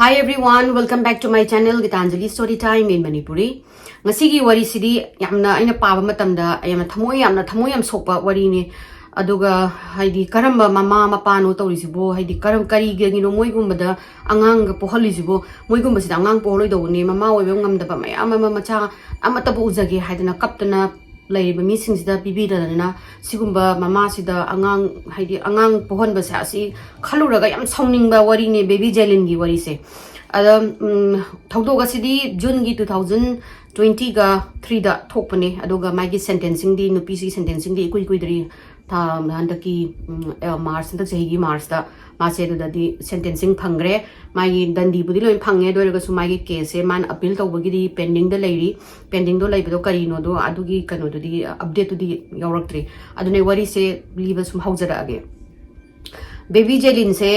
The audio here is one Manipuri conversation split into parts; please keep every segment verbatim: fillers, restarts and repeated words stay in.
Hi everyone, welcome back to my channel Gitanjali Story Time in Manipuri. ꯉꯁꯤꯒꯤ ꯋꯥꯔꯤꯁꯤꯗꯤ ꯌꯥꯝꯅ, ꯑꯩꯅ ꯄꯥꯕ ꯃꯇꯝꯗ ꯌꯥꯝꯅ ꯊꯃꯣꯏ, ꯌꯥꯝꯅ ꯊꯃꯣꯏ ꯌꯥꯝ ꯁꯣꯛꯄ ꯋꯥꯔꯤꯅꯤ꯫ ꯑꯗꯨꯒ ꯍꯥꯏꯗꯤ ꯀꯔꯝꯕ ꯃꯃꯥ ꯃꯄꯥꯅꯣ ꯇꯧꯔꯤꯁꯤꯕꯣ, ꯍꯥꯏꯗꯤ ꯀꯔꯝ, ꯀꯔꯤꯒꯤꯅꯣ ꯃꯣꯏꯒꯨꯝꯕꯗ ꯑꯉꯥꯡꯒ ꯄꯣꯛꯍꯜꯂꯤꯁꯤꯕꯣ? ꯃꯣꯏꯒꯨꯝꯕꯁꯤꯗ ꯑꯉꯥꯡ ꯄꯣꯛꯍꯜꯂꯣꯏꯗꯧꯕꯅꯦ꯫ ꯃꯃꯥ ꯑꯣꯏꯕ ꯉꯝꯗꯕ ꯃꯌꯥꯝ ꯑꯃ ꯃꯆꯥ ꯑꯃꯠꯇꯕꯨ ꯎꯖꯒꯦ ꯍꯥꯏꯗꯅ ꯀꯞꯇꯅ ꯂꯩꯔꯤꯕ ꯃꯤꯁꯤꯡꯁꯤꯗ ꯄꯤꯕꯤꯗꯗꯅ, ꯁꯤꯒꯨꯝꯕ ꯃꯃꯥꯁꯤꯗ ꯑꯉꯥꯡ, ꯍꯥꯏꯗꯤ ꯑꯉꯥꯡ ꯄꯣꯛꯍꯟꯕꯁꯦ, ꯑꯁꯤ ꯈꯜꯂꯨꯔꯒ ꯌꯥꯝ ꯁꯥꯎꯅꯤꯡꯕ ꯋꯥꯔꯤꯅꯦ, ꯕꯦꯕꯤ ꯖꯦꯂꯤꯟꯒꯤ ꯋꯥꯔꯤꯁꯦ꯫ ꯑꯗ ꯎꯝ, ꯊꯧꯗꯣꯛ ꯑꯁꯤꯗꯤ ꯖꯨꯟꯒꯤ ꯇꯨ ꯊꯥꯎꯖꯟ ꯇ꯭ꯋꯦꯟꯇꯤꯒ ꯊ꯭ꯔꯤꯗ ꯊꯣꯛꯄꯅꯦ꯫ ꯑꯗꯨꯒ ꯃꯥꯒꯤ ꯁꯦꯟꯇꯦꯟꯁꯤꯡꯗꯤ, ꯅꯨꯄꯤꯁꯤꯒꯤ ꯁꯦꯟꯇꯦꯟꯁꯤꯡꯗꯤ ꯏꯀꯨꯏ ꯀꯨꯏꯗ꯭ꯔꯤ꯫ ꯊꯥ ꯍꯟꯗꯛꯀꯤ ꯎꯝ, ꯑ, ꯃꯥꯔꯆ, ꯍꯟꯗꯛ ꯆꯍꯤꯒꯤ ꯃꯥꯔꯆꯇ ꯃꯥꯁꯦ ꯑꯗꯨꯗꯗꯤ ꯁꯦꯟꯇꯦꯟꯁꯤꯡ ꯐꯪꯈ꯭ꯔꯦ꯫ ꯃꯥꯒꯤ ꯗꯟꯗꯤꯕꯨꯗꯤ ꯂꯣꯏ ꯐꯪꯉꯦ, ꯑꯗꯨ ꯑꯣꯏꯔꯒꯁꯨ ꯃꯥꯒꯤ ꯀꯦꯁꯁꯦ ꯃꯥꯅ ꯑꯄꯤꯜ ꯇꯧꯕꯒꯤꯗꯤ ꯄꯦꯟꯗꯤꯡꯗ ꯂꯩꯔꯤ꯫ ꯄꯦꯟꯗꯤꯡꯗꯣ ꯂꯩꯕꯗꯣ ꯀꯔꯤꯅꯣꯗꯣ, ꯑꯗꯨꯒꯤ ꯀꯩꯅꯣꯗꯨꯗꯤ, ꯑꯞꯗꯦꯠꯇꯨꯗꯤ ꯌꯥꯎꯔꯛꯇ꯭ꯔꯤ꯫ ꯑꯗꯨꯅ ꯋꯥꯔꯤꯁꯦ ꯂꯤꯕ ꯁꯨꯝ ꯍꯧꯖꯔꯛꯑꯒꯦ꯫ ꯕꯦꯕꯤ ꯖꯦꯂꯤꯟꯁꯦ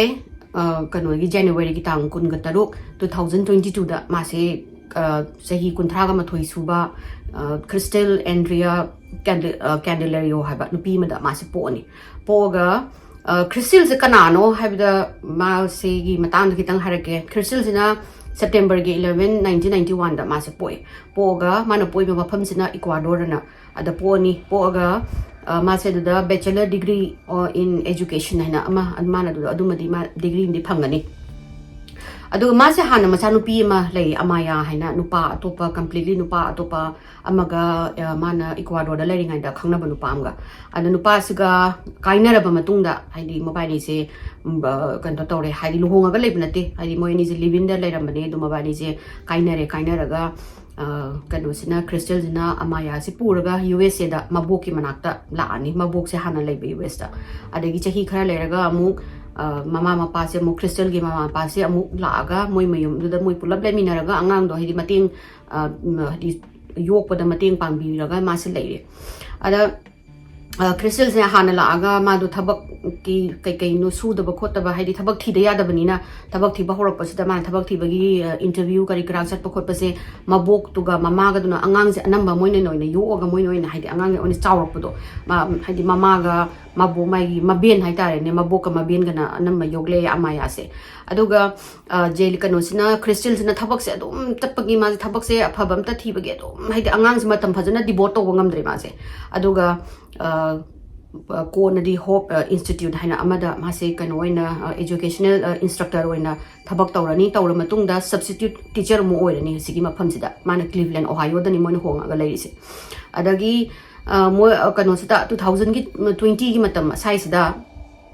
ꯑ, ꯀꯩꯅꯣꯒꯤ ꯖꯅꯋꯥꯔꯤꯒꯤ ꯇꯥꯡ ꯀꯨꯟꯒ ꯇꯔꯨꯛ, ꯇꯨ ꯊꯥꯎꯖꯟ ꯇ꯭ꯋꯦꯟꯇꯤ ꯇꯨꯗ ꯃꯥꯁꯦ ꯑ, ꯆꯍꯤ ꯀꯨꯟꯊ꯭ꯔꯥꯒ ꯃꯥꯊꯣꯏ ꯁꯨꯕ, ꯑ, ꯈ꯭ꯔꯤꯁꯇꯦꯜ ꯑꯦꯟꯗ꯭ꯔꯤꯌꯥ ꯀꯦꯟꯗ-, ꯑ, ꯀꯦꯟꯗꯦꯂꯦꯔꯤꯌꯣ ꯍꯥꯏꯕ ꯅꯨꯄꯤ ꯑꯃꯗ ꯃꯥꯁꯦ ꯄꯣꯛꯑꯅꯤ꯫ ꯄꯣꯛꯑꯒ, ꯑ, ꯈ꯭ꯔꯤꯁꯇꯦꯜꯁꯦ ꯀꯅꯥꯅꯣ ꯍꯥꯏꯕꯗ, ꯃꯥꯁꯤꯒꯤ ꯃꯇꯥꯡꯗ ꯈꯤꯇꯪ ꯍꯥꯏꯔꯛꯀꯦ꯫ ꯈ꯭ꯔꯤꯁꯇꯦꯜꯁꯤꯅ ꯁꯦꯞꯇꯦꯝꯕꯔꯒꯤ ꯏꯂꯚꯦꯟ, ꯅꯥꯏꯟꯇꯤꯟ ꯅꯥꯏꯟꯇꯤ ꯋꯥꯟꯗ ꯃꯥꯁꯦ ꯄꯣꯛꯑꯦ꯫ ꯄꯣꯛꯑꯒ ꯃꯥꯅ ꯄꯣꯛꯏꯕ ꯃꯐꯝꯁꯤꯅ ꯏꯀ꯭ꯋꯥꯗꯣꯔ ꯑꯅ ꯑꯗ ꯄꯣꯛꯑꯅꯤ꯫ ꯄꯣꯛꯑꯒ, ꯑ, ꯃꯥꯁꯦ ꯑꯗꯨꯗ Bachelor Degree, ꯑ, in Education ꯍꯥꯏꯅ ꯑꯃ, ꯃꯥꯅ ꯑꯗꯨꯗ ꯑꯗꯨꯃꯗꯤ ꯃꯥ ꯗꯤꯒ꯭ꯔꯤ ꯑꯃꯗꯤ ꯐꯪꯒꯅꯤ꯫ ꯑꯗꯨꯒ ꯃꯥꯁꯦ ꯍꯥꯟꯅ ꯃꯆꯥꯅꯨꯄꯤ ꯑꯃ ꯂꯩ, ꯑꯃꯥꯌꯥ ꯍꯥꯏꯅ, ꯅꯨꯄꯥ ꯑꯇꯣꯞꯄ, completely ꯅꯨꯄꯥ ꯑꯇꯣꯞꯄ ꯑꯃꯒ, ꯑ, ꯃꯥꯅ ꯏꯀ꯭ꯋꯥꯗꯣꯔꯗ ꯂꯩꯔꯤꯉꯩꯗ ꯈꯪꯅꯕ ꯅꯨꯄꯥ ꯑꯃꯒ꯫ ꯑꯗ ꯅꯨꯄꯥꯁꯤꯒ ꯀꯥꯏꯅꯔꯕ ꯃꯇꯨꯡꯗ, ꯍꯥꯏꯗꯤ ꯃꯕꯥꯏꯅꯤꯁꯦ, ꯎꯝ, ꯑ, ꯀꯩꯅꯣ ꯇꯧꯔꯦ, ꯍꯥꯏꯗꯤ ꯂꯨꯍꯣꯡꯉꯒ ꯂꯩꯕ ꯅꯠꯇꯦ, ꯍꯥꯏꯗꯤ ꯃꯣꯏ ꯑꯅꯤꯁꯦ live-in-ꯗ ꯂꯩꯔꯝꯕꯅꯦ, ꯑꯗꯨ ꯃꯕꯥꯏꯅꯤꯁꯦ ꯀꯥꯏꯅꯔꯦ꯫ ꯀꯥꯏꯅꯔꯒ ꯑ, ꯀꯩꯅꯣꯁꯤꯅ, ꯈ꯭ꯔꯤꯁꯇꯦꯜꯁꯤꯅ ꯑꯃꯥꯌꯥꯁꯤ ꯄꯨꯔꯒ ꯌꯨ ꯑꯦꯁ ꯑꯦꯗ ꯃꯕꯣꯛꯀꯤ ꯃꯅꯥꯛꯇ ꯂꯥꯛꯑꯅꯤ꯫ ꯃꯕꯣꯛꯁꯦ ꯍꯥꯟꯅ ꯂꯩꯕ ꯌꯨ ꯑꯦꯁꯇ꯫ ꯑꯗꯒꯤ ꯆꯍꯤ ꯈꯔ ꯂꯩꯔꯒ ꯑꯃꯨꯛ, ꯑ, ꯃꯃꯥ ꯃꯄꯥꯁꯦ ꯑꯃꯨꯛ, ꯈ꯭ꯔꯤꯁꯇꯦꯜꯒꯤ ꯃꯃꯥ ꯃꯄꯥꯁꯦ ꯑꯃꯨꯛ ꯂꯥꯛꯑꯒ ꯃꯣꯏ ꯃꯌꯨꯝꯗꯨꯗ ꯃꯣꯏ ꯄꯨꯂꯞ ꯂꯩꯃꯤꯟꯅꯔꯒ ꯑꯉꯥꯡꯗꯣ, ꯍꯥꯏꯗꯤ ꯃꯇꯦꯡ, ꯑ, ꯎꯝ, ꯍꯥꯏꯗꯤ ꯌꯣꯛꯄꯗ ꯃꯇꯦꯡ ꯄꯥꯡꯕꯤꯔꯒ ꯃꯥꯁꯦ ꯂꯩꯔꯦ꯫ ꯑꯗ, ꯑ, ꯈ꯭ꯔꯤꯁꯇꯦꯜꯁꯦ ꯍꯥꯟꯅ ꯂꯥꯛꯑꯒ ꯃꯥꯗꯣ ꯊꯕꯛ, ꯀꯩ ꯀꯩꯅꯣ ꯁꯨꯗꯕ ꯈꯣꯠꯇꯕ, ꯍꯥꯏꯗꯤ ꯊꯕꯛ ꯊꯤꯗ ꯌꯥꯗꯕꯅꯤꯅ, ꯊꯕꯛ ꯊꯤꯕ ꯍꯧꯔꯛꯄꯁꯤꯗ ꯃꯥꯅ ꯊꯕꯛ ꯊꯤꯕꯒꯤ ꯏꯟꯇꯔꯚ꯭ꯌꯨ ꯀꯔꯤ ꯀꯔꯥ ꯆꯠꯄ ꯈꯣꯠꯄꯁꯦ ꯃꯕꯣꯛꯇꯨꯒ ꯃꯃꯥꯒꯗꯨꯅ ꯑꯉꯥꯡꯁꯦ ꯑꯅꯝꯕ ꯃꯣꯏꯅ ꯑꯣꯏꯅ ꯌꯣꯛꯑꯒ ꯃꯣꯏꯅ ꯑꯣꯏꯅ, ꯍꯥꯏꯗꯤ ꯑꯉꯥꯡꯁꯦ ꯑꯣꯏꯅ ꯆꯥꯎꯔꯛꯄꯗꯣ, ꯃꯥ, ꯍꯥꯏꯗꯤ ꯃꯃꯥꯒ ꯃꯕꯣꯛ, ꯃꯥꯒꯤ ꯃꯕꯦꯟ ꯍꯥꯏꯇꯥꯔꯦꯅꯦ, ꯃꯕꯣꯛꯀ ꯃꯕꯦꯟꯒꯅ ꯑꯅꯝꯕ ꯌꯣꯛꯂꯛꯑꯦ ꯑꯃꯥꯌꯥꯁꯦ꯫ ꯑꯗꯨꯒ ꯑ, ꯖꯦꯂꯤ ꯀꯩꯅꯣꯁꯤꯅ, ꯈ꯭ꯔꯤꯁꯇꯦꯜꯁꯤꯅ ꯊꯕꯛꯁꯦ ꯑꯗꯨꯝ ꯆꯠꯄꯒꯤ, ꯃꯥꯁꯦ ꯊꯕꯛꯁꯦ ꯑꯐꯕ ꯑꯝꯇ ꯊꯤꯕꯒꯤ ꯑꯗꯨꯝ, ꯍꯥꯏꯗꯤ ꯑꯉꯥꯡꯁꯦ ꯃꯇꯝ ꯐꯖꯅ ꯗꯤꯚꯣꯠ ꯇꯧꯕ ꯉꯝꯗ꯭ꯔꯦ ꯃꯥꯁꯦ꯫ ꯑꯗꯨꯒ ꯑ, ꯑ, ꯀꯣꯟꯅꯗꯤ ꯍꯣꯞ ꯏꯟꯁꯇꯤꯇ꯭ꯌꯨꯠ ꯍꯥꯏꯅ ꯑꯃꯗ ꯃꯥꯁꯦ ꯀꯩꯅꯣ ꯑꯣꯏꯅ, ꯑ, ꯏꯖꯨꯀꯦꯁꯅꯦꯜ, ꯑ, ꯏꯟꯁꯇ꯭ꯔꯛꯇꯔ ꯑꯣꯏꯅ ꯊꯕꯛ ꯇꯧꯔꯅꯤ꯫ ꯇꯧꯔ ꯃꯇꯨꯡꯗ ꯁꯕꯁꯇꯤꯇ꯭ꯌꯨꯠ ꯇꯤꯆꯔ ꯑꯃꯨꯛ ꯑꯣꯏꯔꯅꯤ ꯍꯧꯖꯤꯛꯀꯤ ꯃꯐꯝꯁꯤꯗ꯫ ꯃꯥꯅ ꯀ꯭ꯂꯤꯚꯂꯦꯟ ꯑꯣꯍꯥꯏꯌꯣꯗꯅꯤ ꯃꯣꯏꯅ ꯍꯣꯡꯉꯒ ꯂꯩꯔꯤꯁꯦ꯫ ꯑꯗꯒꯤ ꯑ, ꯃꯣꯏ, ꯑ, ꯀꯩꯅꯣꯁꯤꯗ, ꯇꯨ ꯊꯥꯎꯖꯟꯒꯤ, ꯇ꯭ꯋꯦꯟꯇꯤꯒꯤ ꯃꯇꯝ ꯑꯁ꯭ꯋꯥꯏꯁꯤꯗ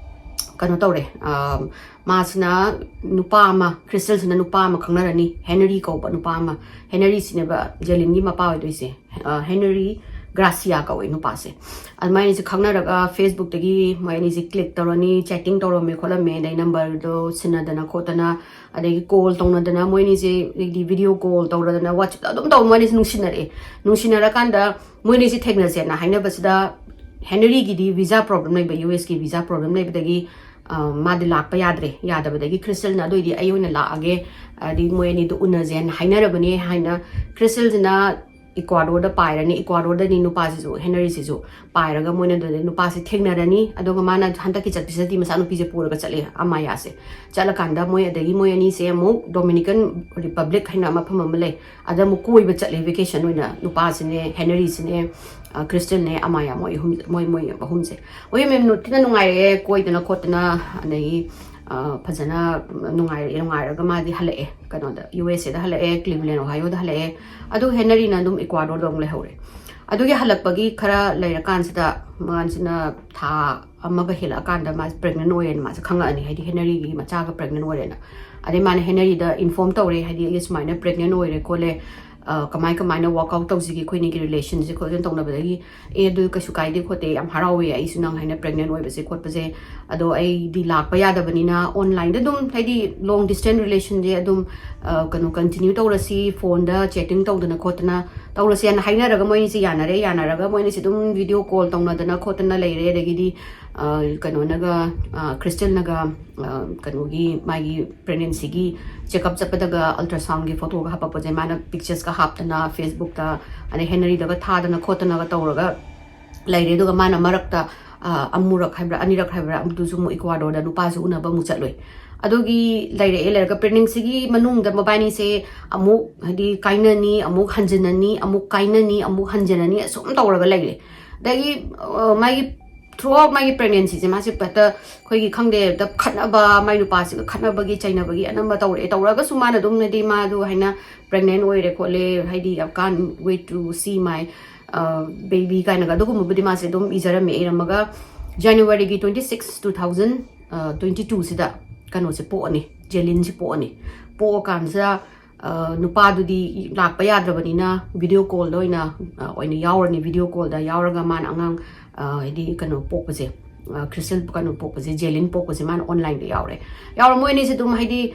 ꯀꯩꯅꯣ ꯇꯧꯔꯦ꯫ ꯑ, ꯃꯥꯁꯤꯅ ꯅꯨꯄꯥ ꯑꯃ, ꯈ꯭ꯔꯤꯁꯇꯦꯜꯁꯤꯅ ꯅꯨꯄꯥ ꯑꯃ ꯈꯪꯅꯔꯅꯤ, ꯍꯦꯅꯔꯤ ꯀꯧꯕ ꯅꯨꯄꯥ ꯑꯃ꯫ ꯍꯦꯅꯔꯤꯁꯤꯅꯦꯕ ꯖꯦꯂꯤꯟꯒꯤ ꯃꯄꯥ ꯑꯣꯏꯗꯣꯏꯁꯦ꯫ ꯑ, ꯍꯦꯅꯔꯤ ꯒ꯭ꯔꯥꯁꯤꯌꯥ ꯀꯧꯋꯦ ꯅꯨꯄꯥꯁꯦ꯫ ꯑꯗꯨꯃꯥꯏꯅ ꯑꯅꯤꯁꯦ ꯈꯪꯅꯔꯒ ꯐꯦꯁꯕꯨꯛꯇꯒꯤ ꯃꯣꯏ ꯑꯅꯤꯁꯦ ꯀ꯭ꯂꯤꯛ ꯇꯧꯔꯅꯤ, ꯆꯦꯇꯤꯡ ꯇꯧꯔꯝꯃꯦ ꯈꯣꯠꯂꯝꯃꯦ, ꯑꯗꯩ ꯅꯝꯕꯔꯗꯣ ꯁꯤꯟꯅꯗꯅ ꯈꯣꯠꯇꯅ, ꯑꯗꯒꯤ ꯀꯣꯜ ꯇꯧꯅꯗꯅ, ꯃꯣꯏ ꯑꯅꯤꯁꯦ ꯑꯗꯩꯗꯤ ꯚꯤꯗꯤꯑꯣ ꯀꯣꯜ ꯇꯧꯔꯗꯅ, ꯋꯥꯆꯞꯇ ꯑꯗꯨꯝ ꯇꯧꯔ ꯃꯣꯏ ꯑꯅꯤꯁꯦ ꯅꯨꯡꯁꯤꯅꯔꯛꯑꯦ꯫ ꯅꯨꯡꯁꯤꯅꯔꯀꯥꯟꯗ ꯃꯣꯏ ꯑꯅꯤꯁꯦ ꯊꯦꯡꯅꯁꯦꯅ ꯍꯥꯏꯅꯕꯁꯤꯗ, ꯍꯦꯅꯔꯤꯒꯤꯗꯤ ꯚꯤꯖꯥ ꯄ꯭ꯔꯣꯕ꯭ꯂꯦꯝ ꯂꯩꯕ, ꯌꯨ ꯑꯦꯁꯀꯤ ꯚꯤꯖꯥ ꯄ꯭ꯔꯣꯕ꯭ꯂꯦꯝ ꯂꯩꯕꯗꯒꯤ, ꯑ, ꯃꯥꯗꯤ ꯂꯥꯛꯄ ꯌꯥꯗ꯭ꯔꯦ꯫ ꯌꯥꯗꯕꯗꯒꯤ ꯈ꯭ꯔꯤꯁꯇꯦꯜꯅ "ꯑꯗꯨ ꯑꯣꯏꯗꯤ ꯑꯩ ꯑꯣꯏꯅ ꯂꯥꯛꯑꯒꯦ, ꯍꯥꯏꯗꯤ ꯃꯣꯏ ꯑꯅꯤꯗꯣ ꯎꯅꯁꯦꯅ ꯍꯥꯏꯅꯔꯕꯅꯦ" ꯍꯥꯏꯅ ꯈ꯭ꯔꯤꯁꯇꯦꯜꯁꯤꯅ ꯏꯀ꯭ꯋꯥꯗꯣꯔꯗ ꯄꯥꯏꯔꯅꯤ꯫ ꯏꯀ꯭ꯋꯥꯗꯣꯔꯗꯅꯤ ꯅꯨꯄꯥꯁꯤꯁꯨ, ꯍꯦꯅꯔꯤꯁꯤꯁꯨ ꯄꯥꯏꯔꯒ ꯃꯣꯏꯅ ꯑꯗꯨꯗ ꯅꯨꯄꯥꯁꯤ ꯊꯦꯡꯅꯔꯅꯤ꯫ ꯑꯗꯨꯒ ꯃꯥꯅ ꯍꯟꯗꯛꯀꯤ ꯆꯠꯄꯁꯤꯗꯗꯤ ꯃꯆꯥꯅꯨꯄꯤꯁꯦ ꯄꯨꯔꯒ ꯆꯠꯂꯦ, ꯑꯃꯥꯌꯥꯁꯦ꯫ ꯆꯠꯂꯀꯥꯟꯗ ꯃꯣꯏ, ꯑꯗꯒꯤ ꯃꯣꯏ ꯑꯅꯤꯁꯦ ꯑꯃꯨꯛ ꯗꯣꯃꯤꯅꯤꯀꯟ ꯔꯤꯄꯕ꯭ꯂꯤꯛ ꯍꯥꯏꯅ ꯃꯐꯝ ꯑꯃ ꯂꯩ, ꯑꯗ ꯑꯃꯨꯛ ꯀꯣꯏꯕ ꯆꯠꯂꯦ ꯚꯦꯀꯦꯁꯟ ꯑꯣꯏꯅ꯫ ꯅꯨꯄꯥꯁꯤꯅꯦ, ꯍꯦꯅꯔꯤꯁꯤꯅꯦ, ꯑ, ꯈ꯭ꯔꯤꯁꯇꯦꯜꯅꯦ, ꯑꯃꯥꯌꯥ, ꯃꯣꯏ ꯑꯍꯨꯝ, ꯃꯣꯏ, ꯃꯣꯏ ꯑꯍꯨꯝꯁꯦ꯫ ꯃꯣꯏ ꯃꯌꯥꯝ ꯅꯨ-, ꯊꯤꯅ ꯅꯨꯡꯉꯥꯏꯔꯛꯑꯦ ꯀꯣꯏꯗꯅ ꯈꯣꯠꯇꯅ, ꯑꯗꯒꯤ, ꯑ, ꯐꯖꯅ ꯅꯨꯡꯉꯥꯏꯔꯛꯑꯦ꯫ ꯅꯨꯡꯉꯥꯏꯔꯒ ꯃꯥꯗꯤ ꯍꯜꯂꯛꯑꯦ, ꯀꯩꯅꯣꯗ, ꯌꯨ ꯑꯦꯁ ꯑꯦꯗ ꯍꯜꯂꯛꯑꯦ, ꯀ꯭ꯂꯤꯚꯂꯦꯟ ꯑꯣꯍꯥꯏꯌꯣꯗ ꯍꯜꯂꯛꯑꯦ꯫ ꯑꯗꯨ ꯍꯦꯅꯔꯤꯅ ꯑꯗꯨꯝ ꯏꯀ꯭ꯋꯥꯗꯣꯔꯗ ꯑꯃꯨꯛ ꯂꯩꯍꯧꯔꯦ꯫ ꯑꯗꯨꯒꯤ ꯍꯜꯂꯛꯄꯒꯤ ꯈꯔ ꯂꯩꯔꯀꯥꯟꯁꯤꯗ, ꯃꯥꯁꯤꯅ ꯊꯥ ꯑꯃꯒ ꯍꯦꯜꯂꯛꯑꯀꯥꯟꯗ ꯃꯥꯁꯦ ꯄ꯭ꯔꯦꯒꯅꯦꯟ ꯑꯣꯏꯔꯦꯅ ꯃꯥꯁꯦ ꯈꯪꯉꯛꯑꯅꯤ, ꯍꯥꯏꯗꯤ ꯍꯦꯅꯔꯤꯒꯤ ꯃꯆꯥꯒ ꯄ꯭ꯔꯦꯒꯅꯦꯟ ꯑꯣꯏꯔꯦꯅ꯫ ꯑꯗꯩ ꯃꯥꯅ ꯍꯦꯅꯔꯤꯗ ꯏꯟꯐꯣꯔꯝ ꯇꯧꯔꯦ, ꯍꯥꯏꯗꯤ "ꯑꯩ ꯁꯨꯃꯥꯏꯅ ꯄ꯭ꯔꯦꯒꯅꯦꯟ ꯑꯣꯏꯔꯦ ꯈꯣꯠꯂꯦ, ꯑ, ꯀꯃꯥꯏ ꯀꯃꯥꯏꯅ ꯋꯥꯔꯛ ꯑꯥꯎꯠ ꯇꯧꯁꯤꯒꯦ ꯑꯩꯈꯣꯏꯅꯤꯒꯤ ꯔꯤꯂꯦꯁꯟꯁꯦ" ꯈꯣꯠꯂꯦꯅ ꯇꯧꯅꯕꯗꯒꯤ, "ꯑꯦ, ꯑꯗꯨ ꯀꯩꯁꯨ ꯀꯥꯏꯗꯦ ꯈꯣꯠꯇꯦ, ꯌꯥꯝ ꯍꯔꯥꯎꯋꯦ ꯑꯩꯁꯨ ꯅꯪ ꯍꯥꯏꯅ ꯄ꯭ꯔꯦꯒꯅꯦꯟ ꯑꯣꯏꯕꯁꯦ ꯈꯣꯠꯄꯁꯦ, ꯑꯗꯣ ꯑꯩꯗꯤ ꯂꯥꯛꯄ ꯌꯥꯗꯕꯅꯤꯅ ꯑꯣꯟꯂꯥꯏꯟꯗ ꯑꯗꯨꯝ, ꯍꯥꯏꯗꯤ ꯂꯣꯡ ꯗꯤꯁꯇꯦꯟꯁ ꯔꯤꯂꯦꯁꯟꯁꯦ ꯑꯗꯨꯝ, ꯑ, ꯀꯩꯅꯣ, ꯀꯟꯇꯤꯅ꯭ꯌꯨ ꯇꯧꯔꯁꯤ, ꯐꯣꯟꯗ ꯆꯦꯇꯤꯡ ꯇꯧꯗꯅ ꯈꯣꯠꯇꯅ ꯇꯧꯔꯁꯤ" ꯍꯥꯏꯅ ꯍꯥꯏꯅꯔꯒ ꯃꯣꯏ ꯑꯅꯤꯁꯦ ꯌꯥꯅꯔꯦ꯫ ꯌꯥꯅꯔꯒ ꯃꯣꯏ ꯑꯅꯤꯁꯦ ꯑꯗꯨꯝ ꯚꯤꯗꯤꯑꯣ ꯀꯣꯜ ꯇꯧꯅꯗꯅ ꯈꯣꯠꯇꯅ ꯂꯩꯔꯦ꯫ ꯑꯗꯒꯤꯗꯤ ꯀꯩꯅꯣꯅꯒ, ꯈ꯭ꯔꯤꯁꯇꯦꯜꯅꯒ, ꯀꯩꯅꯣꯒꯤ ꯃꯥꯒꯤ ꯄ꯭ꯔꯦꯒꯅꯦꯟꯁꯤꯒꯤ ꯆꯦꯛꯑꯞ ꯆꯠꯄꯗꯒ ꯑꯜꯇ꯭ꯔꯥꯁꯥꯎꯟꯒꯤ ꯐꯣꯇꯣꯒ ꯍꯥꯞꯄꯛꯄꯁꯦ ꯃꯥꯅ ꯄꯤꯛꯆꯔꯁꯀ ꯍꯥꯞꯇꯅ ꯐꯦꯁꯕꯨꯛꯇ, ꯑꯗꯩ ꯍꯦꯅꯔꯤꯗꯒ ꯊꯥꯗꯅ ꯈꯣꯠꯇꯅꯒ ꯇꯧꯔꯒ ꯂꯩꯔꯦ꯫ ꯑꯗꯨꯒ ꯃꯥꯅ ꯃꯔꯛꯇ ꯑꯃꯨꯔꯛ ꯍꯥꯏꯕ꯭ꯔꯥ, ꯑꯅꯤꯔꯛ ꯍꯥꯏꯕ꯭ꯔꯥ, ꯑꯗꯨꯁꯨ ꯑꯃꯨꯛ ꯏꯀ꯭ꯋꯥꯗꯣꯔꯗ ꯅꯨꯄꯥꯁꯨ ꯎꯅꯕ ꯑꯃꯨꯛ ꯆꯠꯂꯨꯏ꯫ ꯑꯗꯨꯒꯤ ꯂꯩꯔꯛꯑꯦ꯫ ꯂꯩꯔꯒ ꯄ꯭ꯔꯦꯒꯅꯦꯟꯁꯤꯒꯤ ꯃꯅꯨꯡꯗ ꯃꯕꯥꯅꯤꯁꯦ ꯑꯃꯨꯛ ꯍꯥꯏꯗꯤ ꯀꯥꯏꯅꯅꯤ, ꯑꯃꯨꯛ ꯍꯟꯖꯤꯟꯅꯅꯤ, ꯑꯃꯨꯛ ꯀꯥꯏꯅꯅꯤ, ꯑꯃꯨꯛ ꯍꯟꯖꯤꯟꯅꯅꯤ, ꯑꯁꯨꯝ ꯇꯧꯔꯒ ꯂꯩꯔꯦ꯫ ꯑꯗꯒꯤ ꯃꯥꯒꯤ throughout ꯃꯥꯒꯤ ꯄ꯭ꯔꯦꯒꯅꯦꯟꯁꯤꯁꯦ ꯃꯥꯁꯦ ꯍꯦꯛꯇ ꯑꯩꯈꯣꯏꯒꯤ ꯈꯪꯗꯦ, ꯍꯦꯛꯇ ꯈꯠꯅꯕ, ꯃꯥꯏ ꯅꯨꯄꯥꯁꯤꯒ ꯈꯠꯅꯕꯒꯤ ꯆꯩꯅꯕꯒꯤ ꯑꯅꯝꯕ ꯇꯧꯔꯛꯑꯦ꯫ ꯇꯧꯔꯒꯁꯨ ꯃꯥꯅ ꯑꯗꯨꯝ ꯍꯥꯏꯗꯤ ꯃꯥꯗꯣ ꯍꯥꯏꯅ ꯄ꯭ꯔꯦꯒꯅꯦꯟ ꯑꯣꯏꯔꯦ ꯈꯣꯠꯂꯦ, ꯍꯥꯏꯗꯤ "I can't wait to see my baby" ꯀꯥꯏꯅꯒ ꯑꯗꯨꯒꯨꯝꯕꯕꯨꯗꯤ ꯃꯥꯁꯦ ꯑꯗꯨꯝ ꯏꯖꯔꯝꯃꯦ꯫ ꯏꯔꯝꯃꯒ ꯖꯅꯋꯥꯔꯤꯒꯤ twenty six, two thousand twenty two ꯁꯤꯗ ꯀꯩꯅꯣꯁꯦ ꯄꯣꯛꯑꯅꯤ, ꯖꯦꯂꯤꯟꯁꯦ ꯄꯣꯛꯑꯅꯤ꯫ ꯄꯣꯛꯑꯀꯥꯟꯁꯤꯗ ꯅꯨꯄꯥꯗꯨꯗꯤ ꯂꯥꯛꯄ ꯌꯥꯗ꯭ꯔꯕꯅꯤꯅ ꯚꯤꯗꯤꯑꯣ ꯀꯣꯜꯗ ꯑꯣꯏꯅ ꯑꯣꯏꯅ ꯌꯥꯎꯔꯅꯤ꯫ ꯚꯤꯗꯤꯑꯣ ꯀꯣꯜꯗ ꯌꯥꯎꯔꯒ ꯃꯥꯅ ꯑꯉꯥꯡ ꯍꯥꯏꯗꯤ ꯀꯩꯅꯣ ꯄꯣꯛꯄꯁꯦ, ꯈ꯭ꯔꯤꯁꯇꯦꯜ ꯀꯩꯅꯣ ꯄꯣꯛꯄꯁꯦ, ꯖꯦꯂꯤꯟ ꯄꯣꯛꯄꯁꯦ ꯃꯥꯅ ꯑꯣꯟꯂꯥꯏꯟꯗ ꯌꯥꯎꯔꯦ꯫ ꯌꯥꯎꯔ ꯃꯣꯏ ꯑꯅꯤꯁꯦ ꯑꯗꯨꯝ ꯍꯥꯏꯗꯤ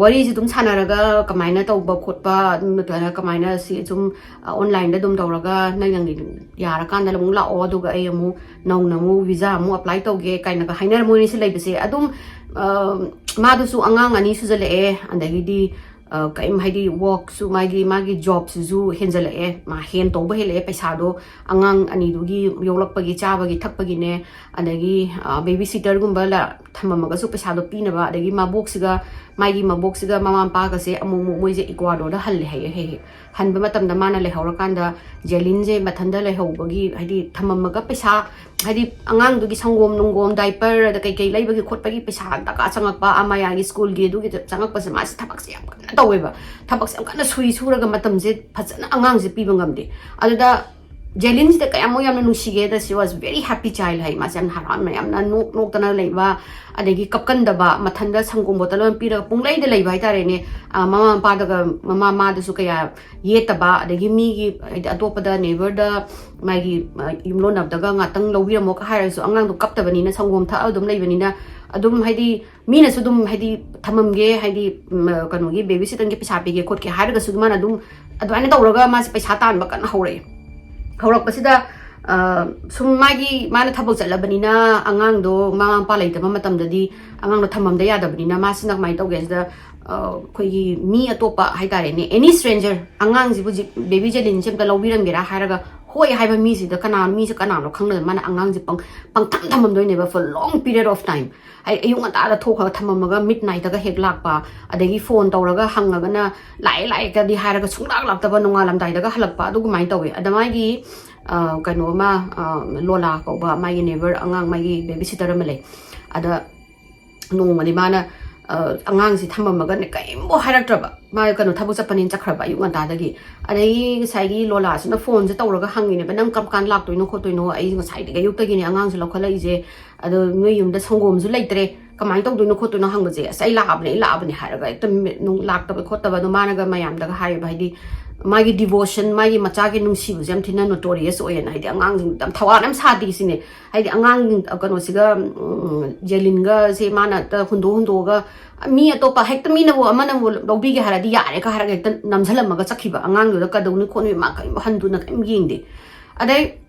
ꯋꯥꯔꯤꯁꯦ ꯑꯗꯨꯝ ꯁꯥꯟꯅꯔꯒ ꯀꯃꯥꯏꯅ ꯇꯧꯕ ꯈꯣꯠꯄ, ꯑꯗꯨꯝ ꯅꯠꯇ꯭ꯔꯒꯅ ꯀꯃꯥꯏꯅ ꯁꯤ ꯑꯗꯨꯝ ꯑꯣꯟꯂꯥꯏꯟꯗ ꯑꯗꯨꯝ ꯇꯧꯔꯒ ꯅꯪ ꯅꯪꯒꯤ ꯌꯥꯔꯀꯥꯟꯗ ꯑꯃꯨꯛ ꯂꯥꯛꯑꯣ, ꯑꯗꯨꯒ ꯑꯩ ꯑꯃꯨꯛ ꯅꯧꯅ ꯑꯃꯨꯛ ꯚꯤꯖꯥ ꯑꯃꯨꯛ ꯑꯦꯄ꯭ꯂꯥꯏ ꯇꯧꯒꯦ ꯀꯥꯏꯅꯒ ꯍꯥꯏꯅꯔ ꯃꯣꯏ ꯑꯅꯤꯁꯦ ꯂꯩꯕꯁꯦ꯫ ꯑꯗꯨꯝ ꯃꯥꯗꯨꯁꯨ ꯑꯉꯥꯡ ꯑꯅꯤ ꯁꯨꯖꯜꯂꯛꯑꯦ, ꯑꯗꯒꯤꯗꯤ ꯀꯔꯤꯝ ꯍꯥꯏꯗꯤ ꯋꯥꯔꯛꯁꯨ ꯃꯥꯒꯤ ꯃꯥꯒꯤ ꯖꯣꯕꯁꯤꯁꯨ ꯍꯦꯟꯖꯜꯂꯛꯑꯦ, ꯃꯥ ꯍꯦꯟ ꯇꯧꯕ ꯍꯦꯜꯂꯛꯑꯦ꯫ ꯄꯩꯁꯥꯗꯣ ꯑꯉꯥꯡ ꯑꯅꯤꯗꯨꯒꯤ ꯌꯣꯛꯂꯛꯄꯒꯤ ꯆꯥꯕꯒꯤ ꯊꯛꯄꯒꯤꯅꯦ, ꯑꯗꯒꯤ ꯕꯦꯕꯤ ꯁꯤꯇꯔꯒꯨꯝꯕ ꯊꯝꯃꯝꯃꯒꯁꯨ ꯄꯩꯁꯥꯗꯣ ꯄꯤꯅꯕ, ꯑꯗꯒꯤ ꯃꯕꯣꯛꯁꯤꯒ ꯃꯥꯒꯤ ꯃꯕꯣꯛꯁꯤꯒ ꯃꯃꯥ ꯃꯄꯥꯒꯁꯦ ꯑꯃꯨꯛ ꯑꯃꯨꯛ ꯃꯣꯏꯁꯦ ꯏꯀ꯭ꯋꯥꯗꯣꯔꯗ ꯍꯜꯂꯦ ꯍꯥꯏꯌꯦ꯫ ꯍꯦꯛ ꯍꯦꯛ ꯍꯟꯕ ꯃꯇꯝꯗ ꯃꯥꯅ ꯂꯩꯍꯧꯔꯀꯥꯟꯗ ꯖꯦꯂꯤꯟꯁꯦ ꯃꯊꯟꯇ ꯂꯩꯍꯧꯕꯒꯤ ꯍꯥꯏꯗꯤ ꯊꯝꯃꯝꯃꯒ ꯄꯩꯁꯥ ꯍꯥꯏꯗꯤ ꯑꯉꯥꯡꯗꯨꯒꯤ ꯁꯪꯒꯣꯝ ꯅꯨꯡꯒꯣꯝ ꯗꯥꯏꯄꯔ ꯑꯗ ꯀꯩꯀꯩ ꯂꯩꯕꯒꯤ ꯈꯣꯠꯄꯒꯤ ꯄꯩꯁꯥ ꯗꯔꯀꯥꯔ ꯆꯪꯉꯛꯄ, ꯑꯃꯌꯥꯒꯤ ꯁ꯭ꯀꯨꯜꯒꯤ ꯑꯗꯨꯒꯤ ꯆꯪꯉꯛꯄꯁꯦ ꯃꯥꯁꯦ ꯊꯕꯛꯁꯦ ꯌꯥꯝ ꯀꯟꯅ ꯇꯧꯋꯦꯕ꯫ ꯊꯕꯛꯁꯦ ꯌꯥꯝ ꯀꯟꯅ ꯁꯨꯏ ꯁꯨꯔꯒ ꯃꯇꯝꯁꯦ ꯐꯖꯅ ꯑꯉꯥꯡꯁꯦ ꯄꯤꯕ ꯉꯝꯗꯦ꯫ ꯑꯗꯨꯗ ꯖꯦꯂꯤꯟꯁꯤꯗ ꯀꯌꯥꯃꯨꯛ ꯌꯥꯝꯅ ꯅꯨꯡꯁꯤꯒꯦꯗ, she was very happy child ꯍꯥꯏ꯫ ꯃꯥꯁꯦ ꯌꯥꯝꯅ ꯍꯔꯥꯎꯅ ꯌꯥꯝꯅ ꯅꯣꯛ ꯅꯣꯛꯇꯅ ꯂꯩꯕ, ꯑꯗꯒꯤ ꯀꯞꯀꯟꯗꯕ, ꯃꯊꯟꯗ ꯁꯪꯒꯣꯝ ꯕꯣꯇꯜ ꯑꯃ ꯄꯤꯔꯒ ꯄꯨꯡꯂꯩꯗ ꯂꯩꯕ ꯍꯥꯏꯇꯥꯔꯦꯅꯦ꯫ ꯃꯃꯥ ꯃꯄꯥꯗꯒ ꯃꯃꯥ ꯃꯥꯗꯁꯨ ꯀꯌꯥ ꯌꯦꯠꯇꯕ, ꯑꯗꯒꯤ ꯃꯤꯒꯤ ꯍꯥꯏꯗꯤ ꯑꯇꯣꯞꯄꯗ ꯅꯦꯕꯔꯗ ꯃꯥꯒꯤ ꯌꯨꯝꯂꯣꯟꯅꯕꯗꯒ ꯉꯥꯛꯇꯪ ꯂꯧꯕꯤꯔꯝꯃꯣꯒ ꯍꯥꯏꯔꯁꯨ ꯑꯉꯥꯡꯗꯣ ꯀꯞꯇꯕꯅꯤꯅ, ꯁꯪꯒꯣꯝ ꯊꯛꯑ ꯑꯗꯨꯝ ꯂꯩꯕꯅꯤꯅ, ꯑꯗꯨꯝ ꯍꯥꯏꯗꯤ ꯃꯤꯅꯁꯨ ꯑꯗꯨꯝ ꯍꯥꯏꯗꯤ ꯊꯝꯃꯝꯒꯦ, ꯍꯥꯏꯗꯤ ꯀꯩꯅꯣꯒꯤ ꯕꯦꯕꯤ ꯁꯤꯇꯔꯒꯤ ꯄꯩꯁꯥ ꯄꯤꯒꯦ ꯈꯣꯠꯀꯦ ꯍꯥꯏꯔꯒꯁꯨ ꯃꯥꯅ ꯑꯗꯨꯝ ꯑꯗꯨꯃꯥꯏꯅ ꯇꯧꯔꯒ ꯃꯥꯁꯦ ꯄꯩꯁꯥ ꯇꯥꯟꯕ ꯀꯟꯅ ꯍꯧꯔꯛꯑꯦ꯫ ꯍꯧꯔꯛꯄꯁꯤꯗ ꯑ, ꯁꯨꯝ ꯃꯥꯒꯤ, ꯃꯥꯅ ꯊꯕꯛ ꯆꯠꯂꯕꯅꯤꯅ ꯑꯉꯥꯡꯗꯣ ꯃꯃꯥ ꯃꯄꯥ ꯂꯩꯇꯕ ꯃꯇꯝꯗꯗꯤ ꯑꯉꯥꯡꯗꯣ ꯊꯝꯃꯝꯗ ꯌꯥꯗꯕꯅꯤꯅ ꯃꯥꯁꯤꯅ ꯀꯃꯥꯏꯅ ꯇꯧꯒꯦ ꯁꯤꯗ, ꯑ, ꯑꯩꯈꯣꯏꯒꯤ ꯃꯤ ꯑꯇꯣꯞꯄ ꯍꯥꯏꯇꯥꯔꯦꯅꯦ, any stranger, ꯑꯉꯥꯡꯁꯤꯕꯨ ꯖꯤ-, ꯕꯦꯕꯤ ꯖꯦꯂꯤꯟꯁꯦ ꯑꯝꯇ ꯂꯧꯕꯤꯔꯝꯒꯦꯔꯥ ꯍꯥꯏꯔꯒ ꯍꯣꯏ ꯍꯥꯏꯕ ꯃꯤꯁꯤꯗ ꯀꯅꯥ, ꯃꯤꯁꯦ ꯀꯅꯥꯅꯣ ꯈꯪꯗꯅ ꯃꯥꯅ ꯑꯉꯥꯡꯁꯦ ꯄꯪ-, ꯄꯪꯊꯝ ꯊꯝꯃꯝꯗꯣꯏꯅꯦꯕ for long period of time꯫ ꯍꯥꯏꯗꯤ ꯑꯌꯨꯛ ꯉꯟꯇꯥꯗ ꯊꯣꯛꯈ꯭ꯔꯒ ꯊꯝꯃꯝꯃꯒ ꯃꯤꯠ ꯅꯥꯏꯠꯇꯒ ꯍꯦꯛ ꯂꯥꯛꯄ, ꯑꯗꯒꯤ ꯐꯣꯟ ꯇꯧꯔꯒ ꯍꯪꯉꯒꯅ ꯂꯥꯛꯑꯦ ꯂꯥꯛꯑꯦꯒꯗꯤ ꯍꯥꯏꯔꯒ ꯁꯨꯡꯂꯥꯛ ꯂꯥꯛꯇꯕ, ꯅꯣꯡꯉꯥꯜꯂꯝꯗꯥꯏꯗꯒ ꯍꯜꯂꯛꯄ, ꯑꯗꯨꯃꯥꯏꯅ ꯇꯧꯋꯦ꯫ ꯑꯗ ꯃꯥꯒꯤ, ꯑ, ꯀꯩꯅꯣ ꯑꯃ, ꯑ, ꯂꯣꯂꯥ ꯀꯧꯕ ꯃꯥꯒꯤ ꯅꯦꯕꯔ ꯑꯉꯥꯡ, ꯃꯥꯒꯤ ꯕꯦꯕꯤ ꯁꯤꯇꯔ ꯑꯃ ꯂꯩ꯫ ꯑꯗ ꯅꯣꯡꯃꯗꯤ ꯃꯥꯅ, ꯑ, ꯑꯉꯥꯡꯁꯤ ꯊꯝꯃꯝꯃꯒꯅꯦ ꯀꯔꯤꯝꯐꯥꯎ ꯍꯥꯏꯔꯛꯇ꯭ꯔꯕ꯫ ꯃꯥ ꯀꯩꯅꯣ ꯊꯕꯛ ꯆꯠꯄꯅꯤꯅ ꯆꯠꯈ꯭ꯔꯕ ꯑꯌꯨꯛ ꯉꯟꯇꯥꯗꯒꯤ꯫ ꯑꯗꯒꯤ ꯉꯁꯥꯏꯒꯤ ꯂꯣꯂꯥꯁꯤꯅ ꯐꯣꯟꯁꯦ ꯇꯧꯔꯒ ꯍꯪꯉꯤꯅꯦꯕ, "ꯅꯪ ꯀꯔꯝ ꯀꯥꯟ ꯂꯥꯛꯇꯣꯏꯅꯣ ꯈꯣꯠꯇꯣꯏꯅꯣ? ꯑꯩ ꯉꯁꯥꯏꯗꯒꯤ ꯑꯌꯨꯛꯇꯒꯤꯅꯦ ꯑꯉꯥꯡꯁꯦ ꯂꯧꯈꯠꯂꯛꯏꯁꯦ, ꯑꯗꯣ ꯅꯣꯏ ꯌꯨꯝꯗ ꯁꯪꯒꯣꯝꯁꯨ ꯂꯩꯇ꯭ꯔꯦ, ꯀꯃꯥꯏꯅ ꯇꯧꯗꯣꯏꯅꯣ ꯈꯣꯠꯇꯣꯏꯅꯣ?" ꯍꯪꯕꯁꯦ, "ꯑꯁ, ꯑꯩ ꯂꯥꯛꯑꯕꯅꯦ, ꯑꯩ ꯂꯥꯛꯑꯕꯅꯦ" ꯍꯥꯏꯔꯒ ꯍꯦꯛꯇ ꯃꯤ-, ꯅꯨꯡ-, ꯂꯥꯛꯇꯕ ꯈꯣꯠꯇꯕ꯫ ꯑꯗꯣ ꯃꯥꯅꯒ ꯃꯌꯥꯝꯗꯒ ꯍꯥꯏꯌꯦꯕ, ꯍꯥꯏꯗꯤ ꯃꯥꯒꯤ devotion, ꯃꯥꯒꯤ ꯃꯆꯥꯒꯤ ꯅꯨꯡꯁꯤꯕꯁꯦ ꯌꯥꯝ ꯊꯤꯅ notorious ꯑꯣꯏꯌꯦꯅ, ꯍꯥꯏꯗꯤ ꯑꯉꯥꯡꯁꯤꯡ ꯌꯥꯝ ꯊꯋꯥ ꯌꯥꯝ ꯁꯥꯗꯦ ꯁꯤꯅꯦ꯫ ꯍꯥꯏꯗꯤ ꯑꯉꯥꯡ, ꯑ, ꯀꯩꯅꯣꯁꯤꯒ, ꯎꯝ, ꯖꯦꯂꯤꯟꯒꯁꯦ ꯃꯥꯅ ꯍꯦꯛꯇ ꯍꯨꯟꯗꯣꯛ ꯍꯨꯟꯗꯣꯛꯑꯒ, ꯃꯤ ꯑꯇꯣꯞꯄ ꯍꯦꯛꯇ ꯃꯤꯅꯕꯨ ꯑꯃꯅꯕꯨ ꯂꯧꯕꯤꯒꯦ ꯍꯥꯏꯔꯗꯤ ꯌꯥꯔꯦꯒ ꯍꯥꯏꯔꯒ ꯍꯦꯛꯇ ꯅꯝꯁꯤꯜꯂꯝꯃꯒ ꯆꯠꯈꯤꯕ꯫ ꯑꯉꯥꯡꯗꯨꯗ ꯀꯩꯗꯧꯅꯤ ꯈꯣꯠꯅꯤ ꯃꯥ ꯀꯔꯤꯝ ꯍꯟꯗꯨꯅ ꯀꯔꯤꯝ ꯌꯦꯡꯗꯦ꯫ ꯑꯗꯩ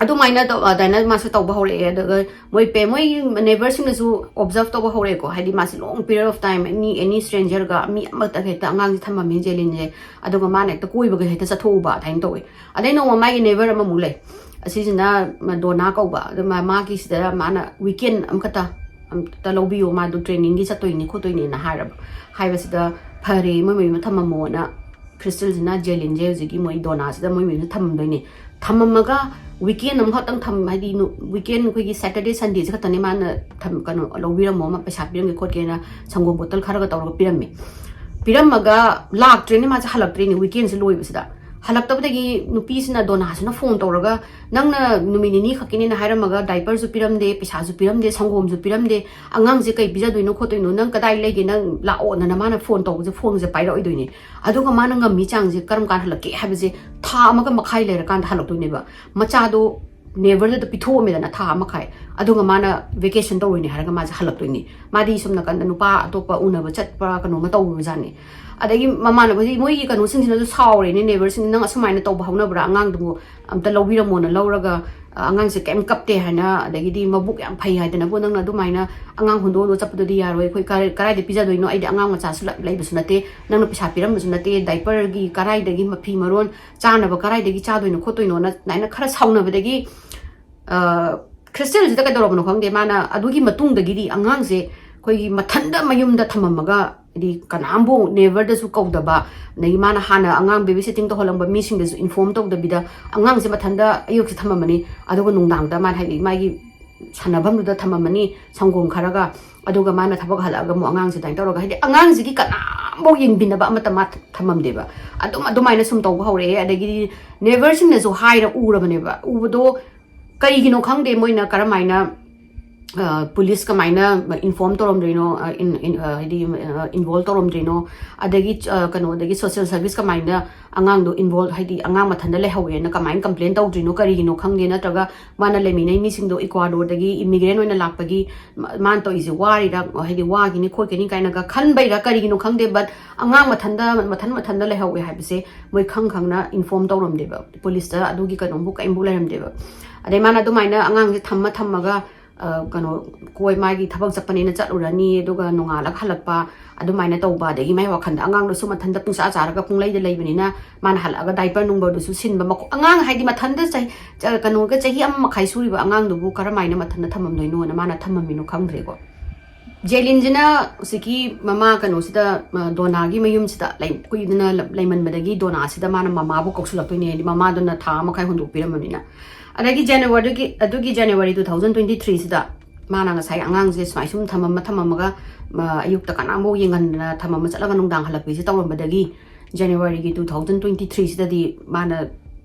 ꯑꯗꯨꯃꯥꯏꯅ ꯇꯧ-, ꯑꯗꯨꯃꯥꯏꯅ ꯃꯥꯁꯨ ꯇꯧꯕ ꯍꯧꯔꯛꯑꯦ꯫ ꯑꯗꯨꯒ ꯃꯣꯏ ꯄꯦ-, ꯃꯣꯏ ꯅꯦꯕꯔꯁꯤꯡꯅꯁꯨ observe ꯇꯧꯕ ꯍꯧꯔꯛꯑꯦꯀꯣ, ꯍꯥꯏꯗꯤ ꯃꯥꯁꯦ long period of time any, any strangerꯒ, ꯃꯤ ꯑꯃꯠꯇ ꯍꯦꯛꯇ ꯑꯉꯥꯡꯁꯦ ꯊꯝꯃꯝꯃꯤ ꯖꯦꯂꯤꯟꯁꯦ, ꯑꯗꯨꯒ ꯃꯥꯅ ꯍꯦꯛꯇ ꯀꯣꯏꯕꯒ ꯍꯦꯛꯇ ꯆꯠꯊꯣꯛꯎꯕ ꯑꯗꯨꯃꯥꯏꯅ ꯇꯧꯋꯦ꯫ ꯑꯗꯩ ꯅꯣꯡꯃ ꯃꯥꯒꯤ ꯅꯦꯕꯔ ꯑꯃꯃꯨꯛ ꯂꯩ, ꯑꯁꯤꯁꯤꯅ ꯗꯣꯅꯥ ꯀꯧꯕ꯫ ꯑꯗꯨ ꯃꯥ-, ꯃꯥꯒꯤꯁꯤꯗ ꯃꯥꯅ weekend ꯑꯃꯈꯛꯇ, ꯑꯝꯇ ꯂꯧꯕꯤꯌꯣ, ꯃꯥꯗꯣ trainingꯒꯤ ꯆꯠꯇꯣꯏꯅꯤ ꯈꯣꯠꯇꯣꯏꯅꯤꯅ ꯍꯥꯏꯔꯕ꯫ ꯍꯥꯏꯕꯁꯤꯗ ꯐꯔꯦ, ꯃꯣꯏ ꯃꯌꯨꯝꯗ ꯊꯝꯃꯝꯃꯣꯅ ꯀ꯭ꯔꯤꯁꯇꯜꯁꯤꯅ ꯖꯦꯂꯤꯟꯁꯦ ꯍꯧꯖꯤꯛꯀꯤ ꯃꯣꯏ ꯗꯣꯅꯥꯁꯤꯗ ꯃꯣꯏ ꯃꯌꯨꯝꯗ ꯊꯝꯃꯝꯗꯣꯏꯅꯦ꯫ ꯊꯝꯃꯝꯃꯒ weekend ꯑꯃꯈꯛꯇꯪ ꯊꯝ-, ꯍꯥꯏꯗꯤ ꯅꯨ-, weekend ꯑꯩꯈꯣꯏꯒꯤ Saturday Sundayꯁꯦ ꯈꯛꯇꯅꯦ ꯃꯥꯅ ꯊꯝ-, ꯀꯩꯅꯣ, ꯂꯧꯕꯤꯔꯝꯃꯣ, ꯑꯃ ꯄꯩꯁꯥ ꯄꯤꯔꯝꯒꯦ ꯈꯣꯠꯀꯦꯅ ꯁꯪꯒꯣꯝ ꯕꯣꯇꯜ ꯈꯔꯒ ꯇꯧꯔꯒ ꯄꯤꯔꯝꯃꯦ꯫ ꯄꯤꯔꯝꯃꯒ ꯂꯥꯛꯇ꯭ꯔꯦꯅꯦ, ꯃꯥꯁꯦ ꯍꯜꯂꯛꯇ꯭ꯔꯦꯅꯦ weekendꯁꯦ ꯂꯣꯏꯕꯁꯤꯗ꯫ ꯍꯜꯂꯛꯇꯕꯗꯒꯤ ꯅꯨꯄꯤꯁꯤꯅ ꯗꯣꯅꯥꯁꯤꯅ ꯐꯣꯟ ꯇꯧꯔꯒ, "ꯅꯪꯅ ꯅꯨꯃꯤꯠ ꯅꯤꯅꯤ ꯈꯛꯀꯤꯅꯦꯅ ꯍꯥꯏꯔꯝꯃꯒ diaperꯁꯨ ꯄꯤꯔꯝꯗꯦ, ꯄꯩꯁꯥꯁꯨ ꯄꯤꯔꯝꯗꯦ, ꯁꯪꯒꯣꯝꯁꯨ ꯄꯤꯔꯝꯗꯦ, ꯑꯉꯥꯡꯁꯦ ꯀꯩ ꯄꯤꯖꯗꯣꯏꯅꯣ ꯈꯣꯠꯇꯣꯏꯅꯣ, ꯅꯪ ꯀꯗꯥꯏ ꯂꯩꯒꯦ, ꯅꯪ ꯂꯥꯛꯑꯣꯅ" ꯃꯥꯅ ꯐꯣꯟ ꯇꯧꯕꯁꯦ ꯐꯣꯟꯁꯦ ꯄꯥꯏꯔꯛꯑꯣꯏꯗꯣꯏꯅꯦ꯫ ꯑꯗꯨꯒ ꯃꯥꯅ ꯉꯝꯃꯤ ꯆꯥꯡꯁꯦ ꯀꯔꯝ ꯀꯥꯟꯗ ꯍꯜꯂꯛꯀꯦ ꯍꯥꯏꯕꯁꯦ ꯊꯥ ꯑꯃꯒ ꯃꯈꯥꯏ ꯂꯩꯔꯀꯥꯟꯗ ꯍꯜꯂꯛꯇꯣꯏꯅꯦꯕ꯫ ꯃꯆꯥꯗꯣ ꯅꯦꯕꯔꯗꯨꯗ ꯄꯤꯊꯣꯛꯑꯝꯃꯦꯗꯅ ꯊꯥ ꯑꯃ ꯃꯈꯥꯏ꯫ ꯑꯗꯨꯒ ꯃꯥꯅ ꯚꯦꯀꯦꯁꯟ ꯇꯧꯔꯨꯏꯅꯦ ꯍꯥꯏꯔꯒ ꯃꯥꯁꯦ ꯍꯜꯂꯛꯇꯣꯏꯅꯤ꯫ ꯃꯥꯗꯤ ꯁꯣꯝ ꯅꯥꯀꯟꯗ ꯅꯨꯄꯥ ꯑꯇꯣꯞꯄ ꯎꯅꯕ ꯆꯠꯄ꯭ꯔꯥ ꯀꯩꯅꯣꯝꯃ ꯇꯧꯔꯨꯕꯖꯥꯠꯅꯤ꯫ ꯑꯗꯒꯤ ꯃꯃꯥꯟꯅꯕꯗꯤ ꯃꯣꯏꯒꯤ ꯀꯩꯅꯣꯁꯤꯡꯁꯤꯅꯁꯨ ꯁꯥꯎꯔꯦꯅꯦ, ꯅꯦꯕꯔꯁꯤꯡ, "ꯅꯪ ꯑꯁꯨꯃꯥꯏꯅ ꯇꯧꯕ ꯍꯧꯅꯕ꯭ꯔꯥ? ꯑꯉꯥꯡꯗꯨꯕꯨ ꯑꯝꯇ ꯂꯧꯕꯤꯔꯝꯃꯣꯅ ꯂꯧꯔꯒ, ꯑ, ꯑꯉꯥꯡꯁꯦ ꯀꯩꯝ ꯀꯞꯇꯦ" ꯍꯥꯏꯅ, ꯑꯗꯒꯤꯗꯤ "ꯃꯕꯨꯛ ꯌꯥꯝ ꯐꯩ" ꯍꯥꯏꯗꯅꯕꯨ ꯅꯪꯅ ꯑꯗꯨꯃꯥꯏꯅ ꯑꯉꯥꯡ ꯍꯨꯟꯗꯣꯛꯑꯒ ꯆꯠꯄꯗꯨꯗꯤ ꯌꯥꯔꯣꯏ꯫ ꯑꯩꯈꯣꯏ ꯀꯔꯥꯏ-, ꯀꯔꯥꯏꯗ ꯄꯤꯖꯗꯣꯏꯅꯣ? ꯑꯩꯗꯤ ꯑꯉꯥꯡ ꯃꯆꯥꯁꯨ ꯂ-, ꯂꯩꯕꯁꯨ ꯅꯠꯇꯦ, ꯅꯪꯅ ꯄꯩꯁꯥ ꯄꯤꯔꯝꯕꯁꯨ ꯅꯠꯇꯦ, ꯗꯥꯏꯄꯔꯒꯤ ꯀꯔꯥꯏꯗꯒꯤ, ꯃꯐꯤ ꯃꯔꯣꯟ ꯆꯥꯅꯕ ꯀꯔꯥꯏꯗꯒꯤ ꯆꯥꯗꯣꯏꯅꯣ ꯈꯣꯠꯇꯣꯏꯅꯣꯅ ꯑꯗꯨꯃꯥꯏꯅ ꯈꯔ ꯁꯥꯎꯅꯕꯗꯒꯤ, ꯑ, ꯈ꯭ꯔꯤꯁꯇꯦꯜꯁꯤꯗ ꯀꯩꯗꯧꯔꯕꯅꯣ ꯈꯪꯗꯦ, ꯃꯥꯅ ꯑꯗꯨꯒꯤ ꯃꯇꯨꯡꯗꯒꯤꯗꯤ ꯑꯉꯥꯡꯁꯦ ꯑꯩꯈꯣꯏꯒꯤ ꯃꯊꯟꯇ ꯃꯌꯨꯝꯗ ꯊꯝꯃꯝꯃꯒ, ꯍꯥꯏꯗꯤ ꯀꯅꯥꯝꯕꯨ ꯅꯦꯕꯔꯗꯁꯨ ꯀꯧꯗꯕ, ꯑꯗꯒꯤ ꯃꯥꯅ ꯍꯥꯟꯅ ꯑꯉꯥꯡ ꯕꯦꯕꯤ ꯁꯤꯇꯤꯡ ꯇꯧꯍꯜꯂꯝꯕ ꯃꯤꯁꯤꯡꯗꯁꯨ ꯏꯟꯐꯣꯔꯝ ꯇꯧꯗꯕꯤꯗ ꯑꯉꯥꯡꯁꯦ ꯃꯊꯟꯇ ꯑꯌꯨꯛꯁꯦ ꯊꯝꯃꯝꯃꯅꯤ, ꯑꯗꯨꯒ ꯅꯨꯡꯗꯥꯡꯗ ꯃꯥꯅ, ꯍꯥꯏꯗꯤ ꯃꯥꯒꯤ ꯁꯥꯟꯅꯐꯝꯗꯨꯗ ꯊꯝꯃꯝꯃꯅꯤ ꯁꯪꯒꯣꯝ ꯈꯔꯒ, ꯑꯗꯨꯒ ꯃꯥꯅ ꯊꯕꯛ ꯍꯜꯂꯛꯑꯒ ꯑꯃꯨꯛ ꯑꯉꯥꯡꯁꯦ ꯑꯗꯨꯃꯥꯏꯅ ꯇꯧꯔꯒ, ꯍꯥꯏꯗꯤ ꯑꯉꯥꯡꯁꯤꯒꯤ ꯀꯅꯥꯝꯐꯥꯎ ꯌꯦꯡꯕꯤꯅꯕ ꯑꯃꯠꯇ ꯃꯥ ꯊꯝꯃꯝꯗꯦꯕ꯫ ꯑꯗꯨꯝ ꯑꯗꯨꯃꯥꯏꯅ ꯁꯨꯝ ꯇꯧꯕ ꯍꯧꯔꯛꯑꯦ꯫ ꯑꯗꯒꯤꯗꯤ ꯅꯦꯕꯔꯁꯤꯡꯅꯁꯨ ꯍꯥꯏꯔ ꯎꯔꯕꯅꯦꯕ꯫ ꯎꯕꯗꯣ ꯀꯩꯒꯤꯅꯣ ꯈꯪꯗꯦ, ꯃꯣꯏꯅ ꯀꯔꯝꯍꯥꯏꯅ, ꯑ, ꯄꯨꯂꯤꯁ ꯀꯃꯥꯏꯅ ꯏꯟꯐꯣꯔꯝ ꯇꯧꯔꯝꯗ꯭ꯔꯤꯅꯣ, ꯑ, ꯏꯟ-, ꯏꯟ-, ꯑ, ꯍꯥꯏꯗꯤ, ꯑ, ꯏꯟꯚꯣꯜꯕ ꯇꯧꯔꯝꯗ꯭ꯔꯤꯅꯣ, ꯑꯗꯒꯤ, ꯑ, ꯀꯩꯅꯣꯗꯒꯤ ꯁꯣꯁꯤꯌꯦꯜ ꯁꯔꯚꯤꯁ ꯀꯃꯥꯏꯅ ꯑꯉꯥꯡꯗꯣ ꯏꯟꯚꯣꯜꯕ, ꯍꯥꯏꯗꯤ ꯑꯉꯥꯡ ꯃꯊꯟꯇ ꯂꯩꯍꯧꯋꯦꯅ ꯀꯃꯥꯏꯅ ꯀꯝꯄ꯭ꯂꯦꯟ ꯇꯧꯗ꯭ꯔꯤꯅꯣ, ꯀꯔꯤꯒꯤꯅꯣ ꯈꯪꯗꯦ, ꯅꯠꯇ꯭ꯔꯒ ꯃꯥꯅ ꯂꯩꯃꯤꯟꯅꯩ ꯃꯤꯁꯤꯡꯗꯣ ꯏꯀ꯭ꯋꯥꯗꯣꯔꯗꯒꯤ ꯏꯃꯤꯒ꯭ꯔꯦꯟ ꯑꯣꯏꯅ ꯂꯥꯛꯄꯒꯤ ꯃ-, ꯃꯥꯅ ꯇꯧꯔꯤꯁꯦ ꯋꯥꯔꯤꯔ, ꯍꯥꯏꯗꯤ ꯋꯥꯒꯤꯅꯤ ꯈꯣꯠꯀꯤꯅꯤ ꯀꯥꯏꯅꯒ ꯈꯟꯕꯩꯔ ꯀꯔꯤꯒꯤꯅꯣ ꯈꯪꯗꯦ, but ꯑꯉꯥꯡ ꯃꯊꯟꯇ, ꯃꯊꯟ ꯃꯊꯟꯇ ꯂꯩꯍꯧꯋꯦ ꯍꯥꯏꯕꯁꯦ ꯃꯣꯏ ꯈꯪ ꯈꯪꯅ ꯏꯟꯐꯣꯔꯝ ꯇꯧꯔꯝꯗꯦꯕ, ꯄꯨꯂꯤꯁꯇ ꯑꯗꯨꯒꯤ ꯀꯩꯅꯣꯝꯕꯨ ꯀꯔꯤꯝꯕꯨ ꯂꯩꯔꯝꯗꯦꯕ꯫ ꯑꯗꯩ ꯃꯥꯅ ꯑꯗꯨꯃꯥꯏꯅ ꯑꯉꯥꯡꯁꯦ ꯊꯝꯃ ꯊꯝꯃꯒ, ꯑ, ꯀꯩꯅꯣ, ꯀꯣꯏ ꯃꯥꯒꯤ ꯊꯕꯛ ꯆꯠꯄꯅꯦꯅ ꯆꯠꯂꯨꯔꯅꯤ, ꯑꯗꯨꯒ ꯅꯣꯡꯉꯥꯜꯂꯒ ꯍꯜꯂꯛꯄ, ꯑꯗꯨꯃꯥꯏꯅ ꯇꯧꯕ, ꯑꯗꯒꯤ ꯃꯥꯏ ꯋꯥꯈꯜꯗ ꯑꯉꯥꯡꯗꯨꯁꯨ ꯃꯊꯟꯇ ꯄꯨꯡꯆꯥ ꯆꯥꯔꯒ ꯄꯨꯡꯂꯩꯗ ꯂꯩꯕꯅꯤꯅ ꯃꯥꯅ ꯍꯜꯂꯛꯑꯒ ꯗꯥꯏꯄꯔ ꯅꯨꯡꯕꯔꯗꯨꯁꯨ ꯁꯤꯟꯕ, ꯃꯈꯣ-, ꯑꯉꯥꯡ ꯍꯥꯏꯗꯤ ꯃꯊꯟꯇ ꯆꯍꯤ, ꯆ-, ꯀꯩꯅꯣꯒ ꯆꯍꯤ ꯑꯃ ꯃꯈꯥꯏ ꯁꯨꯔꯤꯕ ꯑꯉꯥꯡꯗꯨꯕꯨ ꯀꯔꯝꯍꯥꯏꯅ ꯃꯊꯟꯇ ꯊꯝꯃꯝꯗꯣꯏꯅꯣꯅ ꯃꯥꯅ ꯊꯝꯃꯝꯃꯤꯅꯣ ꯈꯪꯗ꯭ꯔꯦꯀꯣ꯫ ꯖꯦꯂꯤꯟꯁꯤꯅ ꯍꯧꯖꯤꯛꯀꯤ ꯃꯃꯥ ꯀꯩꯅꯣꯁꯤꯗ, ꯑ, ꯗꯣꯅꯥꯒꯤ ꯃꯌꯨꯝꯁꯤꯗ ꯂꯩ-, ꯀꯨꯏꯗꯅ ꯂ-, ꯂꯩꯃꯟꯕꯗꯒꯤ ꯗꯣꯅꯥꯁꯤꯗ ꯃꯥꯅ ꯃꯃꯥꯕꯨ ꯀꯧꯁꯤꯜꯂꯛꯇꯣꯏꯅꯦ, ꯍꯥꯏꯗꯤ ꯃꯃꯥꯗꯨꯅ ꯊꯥ ꯑꯃ ꯃꯈꯥꯏ ꯍꯨꯟꯗꯣꯛꯄꯤꯔꯝꯃꯕꯅꯤꯅ꯫ ꯑꯗꯒꯤ ꯖꯅꯋꯥꯔꯤꯒꯤ, ꯑꯗꯨꯒꯤ January two thousand twenty three ꯁꯤꯗ ꯃꯥꯅ ꯉꯁꯥꯏ ꯑꯉꯥꯡꯁꯦ ꯁꯨꯃꯥꯏ ꯁꯨꯝ ꯊꯝꯃꯝꯃ ꯊꯝꯃꯝꯃꯒ, ꯃ-, ꯑꯌꯨꯛꯇ ꯀꯅꯥꯝꯐꯥꯎ ꯌꯦꯡꯍꯟꯗꯅ ꯊꯝꯃꯝꯃ ꯆꯠꯂꯒ ꯅꯨꯡꯗꯥꯡ ꯍꯜꯂꯛꯄꯤꯁꯦ ꯇꯧꯔꯝꯕꯗꯒꯤ, ꯖꯅꯋꯥꯔꯤꯒꯤ two thousand twenty three ꯁꯤꯗꯗꯤ ꯃꯥꯅ,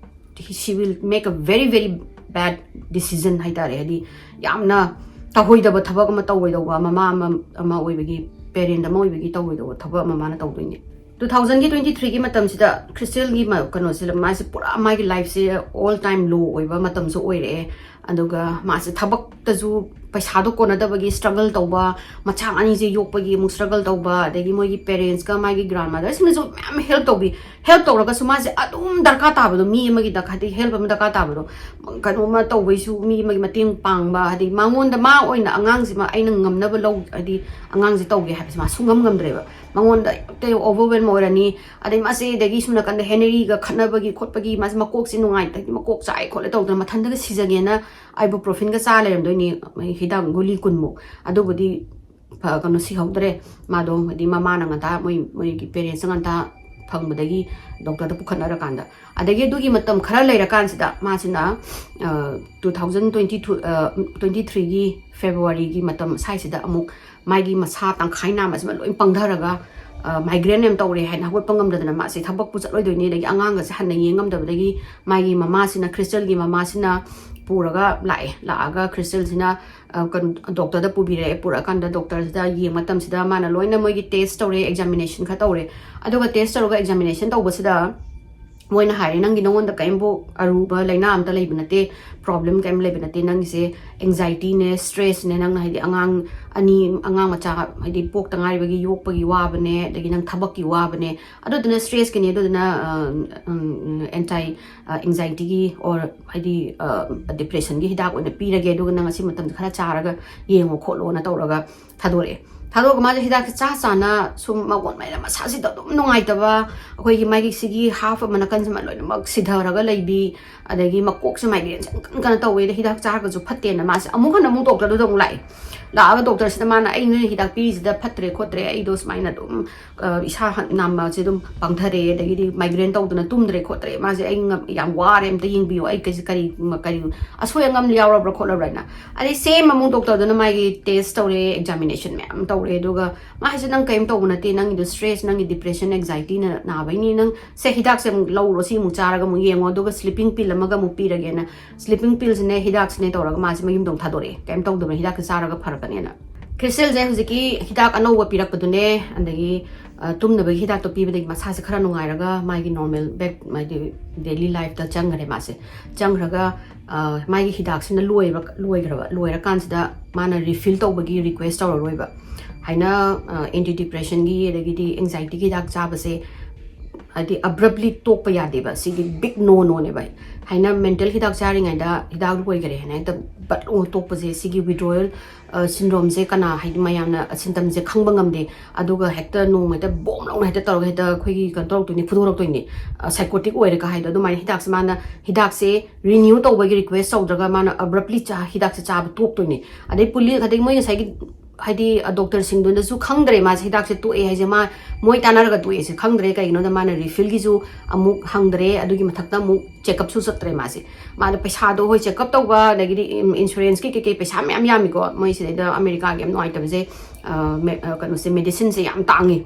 she will make a very, very bad decision ꯍꯥꯏꯇꯥꯔꯦ꯫ ꯍꯥꯏꯗꯤ ꯌꯥꯝꯅ ꯇꯧꯍꯣꯏꯗꯕ ꯊꯕꯛ ꯑꯃ ꯇꯧꯔꯣꯏꯗꯧꯕ, ꯃꯃꯥ ꯑꯃ, ꯑꯃ ꯑꯣꯏꯕꯒꯤ, ꯄꯦꯔꯦꯟ ꯑꯃ ꯑꯣꯏꯕꯒꯤ ꯇꯧꯔꯣꯏꯗꯧꯕ ꯊꯕꯛ ꯑꯃ ꯃꯥꯅ ꯇꯧꯗꯣꯏꯅꯦ꯫ ꯇꯨ ꯊꯥꯎꯖꯟꯒꯤ ꯇ꯭ꯋꯦꯟꯇꯤ ꯊ꯭ꯔꯤꯒꯤ ꯃꯇꯝꯁꯤꯗ ꯈ꯭ꯔꯤꯁꯇꯦꯜꯒꯤ ꯀꯩꯅꯣꯁꯦ, ꯃꯥꯁꯦ ꯄꯨꯔꯥ ꯃꯥꯒꯤ ꯂꯥꯏꯐꯁꯦ ꯑꯣꯜ ꯇꯥꯏꯝ ꯂꯣ ꯑꯣꯏꯕ ꯃꯇꯝꯁꯨ ꯑꯣꯏꯔꯛꯑꯦ꯫ ꯑꯗꯨꯒ ꯃꯥꯁꯦ ꯊꯕꯛꯇꯁꯨ ꯄꯩꯁꯥꯗꯣ ꯀꯣꯟꯅꯗꯕꯒꯤ ꯁ꯭ꯇ꯭ꯔꯒꯜ ꯇꯧꯕ, ꯃꯆꯥ ꯑꯅꯤꯁꯦ ꯌꯣꯛꯄꯒꯤ ꯑꯃꯨꯛ ꯁ꯭ꯇ꯭ꯔꯒꯜ ꯇꯧꯕ, ꯑꯗꯒꯤ ꯃꯣꯏꯒꯤ ꯄꯦꯔꯦꯟꯁꯀ ꯃꯥꯒꯤ ꯒ꯭ꯔꯥꯟ ꯃꯥꯗꯔꯁꯤꯅꯁꯨ ꯃꯌꯥꯝ ꯍꯦꯜꯞ ꯇꯧꯕꯤ꯫ ꯍꯦꯜꯞ ꯇꯧꯔꯒꯁꯨ ꯃꯥꯁꯦ ꯑꯗꯨꯝ ꯗꯔꯀꯥꯔ ꯇꯥꯕꯗꯣ, ꯃꯤ ꯑꯃꯒꯤ ꯗꯔꯀꯥꯔ, ꯍꯥꯏꯗꯤ ꯍꯦꯜꯞ ꯑꯃ ꯗꯔꯀꯥꯔ ꯇꯥꯕꯗꯣ, ꯀꯩꯅꯣꯝꯃ ꯇꯧꯕꯩꯁꯨ ꯃꯤ ꯑꯃꯒꯤ ꯃꯇꯦꯡ ꯄꯥꯡꯕ, ꯍꯥꯏꯗꯤ ꯃꯉꯣꯟꯗ, ꯃꯥ ꯑꯣꯏꯅ ꯑꯉꯥꯡꯁꯤꯃ ꯑꯩꯅ ꯉꯝꯅꯕ ꯂꯧ, ꯍꯥꯏꯗꯤ ꯑꯉꯥꯡꯁꯦ ꯇꯧꯒꯦ ꯍꯥꯏꯕꯁꯦ ꯃꯥ ꯁꯨꯡꯉꯝ ꯉꯝꯗ꯭ꯔꯦꯕ꯫ ꯃꯉꯣꯟꯗ ꯍꯦꯛꯇ ꯑꯣꯚꯔꯋꯦꯜꯝ ꯑꯣꯏꯔꯅꯤ꯫ ꯑꯗꯩ ꯃꯥꯁꯦ ꯑꯗꯒꯤ ꯁꯨꯝ ꯅꯥꯀꯟꯗ ꯍꯦꯅꯔꯤꯒ ꯈꯠꯅꯕꯒꯤ ꯈꯣꯠꯄꯒꯤ, ꯃꯥꯁꯦ ꯃꯀꯣꯛꯁꯦ ꯅꯨꯡꯉꯥꯏꯇ-, ꯃꯀꯣꯛ ꯆꯥꯛꯑꯦ ꯈꯣꯠꯂꯦ ꯇꯧꯗꯅ ꯃꯊꯟꯇꯒ ꯁꯤꯖꯒꯦꯅ ꯑꯥꯏꯕꯨꯄ꯭ꯔꯣꯐꯤꯟꯒ ꯆꯥ ꯂꯩꯔꯝꯗꯣꯏꯅꯤ, ꯍꯤꯗꯥꯛ ꯒꯨꯂꯤ ꯀꯨꯟꯃꯨꯛ꯫ ꯑꯗꯨꯕꯨꯗꯤ ꯐ-, ꯀꯩꯅꯣ, ꯁꯤꯍꯧꯗ꯭ꯔꯦ꯫ ꯃꯥꯗꯣ ꯍꯥꯏꯗꯤ ꯃꯃꯥꯅ ꯉꯟꯇꯥ, ꯃꯣꯏ, ꯃꯣꯏꯒꯤ ꯄꯦꯔꯦꯟꯁꯅ ꯉꯟꯇꯥ ꯐꯪꯕꯗꯒꯤ ꯗꯣꯛꯇꯔꯗ ꯄꯨꯈꯠꯅꯔꯀꯥꯟꯗ, ꯑꯗꯒꯤ ꯑꯗꯨꯒꯤ ꯃꯇꯝ ꯈꯔ ꯂꯩꯔꯀꯥꯟꯁꯤꯗ ꯃꯥꯁꯤꯅ, ꯑ, ꯇꯨ ꯊꯥꯎꯖꯟ ꯇ꯭ꯋꯦꯟꯇꯤ ꯇꯨ, ꯑ, ꯇ꯭ꯋꯦꯟꯇꯤ ꯊ꯭ꯔꯤꯒꯤ ꯐꯦꯕ꯭ꯔꯨꯋꯥꯔꯤꯒꯤ ꯃꯇꯝ ꯁ꯭ꯋꯥꯏꯁꯤꯗ ꯑꯃꯨꯛ ꯃꯥꯒꯤ ꯃꯁꯥ ꯇꯪꯈꯥꯏ ꯅꯥꯝꯃꯁꯤꯃ ꯂꯣꯏ ꯄꯪꯊꯔꯒ, ꯑ, ꯃꯥꯏꯒ꯭ꯔꯦꯟ ꯌꯥꯝ ꯇꯧꯔꯦ ꯍꯥꯏꯅ ꯍꯧꯒꯠꯄ ꯉꯝꯗꯗꯅ ꯃꯥꯁꯦ ꯊꯕꯛꯄꯨ ꯆꯠꯂꯣꯏꯗꯣꯏꯅꯤ, ꯑꯗꯒꯤ ꯑꯉꯥꯡꯒꯁꯦ ꯍꯟꯅ ꯌꯦꯡ ꯉꯝꯗꯕꯗꯒꯤ ꯃꯥꯒꯤ ꯃꯃꯥꯁꯤꯅ, ꯈ꯭ꯔꯤꯁꯇꯦꯜꯒꯤ ꯃꯃꯥꯁꯤꯅ ꯄꯨꯔꯒ ꯂꯥꯛꯑꯦ꯫ ꯂꯥꯛꯑꯒ ꯈ꯭ꯔꯤꯁꯇꯦꯜꯁꯤꯅ, ꯑ, ꯀꯩꯅꯣ, ꯗꯣꯛꯇꯔꯗ ꯄꯨꯕꯤꯔꯛꯑꯦ꯫ ꯄꯨꯔꯛꯑꯀꯥꯟꯗ ꯗꯣꯛꯇꯔꯁꯤꯗ ꯌꯦꯡꯕ ꯃꯇꯝꯁꯤꯗ ꯃꯥꯅ ꯂꯣꯏꯅ ꯃꯣꯏꯒꯤ ꯇꯦꯁ ꯇꯧꯔꯦ, ꯑꯦꯛꯖꯥꯃꯤꯅꯦꯁꯟ ꯈꯔ ꯇꯧꯔꯦ꯫ ꯑꯗꯨꯒ ꯇꯦꯁ ꯇꯧꯔꯒ ꯑꯦꯛꯖꯥꯃꯤꯅꯦꯁꯟ ꯇꯧꯕꯁꯤꯗ ꯃꯣꯏꯅ ꯍꯥꯏꯔꯦ, "ꯅꯪꯒꯤ, ꯅꯉꯣꯟꯗ ꯀꯔꯤꯝꯐꯥꯎ ꯑꯔꯨꯕ ꯂꯥꯏꯅꯥ ꯑꯝꯇ ꯂꯩꯕ ꯅꯠꯇꯦ, ꯄ꯭ꯔꯣꯕ꯭ꯂꯦꯝ ꯀꯔꯤꯝ ꯂꯩꯕ ꯅꯠꯇꯦ꯫ ꯅꯪꯒꯤꯁꯦ ꯑꯦꯡꯖꯥꯏꯇꯤꯅꯦ, ꯁ꯭ꯇ꯭ꯔꯦꯁꯅꯦ, ꯅꯪꯅ ꯍꯥꯏꯗꯤ ꯑꯉꯥꯡ ꯑꯅꯤ, ꯑꯉꯥꯡ ꯃꯆꯥ ꯍꯥꯏꯗꯤ ꯄꯣꯛꯇ ꯉꯥꯏꯔꯤꯕꯒꯤ ꯌꯣꯛꯄꯒꯤ ꯋꯥꯕꯅꯦ, ꯑꯗꯒꯤ ꯅꯪ ꯊꯕꯛꯀꯤ ꯋꯥꯕꯅꯦ, ꯑꯗꯨꯗꯨꯅ ꯁ꯭ꯇ꯭ꯔꯦꯁꯀꯤꯅꯦ, ꯑꯗꯨꯗꯨꯅ, ꯑ, ꯎꯝ, ꯑꯦꯟꯇꯥꯏ, ꯑ, ꯑꯦꯡꯖꯥꯏꯇꯤꯒꯤ ꯑꯣꯔ ꯍꯥꯏꯗꯤ, ꯑ, ꯗꯤꯄ꯭ꯔꯦꯁꯟꯒꯤ ꯍꯤꯗꯥꯛ ꯑꯣꯏꯅ ꯄꯤꯔꯒꯦ, ꯑꯗꯨꯒ ꯅꯪ ꯑꯁꯤ ꯃꯇꯝꯗ ꯈꯔ ꯆꯥꯔꯒ ꯌꯦꯡꯉꯣ ꯈꯣꯠꯂꯣꯅ" ꯇꯧꯔꯒ ꯊꯥꯗꯣꯔꯛꯑꯦ꯫ ꯊꯥꯗꯣꯛꯑꯒ ꯃꯥꯁꯦ ꯍꯤꯗꯥꯛꯁꯦ ꯆꯥ ꯆꯥꯅ ꯁꯨꯝ ꯃꯉꯣꯟ ꯃꯩꯅ ꯃꯁꯥꯁꯤꯗ ꯑꯗꯨꯝ ꯅꯨꯡꯉꯥꯏꯇꯕ, ꯑꯩꯈꯣꯏꯒꯤ ꯃꯥꯒꯤ ꯁꯤꯒꯤ ꯍꯥꯐ ꯑꯃ ꯅꯥꯀꯟꯁꯤꯃ ꯂꯣꯏꯅꯃꯛ ꯁꯤꯊꯔꯒ ꯂꯩꯕꯤ, ꯑꯗꯒꯤ ꯃꯀꯣꯛꯁꯦ ꯃꯥꯏꯒ꯭ꯔꯦꯟꯁꯦ ꯌꯥꯝ ꯀꯟ ꯀꯟꯅ ꯇꯧꯋꯦ, ꯑꯗ ꯍꯤꯗꯥꯛ ꯆꯥꯔꯒꯁꯨ ꯐꯠꯇꯦꯅ ꯃꯥꯁꯦ ꯑꯃꯨꯛ ꯍꯟꯅ ꯑꯃꯨꯛ ꯗꯣꯛꯇꯔꯗꯨꯗ ꯑꯃꯨꯛ ꯂꯥꯛꯑꯦ꯫ ꯂꯥꯛꯑꯒ ꯗꯣꯛꯇꯔꯁꯤꯗ ꯃꯥꯅ, "ꯑꯩ ꯅꯣꯏꯅ ꯍꯤꯗꯥꯛ ꯄꯤꯔꯤꯁꯤꯗ ꯐꯠꯇ꯭ꯔꯦ ꯈꯣꯠꯇ꯭ꯔꯦ, ꯑꯩꯗꯣ ꯁꯨꯃꯥꯏꯅ ꯑꯗꯨꯝ, ꯑ, ꯏꯁꯥ ꯍꯟ-, ꯅꯥꯝꯃꯁꯦ ꯑꯗꯨꯝ ꯄꯪꯊꯔꯦ, ꯑꯗꯒꯤꯗꯤ ꯃꯥꯏꯒ꯭ꯔꯦꯟ ꯇꯧꯗꯅ ꯇꯨꯝꯗ꯭ꯔꯦ ꯈꯣꯠꯇ꯭ꯔꯦ, ꯃꯥꯁꯦ ꯑꯩ ꯉꯝ-, ꯌꯥꯝ ꯋꯥꯔꯦ, ꯑꯝꯇ ꯌꯦꯡꯕꯤꯌꯣ, ꯑꯩ ꯀꯩꯁꯦ ꯀꯔꯤ, ꯀꯔꯤ ꯑꯁꯣꯏ ꯑꯉꯥꯝ ꯌꯥꯎꯔꯕ꯭ꯔꯥ ꯈꯣꯠꯂꯕ꯭ꯔꯥ" ꯍꯥꯏꯅ꯫ ꯑꯗꯩ ꯁꯦꯝ ꯑꯃꯨꯛ ꯗꯣꯛꯇꯔꯗꯨꯅ ꯃꯥꯒꯤ ꯇꯦꯁ ꯇꯧꯔꯦ, ꯑꯦꯛꯖꯥꯃꯤꯅꯦꯁꯟ ꯃꯌꯥꯝ ꯇꯧꯔꯦ, ꯑꯗꯨꯒ ꯃꯥ ꯍꯥꯏꯁꯦ, "ꯅꯪ ꯀꯔꯤꯝ ꯇꯧꯕ ꯅꯠꯇꯦ, ꯅꯪꯒꯤꯗꯣ ꯁ꯭ꯇ꯭ꯔꯦꯁ, ꯅꯪꯒꯤ ꯗꯤꯄ꯭ꯔꯦꯁꯟ, ꯑꯦꯡꯖꯥꯏꯇꯤꯅ ꯅꯥꯕꯩꯅꯤ, ꯅꯪ ꯁꯦ ꯍꯤꯗꯥꯛꯁꯦ ꯑꯃꯨꯛ ꯂꯧꯔꯣ, ꯁꯤ ꯑꯃꯨꯛ ꯆꯥꯔꯒ ꯑꯃꯨꯛ ꯌꯦꯡꯉꯣ, ꯑꯗꯨꯒ ꯁ꯭ꯂꯤꯄꯤꯡ ꯄꯤꯜ ꯑꯃꯒ ꯑꯃꯨꯛ ꯄꯤꯔꯒꯦꯅ" ꯁ꯭ꯂꯤꯄꯤꯡ ꯄꯤꯜꯁꯤꯅꯦ, ꯍꯤꯗꯥꯛꯁꯤꯅꯦ ꯇꯧꯔꯒ ꯃꯥꯁꯦ ꯃꯌꯨꯝꯗ ꯑꯃꯨꯛ ꯊꯥꯗꯣꯔꯛꯑꯦ, "ꯀꯔꯤꯝ ꯇꯧꯗꯕꯅꯤ, ꯍꯤꯗꯥꯛꯁꯦ ꯆꯥꯔꯒ ꯐꯔꯛꯀꯅꯦꯅ"꯫ ꯈ꯭ꯔꯤꯁꯇꯦꯜꯁꯦ ꯍꯧꯖꯤꯛꯀꯤ ꯍꯤꯗꯥꯛ ꯑꯅꯧꯕ ꯄꯤꯔꯛꯄꯗꯨꯅꯦ, ꯑꯗꯒꯤ ꯑ, ꯇꯨꯝꯅꯕꯒꯤ ꯍꯤꯗꯥꯛꯇꯣ ꯄꯤꯕꯗꯒꯤ ꯃꯁꯥꯁꯦ ꯈꯔ ꯅꯨꯡꯉꯥꯏꯔꯒ ꯃꯥꯒꯤ ꯅꯣꯔꯃꯦꯜ ꯕꯦꯛ, ꯃꯥꯒꯤ ꯗꯦꯂꯤ ꯂꯥꯏꯐꯇ ꯆꯪꯈ꯭ꯔꯦ ꯃꯥꯁꯦ꯫ ꯆꯪꯈ꯭ꯔꯒ ꯑ, ꯃꯥꯒꯤ ꯍꯤꯗꯥꯛꯁꯤꯅ ꯂꯣꯏꯕ, ꯂꯣꯏꯈ꯭ꯔꯕ, ꯂꯣꯏꯔꯀꯥꯟꯁꯤꯗ ꯃꯥꯅ ꯔꯤꯐꯤꯜ ꯇꯧꯕꯒꯤ ꯔꯤꯀ꯭ꯋꯦꯁ ꯇꯧꯔꯔꯣꯏꯕ꯫ ꯍꯥꯏꯅ ꯑꯦꯟꯇꯤ ꯗꯤꯄ꯭ꯔꯦꯁꯟꯒꯤ ꯑꯗꯒꯤꯗꯤ ꯑꯦꯡꯖꯥꯏꯇꯤꯒꯤ ꯍꯤꯗꯥꯛ ꯆꯥꯕꯁꯦ ꯍꯥꯏꯗꯤ ꯑꯕ꯭ꯔꯞꯂꯤ ꯇꯣꯛꯄ ꯌꯥꯗꯦꯕ꯫ ꯁꯤꯒꯤ ꯕꯤꯛ ꯅꯣ ꯅꯣꯅꯦꯕ꯫ ꯍꯥꯏꯅ ꯃꯦꯟꯇꯦꯜ ꯍꯤꯗꯥꯛ ꯆꯥꯔꯤꯉꯩꯗ ꯍꯤꯗꯥꯛ ꯂꯣꯏꯈꯔꯦ ꯍꯥꯏꯅ ꯍꯦꯛꯇ ꯕꯠ ꯂꯣ ꯇꯣꯛꯄꯁꯦ, ꯁꯤꯒꯤ ꯋꯤꯗ꯭ꯔꯣꯌꯦꯜ ꯁꯤꯟꯗ꯭ꯔꯣꯝꯁꯦ ꯀꯅꯥ, ꯍꯥꯏꯗꯤ ꯃꯌꯥꯝꯅ ꯁꯤꯝꯇꯝꯁꯦ ꯈꯪꯕ ꯉꯝꯗꯦ꯫ ꯑꯗꯨꯒ ꯍꯦꯛꯇ ꯅꯣꯡꯃ ꯍꯦꯛꯇ ꯕꯣꯝ ꯂꯧꯅ ꯍꯦꯛꯇ ꯇꯧꯔꯒ ꯍꯦꯛꯇ ꯑꯩꯈꯣꯏꯒꯤ ꯀꯩꯅꯣ ꯇꯧꯔꯛꯇꯣꯏꯅꯤ, ꯐꯨꯗꯣꯔꯛꯇꯣꯏꯅꯤ, ꯁꯥꯏꯀꯣꯇꯤꯛ ꯑꯣꯏꯔꯦꯒ ꯍꯥꯏꯗꯣ꯫ ꯑꯗꯨꯃꯥꯏꯅ ꯍꯤꯗꯥꯛꯁꯦ ꯃꯥꯅ, ꯍꯤꯗꯥꯛꯁꯦ ꯔꯤꯅ꯭ꯌꯨ ꯇꯧꯕꯒꯤ ꯔꯤꯀ꯭ꯋꯦꯁ ꯇꯧꯗ꯭ꯔꯒ ꯃꯥꯅ ꯑꯕ꯭ꯔꯞꯂꯤ ꯆꯥ ꯍꯤꯗꯥꯛꯁꯦ ꯆꯥꯕ ꯇꯣꯛꯇꯣꯏꯅꯤ꯫ ꯑꯗꯩ ꯄꯨꯂꯤꯁ, ꯑꯗꯩ ꯃꯣꯏ ꯉꯁꯥꯏꯒꯤ ꯍꯥꯏꯗꯤ ꯗꯣꯛꯇꯔꯁꯤꯡꯗꯨꯅꯁꯨ ꯈꯪꯗ꯭ꯔꯦ ꯃꯥꯁꯦ ꯍꯤꯗꯥꯛꯁꯦ ꯇꯣꯛꯑꯦ ꯍꯥꯏꯁꯦ, ꯃꯥ ꯃꯣꯏ ꯇꯥꯟꯅꯔꯒ ꯇꯣꯛꯑꯦꯁꯦ ꯈꯪꯗ꯭ꯔꯦ꯫ ꯀꯩꯒꯤꯅꯣꯗ ꯃꯥꯅ ꯔꯤꯐꯤꯜꯒꯤꯁꯨ ꯑꯃꯨꯛ ꯍꯪꯗ꯭ꯔꯦ, ꯑꯗꯨꯒꯤ ꯃꯊꯛꯇ ꯑꯃꯨꯛ ꯆꯦꯛꯑꯞꯁꯨ ꯆꯠꯇ꯭ꯔꯦ ꯃꯥꯁꯦ꯫ ꯃꯥꯗ ꯄꯩꯁꯥꯗꯣ, ꯍꯣꯏ, ꯆꯦꯛꯑꯞ ꯇꯧꯕ, ꯑꯗꯒꯤꯗꯤ ꯏꯟꯁꯨꯔꯦꯟꯁꯀꯤ ꯀꯩꯀꯩ ꯄꯩꯁꯥ ꯃꯌꯥꯝ ꯌꯥꯝꯃꯤꯀꯣ ꯃꯣꯏ ꯁꯤꯗꯩꯗ, ꯑꯃꯦꯔꯤꯀꯥꯒꯤ ꯌꯥꯝ ꯅꯨꯡꯉꯥꯏꯇꯕꯁꯦ, ꯑ, ꯃꯦ-, ꯑ, ꯀꯩꯅꯣꯁꯦ, ꯃꯦꯗꯤꯁꯤꯟꯁꯦ ꯌꯥꯝ ꯇꯥꯡꯉꯤ꯫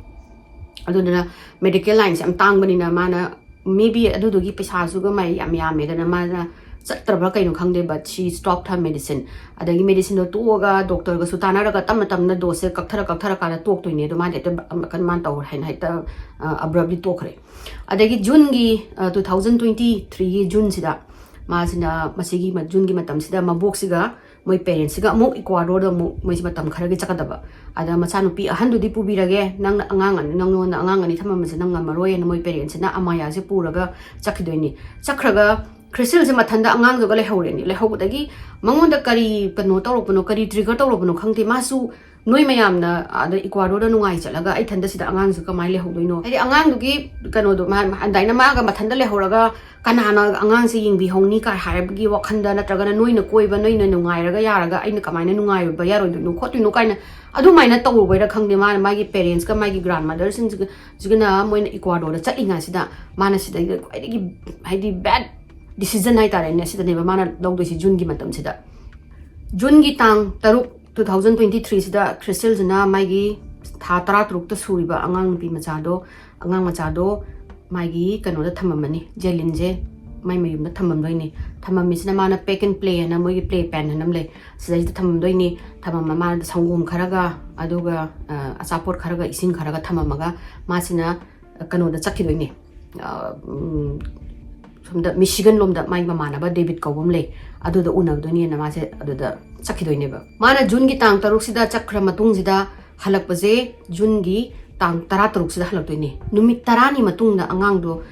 ꯑꯗꯨꯗꯨꯅ ꯃꯦꯗꯤꯀꯦꯜ ꯂꯥꯏꯟꯁꯦ ꯌꯥꯝ ꯇꯥꯡꯕꯅꯤꯅ ꯃꯥꯅ maybe ꯑꯗꯨꯗꯨꯒꯤ ꯄꯩꯁꯥꯁꯨꯒ ꯃꯥꯏ ꯌꯥꯝ ꯌꯥꯝꯃꯦꯗꯅ ꯃꯥꯅ ꯆꯠꯇ꯭ꯔꯕ꯭ꯔꯥ ꯀꯩꯅꯣ ꯈꯪꯗꯦ, but she stopped her medicine꯫ ꯑꯗꯒꯤ ꯃꯦꯗꯤꯁꯤꯟꯗꯣ ꯇꯣꯛꯑꯒ ꯗꯣꯛꯇꯔꯒꯁꯨ ꯇꯥꯟꯅꯔꯒ ꯇꯞꯅ ꯇꯞꯅ ꯗꯣꯁꯁꯦ ꯀꯛꯊꯔ ꯀꯛꯊꯔꯀꯥꯟꯗ ꯇꯣꯛꯇꯣꯏꯅꯦ꯫ ꯑꯗꯣ ꯃꯥꯗꯤ ꯍꯦꯛꯇ ꯀꯩꯅꯣ ꯃꯥꯅ ꯇꯧꯔꯦ ꯍꯥꯏꯅ ꯍꯦꯛꯇ ꯑꯕ꯭ꯔꯞꯂꯤ ꯇꯣꯛꯈ꯭ꯔꯦ꯫ ꯑꯗꯒꯤ ꯖꯨꯟꯒꯤ, ꯇꯨ ꯊꯥꯎꯖꯟ ꯇ꯭ꯋꯦꯟꯇꯤ ꯊ꯭ꯔꯤꯒꯤ ꯖꯨꯟꯁꯤꯗ ꯃꯥꯁꯤꯅ, ꯃꯁꯤꯒꯤ ꯃ-, ꯖꯨꯟꯒꯤ ꯃꯇꯝꯁꯤꯗ ꯃꯕꯣꯛꯁꯤꯒ ꯃꯣꯏ ꯄꯦꯔꯦꯟꯁꯁꯤꯒ ꯑꯃꯨꯛ ꯏꯀ꯭ꯋꯥꯗꯣꯔꯗ ꯑꯃꯨꯛ ꯃꯣꯏꯁꯤ ꯃꯇꯝ ꯈꯔꯒꯤ ꯆꯠꯀꯗꯕ꯫ ꯑꯗ ꯃꯆꯥꯅꯨꯄꯤ ꯑꯍꯟꯗꯨꯗꯤ ꯄꯨꯕꯤꯔꯒꯦ, ꯅꯪꯅ ꯑꯉꯥꯡ ꯑꯅꯤ, ꯅꯪꯉꯣꯟꯗ ꯑꯉꯥꯡ ꯑꯅꯤ ꯊꯝꯃꯝꯕꯁꯦ ꯅꯪ ꯉꯝꯃꯔꯣꯏꯅ ꯃꯣꯏ ꯄꯦꯔꯦꯟꯁꯁꯤꯅ ꯑꯃꯥꯌꯥꯁꯦ ꯄꯨꯔꯒ ꯆꯠꯈꯤꯗꯣꯏꯅꯤ꯫ ꯆꯠꯈ꯭ꯔꯒ ꯈ꯭ꯔꯤꯁꯇꯦꯜꯁꯦ ꯃꯊꯟꯗ ꯑꯉꯥꯡꯗꯨꯒ ꯂꯩꯍꯧꯔꯦꯅꯤ꯫ ꯂꯩꯍꯧꯕꯗꯒꯤ ꯃꯉꯣꯟꯗ ꯀꯔꯤ ꯀꯩꯅꯣ ꯇꯧꯔꯛꯄꯅꯣ, ꯀꯔꯤ ꯇ꯭ꯔꯤꯒꯔ ꯇꯧꯔꯛꯄꯅꯣ ꯈꯪꯗꯦ, ꯃꯥꯁꯨ ꯅꯣꯏ ꯃꯌꯥꯝꯅ ꯑꯥꯗ ꯏꯀ꯭ꯋꯥꯗꯣꯔꯗ ꯅꯨꯡꯉꯥꯏ ꯆꯠꯂꯒ ꯑꯩ ꯏꯊꯟꯗ ꯁꯤꯗ ꯑꯉꯥꯡꯁꯨ ꯀꯃꯥꯏꯅ ꯂꯩꯍꯧꯗꯣꯏꯅꯣ? ꯍꯥꯏꯗꯤ ꯑꯉꯥꯡꯗꯨꯒꯤ ꯀꯩꯅꯣꯗꯣ, ꯃꯥ, ꯃꯥ, ꯑꯗꯥꯏꯅ ꯃꯥꯒ ꯃꯊꯟꯗ ꯂꯩꯍꯧꯔꯒ ꯀꯅꯥꯅ ꯑꯉꯥꯡꯁꯦ ꯌꯦꯡꯕꯤꯍꯧꯅꯤ ꯀꯥꯏ ꯍꯥꯏꯕꯒꯤ ꯋꯥꯈꯟꯗ, ꯅꯠꯇ꯭ꯔꯒꯅ ꯅꯣꯏꯅ ꯀꯣꯏꯕ, ꯅꯣꯏꯅ ꯅꯨꯡꯉꯥꯏꯔꯒ ꯌꯥꯔꯒ ꯑꯩꯅ ꯀꯃꯥꯏꯅ ꯅꯨꯡꯉꯥꯏꯕ ꯌꯥꯔꯣꯏꯗꯣꯏꯅꯣ ꯈꯣꯠꯇꯣꯏꯅꯣ ꯀꯥꯏꯅ ꯑꯗꯨꯃꯥꯏꯅ ꯇꯧꯔꯨꯕꯩꯔꯥ ꯈꯪꯗꯦ, ꯃꯥꯅ ꯃꯥꯒꯤ ꯄꯦꯔꯦꯟꯁꯀ ꯃꯥꯒꯤ ꯒ꯭ꯔꯥꯟ ꯃꯗꯔꯁꯤꯡꯁꯤꯒ, ꯁꯤꯒꯅ ꯃꯣꯏꯅ ꯏꯀ꯭ꯋꯥꯗꯣꯔꯗ ꯆꯠꯂꯤꯉꯩꯁꯤꯗ ꯃꯥꯅ ꯁꯤꯗꯩꯗ ꯈ꯭ꯋꯥꯏꯗꯒꯤ ꯍꯥꯏꯗꯤ ꯕꯦꯗ ꯗꯤꯁꯤꯖꯟ ꯍꯥꯏꯇꯥꯔꯦꯅꯦ, ꯁꯤꯗꯅꯦꯕ ꯃꯥꯅ ꯂꯧꯗꯣꯏꯁꯤ ꯖꯨꯟꯒꯤ ꯃꯇꯝꯁꯤꯗ꯫ ꯖꯨꯟꯒꯤ ꯇꯥꯡ ꯇꯔꯨꯛ, ꯇꯨ ꯊꯥꯎꯖꯟ ꯇ꯭ꯋꯦꯟꯇꯤ ꯊ꯭ꯔꯤꯁꯤꯗ ꯈ꯭ꯔꯤꯁꯇꯦꯜꯁꯤꯅ ꯃꯥꯒꯤ ꯊꯥ ꯇꯔꯥꯇꯔꯨꯛꯇ ꯁꯨꯔꯤꯕ ꯑꯉꯥꯡ ꯅꯨꯄꯤ ꯃꯆꯥꯗꯣ, ꯑꯉꯥꯡ ꯃꯆꯥꯗꯣ ꯃꯥꯒꯤ ꯀꯩꯅꯣꯗ ꯊꯝꯃꯝꯃꯅꯤ, ꯖꯦꯂꯤꯟꯁꯦ ꯃꯥꯏ ꯃꯌꯨꯝꯗ ꯊꯝꯃꯝꯗꯣꯏꯅꯤ꯫ ꯊꯝꯃꯝꯃꯤꯁꯤꯅ ꯃꯥꯅ pack and play ꯍꯥꯏꯅ ꯃꯣꯏꯒꯤ play pen ꯍꯥꯏꯅ ꯑꯃ ꯂꯩ, ꯁꯤꯗꯩꯁꯤꯗ ꯊꯝꯃꯝꯗꯣꯏꯅꯤ꯫ ꯊꯝꯃꯝꯃ ꯃꯥꯅ ꯁꯪꯒꯣꯝ ꯈꯔꯒ, ꯑꯗꯨꯒ ꯑ, ꯑꯆꯥꯄꯣꯠ ꯈꯔꯒ, ꯏꯁꯤꯡ ꯈꯔꯒ ꯊꯝꯃꯝꯃꯒ ꯃꯥꯁꯤꯅ ꯀꯩꯅꯣꯗ ꯆꯠꯈꯤꯗꯣꯏꯅꯤ꯫ ꯑ, ꯎꯝ, ꯁꯣꯝꯗ ꯃꯤꯁꯤꯒꯟ ꯂꯣꯝꯗ ꯃꯥꯒꯤ ꯃꯃꯥꯟꯅꯕ ꯗꯦꯕꯤꯠ ꯀꯧꯕ ꯑꯃ ꯂꯩ, ꯑꯗꯨꯗ ꯎꯅꯕꯗꯣꯏꯅꯦꯅ ꯃꯥꯁꯦ ꯑꯗꯨꯗ ꯆꯠꯈꯤꯗꯣꯏꯅꯦꯕ꯫ ꯃꯥꯅ ꯖꯨꯟꯒꯤ ꯇꯥꯡ ꯇꯔꯨꯛꯁꯤꯗ ꯆꯠꯈ꯭ꯔ ꯃꯇꯨꯡꯁꯤꯗ ꯍꯜꯂꯛꯄꯁꯦ ꯖꯨꯟꯒꯤ ꯇꯥꯡ ꯇꯔꯥ ꯇꯔꯨꯛꯁꯤꯗ ꯍꯜꯂꯛꯇꯣꯏꯅꯦ꯫ ꯅꯨꯃꯤꯠ ꯇꯔꯥꯅꯤ ꯃꯇꯨꯡꯗ ꯑꯉꯥꯡꯗꯣ,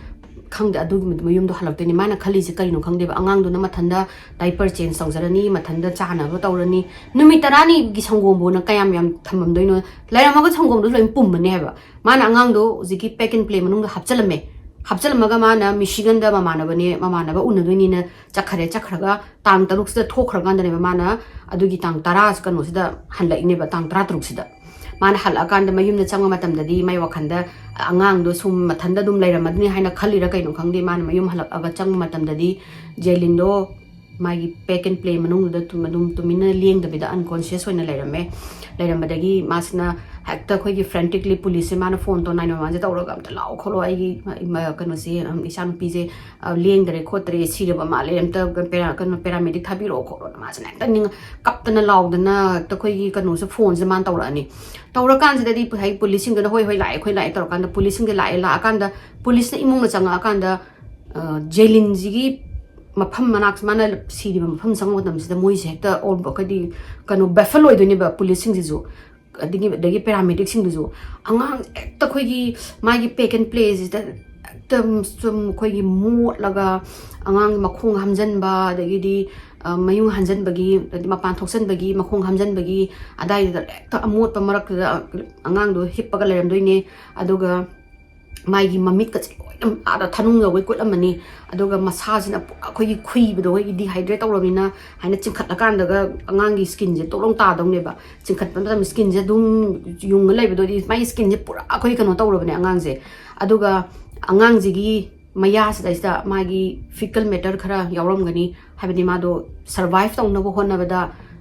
ꯈꯪꯗꯦ, ꯑꯗꯨꯒꯤ ꯃꯌꯨꯝꯗꯣ ꯍꯜꯂꯛꯇꯣꯏꯅꯦ꯫ ꯃꯥꯅ ꯈꯜꯂꯤꯁꯦ ꯀꯔꯤꯅꯣ ꯈꯪꯗꯦꯕ꯫ ꯑꯉꯥꯡꯗꯨꯅ ꯃꯊꯟꯗ diaper change ꯇꯧꯖꯔꯅꯤ, ꯃꯊꯟꯗ ꯆꯥꯅꯕ ꯇꯧꯔꯅꯤ꯫ ꯅꯨꯃꯤꯠ ꯇꯔꯥꯅꯤꯒꯤ ꯁꯪꯒꯣꯝꯕꯨꯅ ꯀꯌꯥꯝ ꯌꯥꯝ ꯊꯝꯃꯝꯗꯣꯏꯅꯣ? ꯂꯩꯔꯝꯃꯒ ꯁꯪꯒꯣꯝꯗꯨꯁꯨ ꯂꯣꯏ ꯄꯨꯝꯃꯅꯤ ꯍꯥꯏꯕ꯫ ꯃꯥꯅ ꯑꯉꯥꯡꯗꯣ ꯍꯧꯖꯤꯛꯀꯤ pack and play ꯃꯅꯨꯡꯗ ꯍꯥꯞꯆꯜꯂꯝꯃꯦ꯫ ꯍꯥꯞꯆꯜꯂꯝꯃꯒ ꯃꯥꯅ ꯃꯤꯁꯤꯒꯟꯗ ꯃꯃꯥꯟꯅꯕꯅꯦ, ꯃꯃꯥꯟꯅꯕ ꯎꯅꯗꯣꯏꯅꯤꯅ ꯆꯠꯈꯔꯦ꯫ ꯆꯠꯈ꯭ꯔꯒ ꯇꯥꯡ ꯇꯔꯨꯛꯁꯤꯗ ꯊꯣꯛꯈ꯭ꯔꯀꯥꯟꯗꯅꯦꯕ ꯃꯥꯅ ꯑꯗꯨꯒꯤ ꯇꯥꯡ ꯇꯔꯥ ꯀꯩꯅꯣꯁꯤꯗ ꯍꯜꯂꯛꯏꯅꯦꯕ, ꯇꯥꯡ ꯇꯔꯥ ꯇꯔꯨꯛꯁꯤꯗ꯫ ꯃꯥꯅ ꯍꯜꯂꯛꯑꯀꯥꯟꯗ ꯃꯌꯨꯝꯗ ꯆꯪꯕ ꯃꯇꯝꯗꯗꯤ ꯃꯥꯏ ꯋꯥꯈꯟꯗ ꯑꯉꯥꯡꯗꯣ ꯁꯨꯝ ꯃꯊꯟꯗ ꯑꯗꯨꯝ ꯂꯩꯔꯝꯃꯅꯤ ꯍꯥꯏꯅ ꯈꯜꯂꯤꯔ ꯀꯩꯅꯣ ꯈꯪꯗꯦ, ꯃꯥꯅ ꯃꯌꯨꯝ ꯍꯜꯂꯛꯑꯒ ꯆꯪꯕ ꯃꯇꯝꯗꯗꯤ ꯖꯦꯂꯤꯟꯗꯣ ꯃꯥꯒꯤ pack and play ꯃꯅꯨꯡꯗꯨꯗ ꯇꯨꯝ-, ꯑꯗꯨꯝ ꯇꯨꯃꯤꯟꯅ ꯂꯦꯡꯗꯕꯤꯗ unconscious ꯑꯣꯏꯅ ꯂꯩꯔꯝꯃꯦ꯫ ꯂꯩꯔꯝꯕꯗꯒꯤ ꯃꯥꯁꯤꯅ ꯍꯦꯛꯇ ꯑꯩꯈꯣꯏꯒꯤ frantically ꯄꯨꯂꯤꯁꯁꯦ ꯃꯥꯅ ꯐꯣꯟ ꯇꯧ, ꯅꯥꯏꯟ ꯋꯥꯟ ꯋꯥꯟꯁꯦ ꯇꯧꯔꯒ "ꯑꯝꯇ ꯂꯥꯛꯑꯣ ꯈꯣꯠꯂꯣ, ꯑꯩꯒꯤ ꯏꯃꯥ-, ꯀꯩꯅꯣꯁꯦ, ꯎꯝ, ꯏꯆꯥꯅꯨꯄꯤꯁꯦ, ꯑ, ꯂꯦꯡꯗꯔꯦ ꯈꯣꯠꯇꯔꯦ, ꯁꯤꯔꯕ ꯃꯥꯜꯂꯦ, ꯑꯝꯇ ꯄꯦꯔꯥ-, ꯀꯩꯅꯣ, paramedic ꯊꯥꯕꯤꯔꯛꯑꯣ ꯈꯣꯠꯂꯣꯅ" ꯃꯥꯁꯤꯅ ꯍꯦꯛꯇ ꯅꯤꯡ-, ꯀꯞꯇꯅ ꯂꯥꯎꯗꯅ ꯍꯦꯛꯇ ꯑꯩꯈꯣꯏꯒꯤ ꯀꯩꯅꯣꯁꯦ, ꯐꯣꯟꯁꯦ ꯃꯥꯅ ꯇꯧꯔꯛꯑꯅꯤ꯫ ꯇꯧꯔꯀꯥꯟꯁꯤꯗꯗꯤ ꯍꯥꯏꯗꯤ ꯄꯨꯂꯤꯁꯁꯤꯡꯗꯨꯅ "ꯍꯣꯏ, ꯍꯣꯏ, ꯂꯥꯛꯑꯦ, ꯑꯩꯈꯣꯏ ꯂꯥꯛꯑꯦ" ꯇꯧꯔꯀꯥꯟꯗ ꯄꯨꯂꯤꯁꯁꯤꯡꯁꯦ ꯂꯥꯛꯑꯦ꯫ ꯂꯥꯛꯑꯀꯥꯟꯗ ꯄꯨꯂꯤꯁꯅ ꯏꯃꯨꯡꯗ ꯆꯪꯉꯛꯑꯀꯥꯟꯗ, ꯑ, ꯖꯦꯂꯤꯟꯁꯤꯒꯤ ꯃꯐꯝ ꯃꯅꯥꯛ, ꯃꯥꯅ ꯁꯤꯔꯤꯕ ꯃꯐꯝ ꯆꯪꯕ ꯃꯇꯝꯁꯤꯗ ꯃꯣꯏꯁꯦ ꯍꯦꯛꯇ ꯑꯣ-, ꯍꯥꯏꯗꯤ ꯀꯩꯅꯣ, baffle ꯑꯣꯏꯗꯣꯏꯅꯦꯕ ꯄꯨꯂꯤꯁꯁꯤꯡꯁꯤꯁꯨ꯫ ꯑꯗꯒꯤ, ꯑꯗꯒꯤ paramedicꯁꯤꯡꯗꯨꯁꯨ꯫ ꯑꯉꯥꯡ ꯍꯦꯛꯇ ꯑꯩꯈꯣꯏꯒꯤ ꯃꯥꯒꯤ pack and playꯁꯤꯗ ꯍꯦꯛꯇ ꯁꯨꯝ ꯑꯩꯈꯣꯏꯒꯤ ꯃꯣꯠꯂꯒ ꯑꯉꯥꯡ ꯃꯈꯣꯡ ꯍꯥꯝꯖꯟꯕ, ꯑꯗꯒꯤꯗꯤ, ꯑ, ꯃꯌꯨꯡ ꯍꯥꯝꯖꯟꯕꯒꯤ, ꯑꯗꯩ ꯃꯄꯥꯟ ꯊꯣꯛꯆꯟꯕꯒꯤ, ꯃꯈꯣꯡ ꯍꯥꯝꯖꯟꯕꯒꯤ ꯑꯗꯥꯏꯗꯨꯗ ꯍꯦꯛꯇ ꯑꯃꯣꯠꯄ ꯃꯔꯛꯇꯨꯗ ꯑꯉꯥꯡꯗꯣ ꯍꯤꯞꯄꯒ ꯂꯩꯔꯝꯗꯣꯏꯅꯦ꯫ ꯑꯗꯨꯒ ꯃꯥꯒꯤ ꯃꯃꯤꯠꯀꯁꯦ ꯂꯣꯏꯅ ꯑꯥꯗ ꯊꯥꯅꯨꯡ ꯌꯧꯒꯩ ꯀꯨꯠꯂꯝꯃꯅꯤ꯫ ꯑꯗꯨꯒ ꯃꯁꯥꯁꯤꯅ ꯄꯨꯔꯥ ꯑꯩꯈꯣꯏꯒꯤ ꯈꯨꯏꯕꯗꯣ, ꯑꯩꯈꯣꯏꯒꯤ dehydrate ꯇꯧꯔꯕꯅꯤꯅ ꯍꯥꯏꯅ ꯆꯤꯡꯈꯠꯂꯀꯥꯟꯗꯒ ꯑꯉꯥꯡꯒꯤ skinꯁꯦ ꯇꯣꯛ ꯂꯥꯎ ꯇꯥꯗꯧꯅꯦꯕ꯫ ꯆꯤꯡꯈꯠꯄ ꯃꯇꯝꯗ skinꯁꯦ ꯑꯗꯨꯝ ꯌꯨꯡꯉ ꯂꯩꯕꯗꯣ, ꯑꯗꯨꯗꯤ ꯃꯥꯒꯤ skinꯁꯦ ꯄꯨꯔꯥ ꯑꯩꯈꯣꯏ ꯀꯩꯅꯣ ꯇꯧꯔꯕꯅꯦ ꯑꯉꯥꯡꯁꯦ꯫ ꯑꯗꯨꯒ ꯑꯉꯥꯡꯁꯤꯒꯤ ꯃꯌꯥꯁꯤꯗꯩꯁꯤꯗ ꯃꯥꯒꯤ fecal matter ꯈꯔ ꯌꯥꯎꯔꯝꯒꯅꯤ, ꯍꯥꯏꯕꯗꯤ ꯃꯥꯗꯣ survive ꯇꯧꯅꯕ ꯍꯣꯠꯅꯕꯗ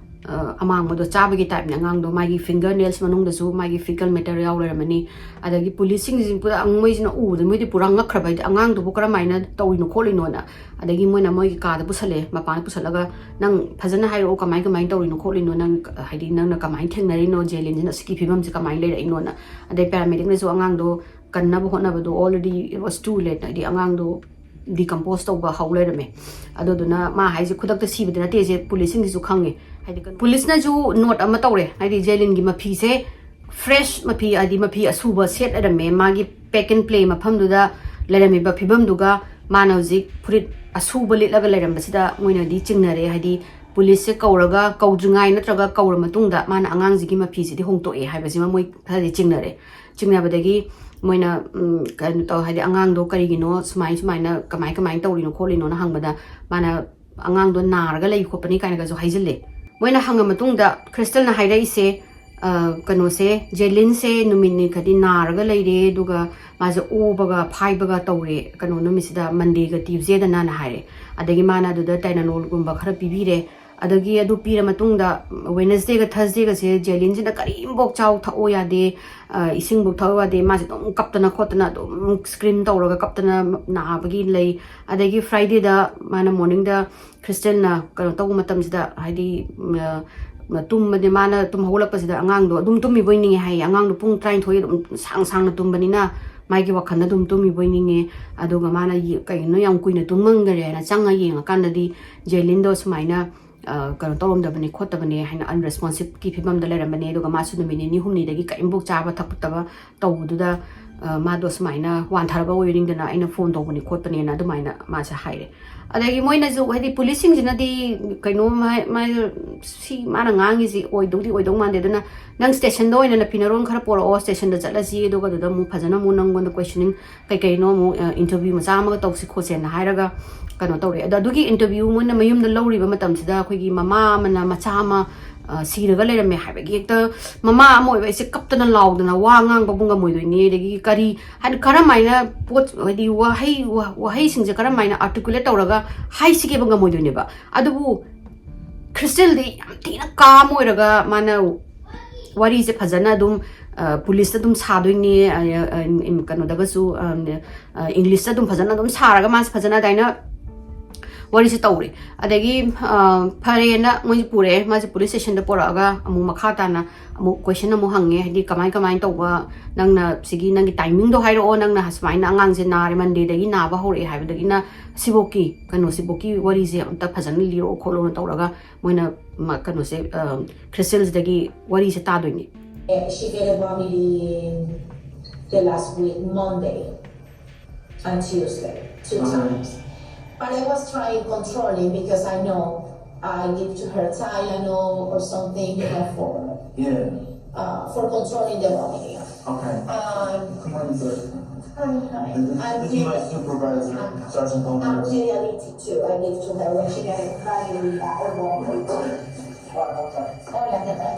ꯑ, ꯑꯃꯥꯡꯕꯗꯣ ꯆꯥꯕꯒꯤ typeꯅꯦ ꯑꯉꯥꯡꯗꯣ꯫ ꯃꯥꯒꯤ finger nails ꯃꯅꯨꯡꯗꯁꯨ ꯃꯥꯒꯤ fecal matter ꯌꯥꯎ ꯂꯩꯔꯝꯃꯅꯤ꯫ ꯑꯗꯒꯤ policeꯁꯤꯡꯁꯤ ꯄꯨꯔꯥ ꯃꯣꯏꯁꯤꯅ ꯎꯕꯗ ꯃꯣꯏꯗꯤ ꯄꯨꯔꯥ ꯉꯛꯈ꯭ꯔꯕ, ꯍꯥꯏꯗꯤ ꯑꯉꯥꯡꯗꯨꯕꯨ ꯀꯔꯝꯍꯥꯏꯅ ꯇꯧꯔꯤꯅꯣ ꯈꯣꯠꯂꯤꯅꯣꯅ꯫ ꯑꯗꯒꯤ ꯃꯣꯏꯅ ꯃꯣꯏꯒꯤ ꯀꯥꯗ ꯄꯨꯁꯜꯂꯛꯑꯦ, ꯃꯄꯥꯟꯗ ꯄꯨꯁꯜꯂꯒ, "ꯅꯪ ꯐꯖꯅ ꯍꯥꯏꯔꯛꯑꯣ, ꯀꯃꯥꯏ ꯀꯃꯥꯏꯅ ꯇꯧꯔꯤꯅꯣ ꯈꯣꯠꯂꯤꯅꯣ, ꯅꯪ ꯍꯥꯏꯗꯤ ꯅꯪꯅ ꯀꯃꯥꯏꯅ ꯊꯦꯡꯅꯔꯤꯅꯣ, ꯖꯦꯂꯤꯟꯁꯤꯅ ꯁꯤꯒꯤ ꯐꯤꯕꯝꯁꯦ ꯀꯃꯥꯏꯅ ꯂꯩꯔꯛꯏꯅꯣꯅ?" ꯑꯗꯩ paramedicꯅꯁꯨ ꯑꯉꯥꯡꯗꯣ ꯀꯟꯅꯕ ꯍꯣꯠꯅꯕꯗꯣ already it was too late, ꯍꯥꯏꯗꯤ ꯑꯉꯥꯡꯗꯣ decompose ꯇꯧꯕ ꯍꯧ ꯂꯩꯔꯝꯃꯦ꯫ ꯑꯗꯨꯗꯨꯅ ꯃꯥ ꯍꯥꯏꯁꯦ ꯈꯨꯗꯛꯇ ꯁꯤꯕꯗꯤ ꯅꯠꯇꯦꯁꯦ, policeꯁꯤꯡꯒꯤꯁꯨ ꯈꯪꯉꯦ꯫ ꯍꯥꯏꯗꯤ policeꯅꯁꯨ note ꯑꯃ ꯇꯧꯔꯦ, ꯍꯥꯏꯗꯤ ꯖꯦꯂꯤꯟꯒꯤ ꯃꯐꯤꯁꯦ fresh ꯃꯐꯤ, ꯍꯥꯏꯗꯤ ꯃꯐꯤ ꯑꯁꯨꯕ ꯁꯦꯠ ꯂꯩꯔꯝꯃꯦ꯫ ꯃꯥꯒꯤ pack and play ꯃꯐꯝꯗꯨꯗ ꯂꯩꯔꯝꯃꯤꯕ ꯐꯤꯕꯝꯗꯨꯒ ꯃꯥꯅ ꯍꯧꯖꯤꯛ ꯐꯨꯔꯤꯠ ꯑꯁꯨꯕ ꯂꯤꯠꯂꯒ ꯂꯩꯔꯝꯕꯁꯤꯗ ꯃꯣꯏꯅꯗꯤ ꯆꯤꯡꯅꯔꯦ꯫ ꯍꯥꯏꯗꯤ policeꯁꯦ ꯀꯧꯔꯒ, ꯀꯧꯗ꯭ꯔꯤꯉꯥꯏ ꯅꯠꯇ꯭ꯔꯒ ꯀꯧꯔ ꯃꯇꯨꯡꯗ ꯃꯥꯅ ꯑꯉꯥꯡꯁꯤꯒꯤ ꯃꯐꯤꯁꯤꯗꯤ ꯍꯣꯡꯇꯣꯛꯑꯦ ꯍꯥꯏꯕꯁꯤꯃ ꯃꯣꯏ ꯈꯔꯗꯤ ꯆꯤꯡꯅꯔꯦ꯫ ꯆꯤꯡꯅꯕꯗꯒꯤ ꯃꯣꯏꯅ, ꯎꯝ, ꯀꯩꯅꯣ ꯇꯧ, ꯍꯥꯏꯗꯤ ꯑꯉꯥꯡꯗꯣ ꯀꯔꯤꯒꯤꯅꯣ ꯁꯨꯃꯥꯏ ꯁꯨꯃꯥꯏꯅ ꯀꯃꯥꯏ ꯀꯃꯥꯏꯅ ꯇꯧꯔꯤꯅꯣ ꯈꯣꯠꯂꯤꯅꯣꯅ ꯍꯪꯕꯗ ꯃꯥꯅ ꯑꯉꯥꯡꯗꯣ ꯅꯥꯔꯒ ꯂꯩ ꯈꯣꯠꯄꯅꯤ ꯀꯥꯏꯅꯒꯁꯨ ꯍꯥꯏꯖꯤꯜꯂꯦ꯫ ꯃꯣꯏꯅ ꯍꯪꯉ ꯃꯇꯨꯡꯗ ꯈ꯭ꯔꯤꯁꯇꯜꯅ ꯍꯥꯏꯔꯛꯏꯁꯦ, ꯑ, ꯀꯩꯅꯣꯁꯦ, ꯖꯦꯂꯤꯟꯁꯦ ꯅꯨꯃꯤꯠ ꯅꯤ ꯈꯗꯤ ꯅꯥꯔꯒ ꯂꯩꯔꯦ, ꯑꯗꯨꯒ ꯃꯥꯁꯦ ꯑꯣꯕꯒ ꯐꯥꯏꯕꯒ ꯇꯧꯔꯦ ꯀꯩꯅꯣ ꯅꯨꯃꯤꯠꯁꯤꯗ, Mondayꯒ Tuesdayꯗꯅ ꯍꯥꯏꯔꯦ꯫ ꯑꯗꯒꯤ ꯃꯥꯅ ꯑꯗꯨꯗ Tylenolꯒꯨꯝꯕ ꯈꯔ ꯄꯤꯕꯤꯔꯦ꯫ ꯑꯗꯒꯤ ꯑꯗꯨ ꯄꯤꯔ ꯃꯇꯨꯡꯗ Wednesdayꯒ Thursdayꯒꯁꯦ ꯖꯦꯂꯤꯟꯁꯤꯅ ꯀꯔꯤꯝꯐꯧ ꯆꯥꯎ ꯊꯛꯑꯣ ꯌꯥꯗꯦ, ꯑ, ꯏꯁꯤꯡꯐꯧ ꯊꯛꯑꯣ ꯌꯥꯗꯦ꯫ ꯃꯥꯁꯦ ꯑꯗꯨꯝ ꯀꯞꯇꯅ ꯈꯣꯠꯇꯅ ꯑꯗꯨꯝ scream ꯇꯧꯔꯒ ꯀꯞꯇꯅ ꯅꯥꯕꯒꯤ ꯂꯩ꯫ ꯑꯗꯒꯤ Fridayꯗ ꯃꯥꯅ morningꯗ ꯈ꯭ꯔꯤꯁꯇꯦꯜꯅ ꯀꯩꯅꯣ ꯇꯧꯕ ꯃꯇꯝꯁꯤꯗ, ꯍꯥꯏꯗꯤ, ꯎꯝ, ꯑ, ꯇꯨꯝꯕꯗꯤ ꯃꯥꯅ ꯇꯨꯝ ꯍꯧꯒꯠꯂꯛꯄꯁꯤꯗ ꯑꯉꯥꯡꯗꯣ ꯑꯗꯨꯝ ꯇꯨꯝꯃꯤꯕꯣꯏ ꯅꯤꯡꯉꯦ ꯍꯥꯏꯌꯦ꯫ ꯑꯉꯥꯡꯗꯣ ꯄꯨꯡ ꯇꯔꯥꯅꯤꯊꯣꯏ ꯑꯗꯨꯝ ꯁꯥꯡ ꯁꯥꯡꯅ ꯇꯨꯝꯕꯅꯤꯅ ꯃꯥꯒꯤ ꯋꯥꯈꯜꯗ ꯑꯗꯨꯝ ꯇꯨꯝꯃꯤꯕꯣꯏ ꯅꯤꯡꯉꯦ꯫ ꯑꯗꯨꯒ ꯃꯥꯅ ꯌꯦ-, ꯀꯩꯒꯤꯅꯣ ꯌꯥꯝ ꯀꯨꯏꯅ ꯇꯨꯝꯃꯝꯈꯔꯦꯅ ꯆꯪꯉ ꯌꯦꯡꯉꯀꯥꯟꯗꯗꯤ ꯖꯦꯂꯤꯟꯗꯣ ꯁꯨꯃꯥꯏꯅ, ꯑ, ꯀꯩꯅꯣ ꯇꯧꯔꯝꯗꯕꯅꯤ ꯈꯣꯠꯇꯕꯅꯤ ꯍꯥꯏꯅ unresponsiveꯀꯤ ꯐꯤꯕꯝꯗ ꯂꯩꯔꯝꯕꯅꯦ꯫ ꯑꯗꯨꯒ ꯃꯥꯁꯨ ꯅꯨꯃꯤꯠ ꯅꯤꯅꯤ ꯍꯨꯝꯅꯤꯗꯒꯤ ꯀꯔꯤꯝꯐꯧ ꯆꯥꯕ ꯊꯛꯇꯕ ꯇꯧꯕꯗꯨꯗ, ꯑ, ꯃꯥꯗꯣ ꯁꯨꯃꯥꯏꯅ ꯋꯥꯟꯊꯔꯕ ꯑꯣꯏꯔꯤꯡꯗꯅ ꯑꯩꯅ ꯐꯣꯟ ꯇꯧꯕꯅꯤ ꯈꯣꯠꯄꯅꯦꯅ ꯑꯗꯨꯃꯥꯏꯅ ꯃꯥꯁꯦ ꯍꯥꯏꯔꯦ꯫ ꯑꯗꯒꯤ ꯃꯣꯏꯅꯁꯨ, ꯍꯥꯏꯗꯤ policeꯁꯤꯡꯁꯤꯅꯗꯤ ꯀꯩꯅꯣ ꯃꯥ-, ꯃꯥ-, ꯁꯤ ꯃꯥꯅ ꯉꯥꯡꯉꯤꯁꯤ ꯑꯣꯏꯗꯧꯗꯤ ꯑꯣꯏꯗꯧ ꯃꯥꯟꯗꯦ, ꯑꯗꯨꯅ ꯅꯪ stationꯗ ꯑꯣꯏꯅ ꯅꯐꯤ ꯅꯔꯣꯟ ꯈꯔ ꯄꯣꯔꯛꯑꯣ, stationꯗ ꯆꯠꯂꯁꯤ, ꯑꯗꯨꯒ ꯑꯗꯨꯗ ꯑꯃꯨꯛ ꯐꯖꯅ ꯑꯃꯨꯛ ꯅꯪꯉꯣꯟꯗ questioning ꯀꯩ ꯀꯩꯅꯣ ꯑꯃꯨꯛ, ꯑ, interview ꯃꯆꯥ ꯑꯃꯒ ꯇꯧꯁꯤ ꯈꯣꯠꯁꯦꯅ ꯍꯥꯏꯔꯒ ꯀꯩꯅꯣ ꯇꯧꯔꯦ꯫ ꯑꯗꯣ ꯑꯗꯨꯒꯤ interview ꯃꯣꯏꯅ ꯃꯌꯨꯝꯗ ꯂꯧꯔꯤꯕ ꯃꯇꯝꯁꯤꯗ ꯑꯩꯈꯣꯏꯒꯤ ꯃꯃꯥ ꯑꯃꯅ ꯃꯆꯥ ꯑꯃ, ꯑ, ꯁꯤꯔꯒ ꯂꯩꯔꯝꯃꯦ ꯍꯥꯏꯕꯒꯤ ꯍꯦꯛꯇ ꯃꯃꯥ ꯑꯃ ꯑꯣꯏꯕ ꯑꯩꯁꯦ ꯀꯞꯇꯅ ꯂꯥꯎꯗꯅ ꯋꯥ ꯉꯥꯡꯕꯕꯨ ꯉꯝꯃꯣꯏꯗꯣꯏꯅꯤ꯫ ꯑꯗꯒꯤ ꯀꯔꯤ ꯍꯥꯏꯅ, ꯀꯔꯝ ꯍꯥꯏꯅ ꯄꯣꯠ, ꯍꯥꯏꯗꯤ ꯋꯥꯍꯩ, ꯋꯥ-, ꯋꯥꯍꯩꯁꯤꯡꯁꯦ ꯀꯔꯝ ꯍꯥꯏꯅ articulate ꯇꯧꯔꯒ ꯍꯥꯏꯁꯤꯒꯦꯕ ꯉꯝꯃꯣꯏꯗꯣꯏꯅꯦꯕ꯫ ꯑꯗꯨꯕꯨ ꯈ꯭ꯔꯤꯁꯇꯦꯜꯗꯤ ꯌꯥꯝ ꯊꯤꯅ ꯀꯥꯝ ꯑꯣꯏꯔꯒ ꯃꯥꯅ ꯋꯥꯔꯤꯁꯦ ꯐꯖꯅ ꯑꯗꯨꯝ ꯄꯨꯂꯤꯁꯇ ꯑꯗꯨꯝ ꯁꯥꯗꯣꯏꯅꯦ, ꯀꯩꯅꯣꯗꯒꯁꯨ, ꯏꯪꯂꯤꯁꯇ ꯑꯗꯨꯝ ꯐꯖꯅ ꯑꯗꯨꯝ ꯁꯥꯔꯒ ꯃꯥꯁꯦ ꯐꯖꯅ ꯑꯗꯨꯃꯥꯏꯅ ꯋꯥꯔꯤꯁꯦ ꯇꯧꯔꯦ꯫ ꯑꯗꯒꯤ ꯐꯔꯦꯅ ꯃꯣꯏꯁꯦ ꯄꯨꯔꯛꯑꯦ, ꯃꯥꯁꯦ ꯄꯨꯂꯤꯁ ꯁ꯭ꯇꯦꯁꯟꯗ ꯄꯨꯔꯛꯑꯒ ꯑꯃꯨꯛ ꯃꯈꯥ ꯇꯥꯅ ꯑꯃꯨꯛ ꯀꯣꯏꯁꯟ ꯑꯃꯨꯛ ꯍꯪꯉꯦ, ꯍꯥꯏꯗꯤ ꯀꯃꯥꯏ ꯀꯃꯥꯏꯅ ꯇꯧꯕ, ꯅꯪꯅ ꯁꯤꯒꯤ ꯅꯪꯒꯤ ꯇꯥꯏꯃꯤꯡꯗꯣ ꯍꯥꯏꯔꯛꯑꯣ, ꯅꯪꯅ ꯁꯨꯃꯥꯏꯅ ꯑꯉꯥꯡꯁꯦ ꯅꯥꯔꯦ, ꯃꯟꯗꯦꯗꯒꯤ ꯅꯥꯕ ꯍꯧꯔꯛꯑꯦ ꯍꯥꯏꯕꯗꯒꯤꯅ ꯁꯤꯐꯧꯀꯤ ꯀꯩꯅꯣꯁꯤꯐꯧꯀꯤ ꯋꯥꯔꯤꯁꯦ ꯑꯝꯇ ꯐꯖꯅ ꯂꯤꯔꯛꯑꯣ ꯈꯣꯠꯂꯣꯅ ꯇꯧꯔꯒ ꯃꯣꯏꯅ ꯀꯩꯅꯣꯁꯦ, ꯈ꯭ꯔꯤꯁꯇꯦꯜꯁꯤꯗꯒꯤ ꯋꯥꯔꯤꯁꯦ ꯇꯥꯗꯣꯏꯅꯤ꯫ She get a vomiting the last week, Monday and Tuesday, two times. But I was trying controlling because I know I give to her Tylenol or something, you know, for Yeah. uh, for controlling the vomiting. Okay. Um, Good morning, sir. hi, hi. This, I'm this is my really, supervisor, Sergeant I'm Gomez. really allergic to. I give to her when she get diarrhea or vomiting. Hola, ¿cómo estás? Hola, ¿qué tal?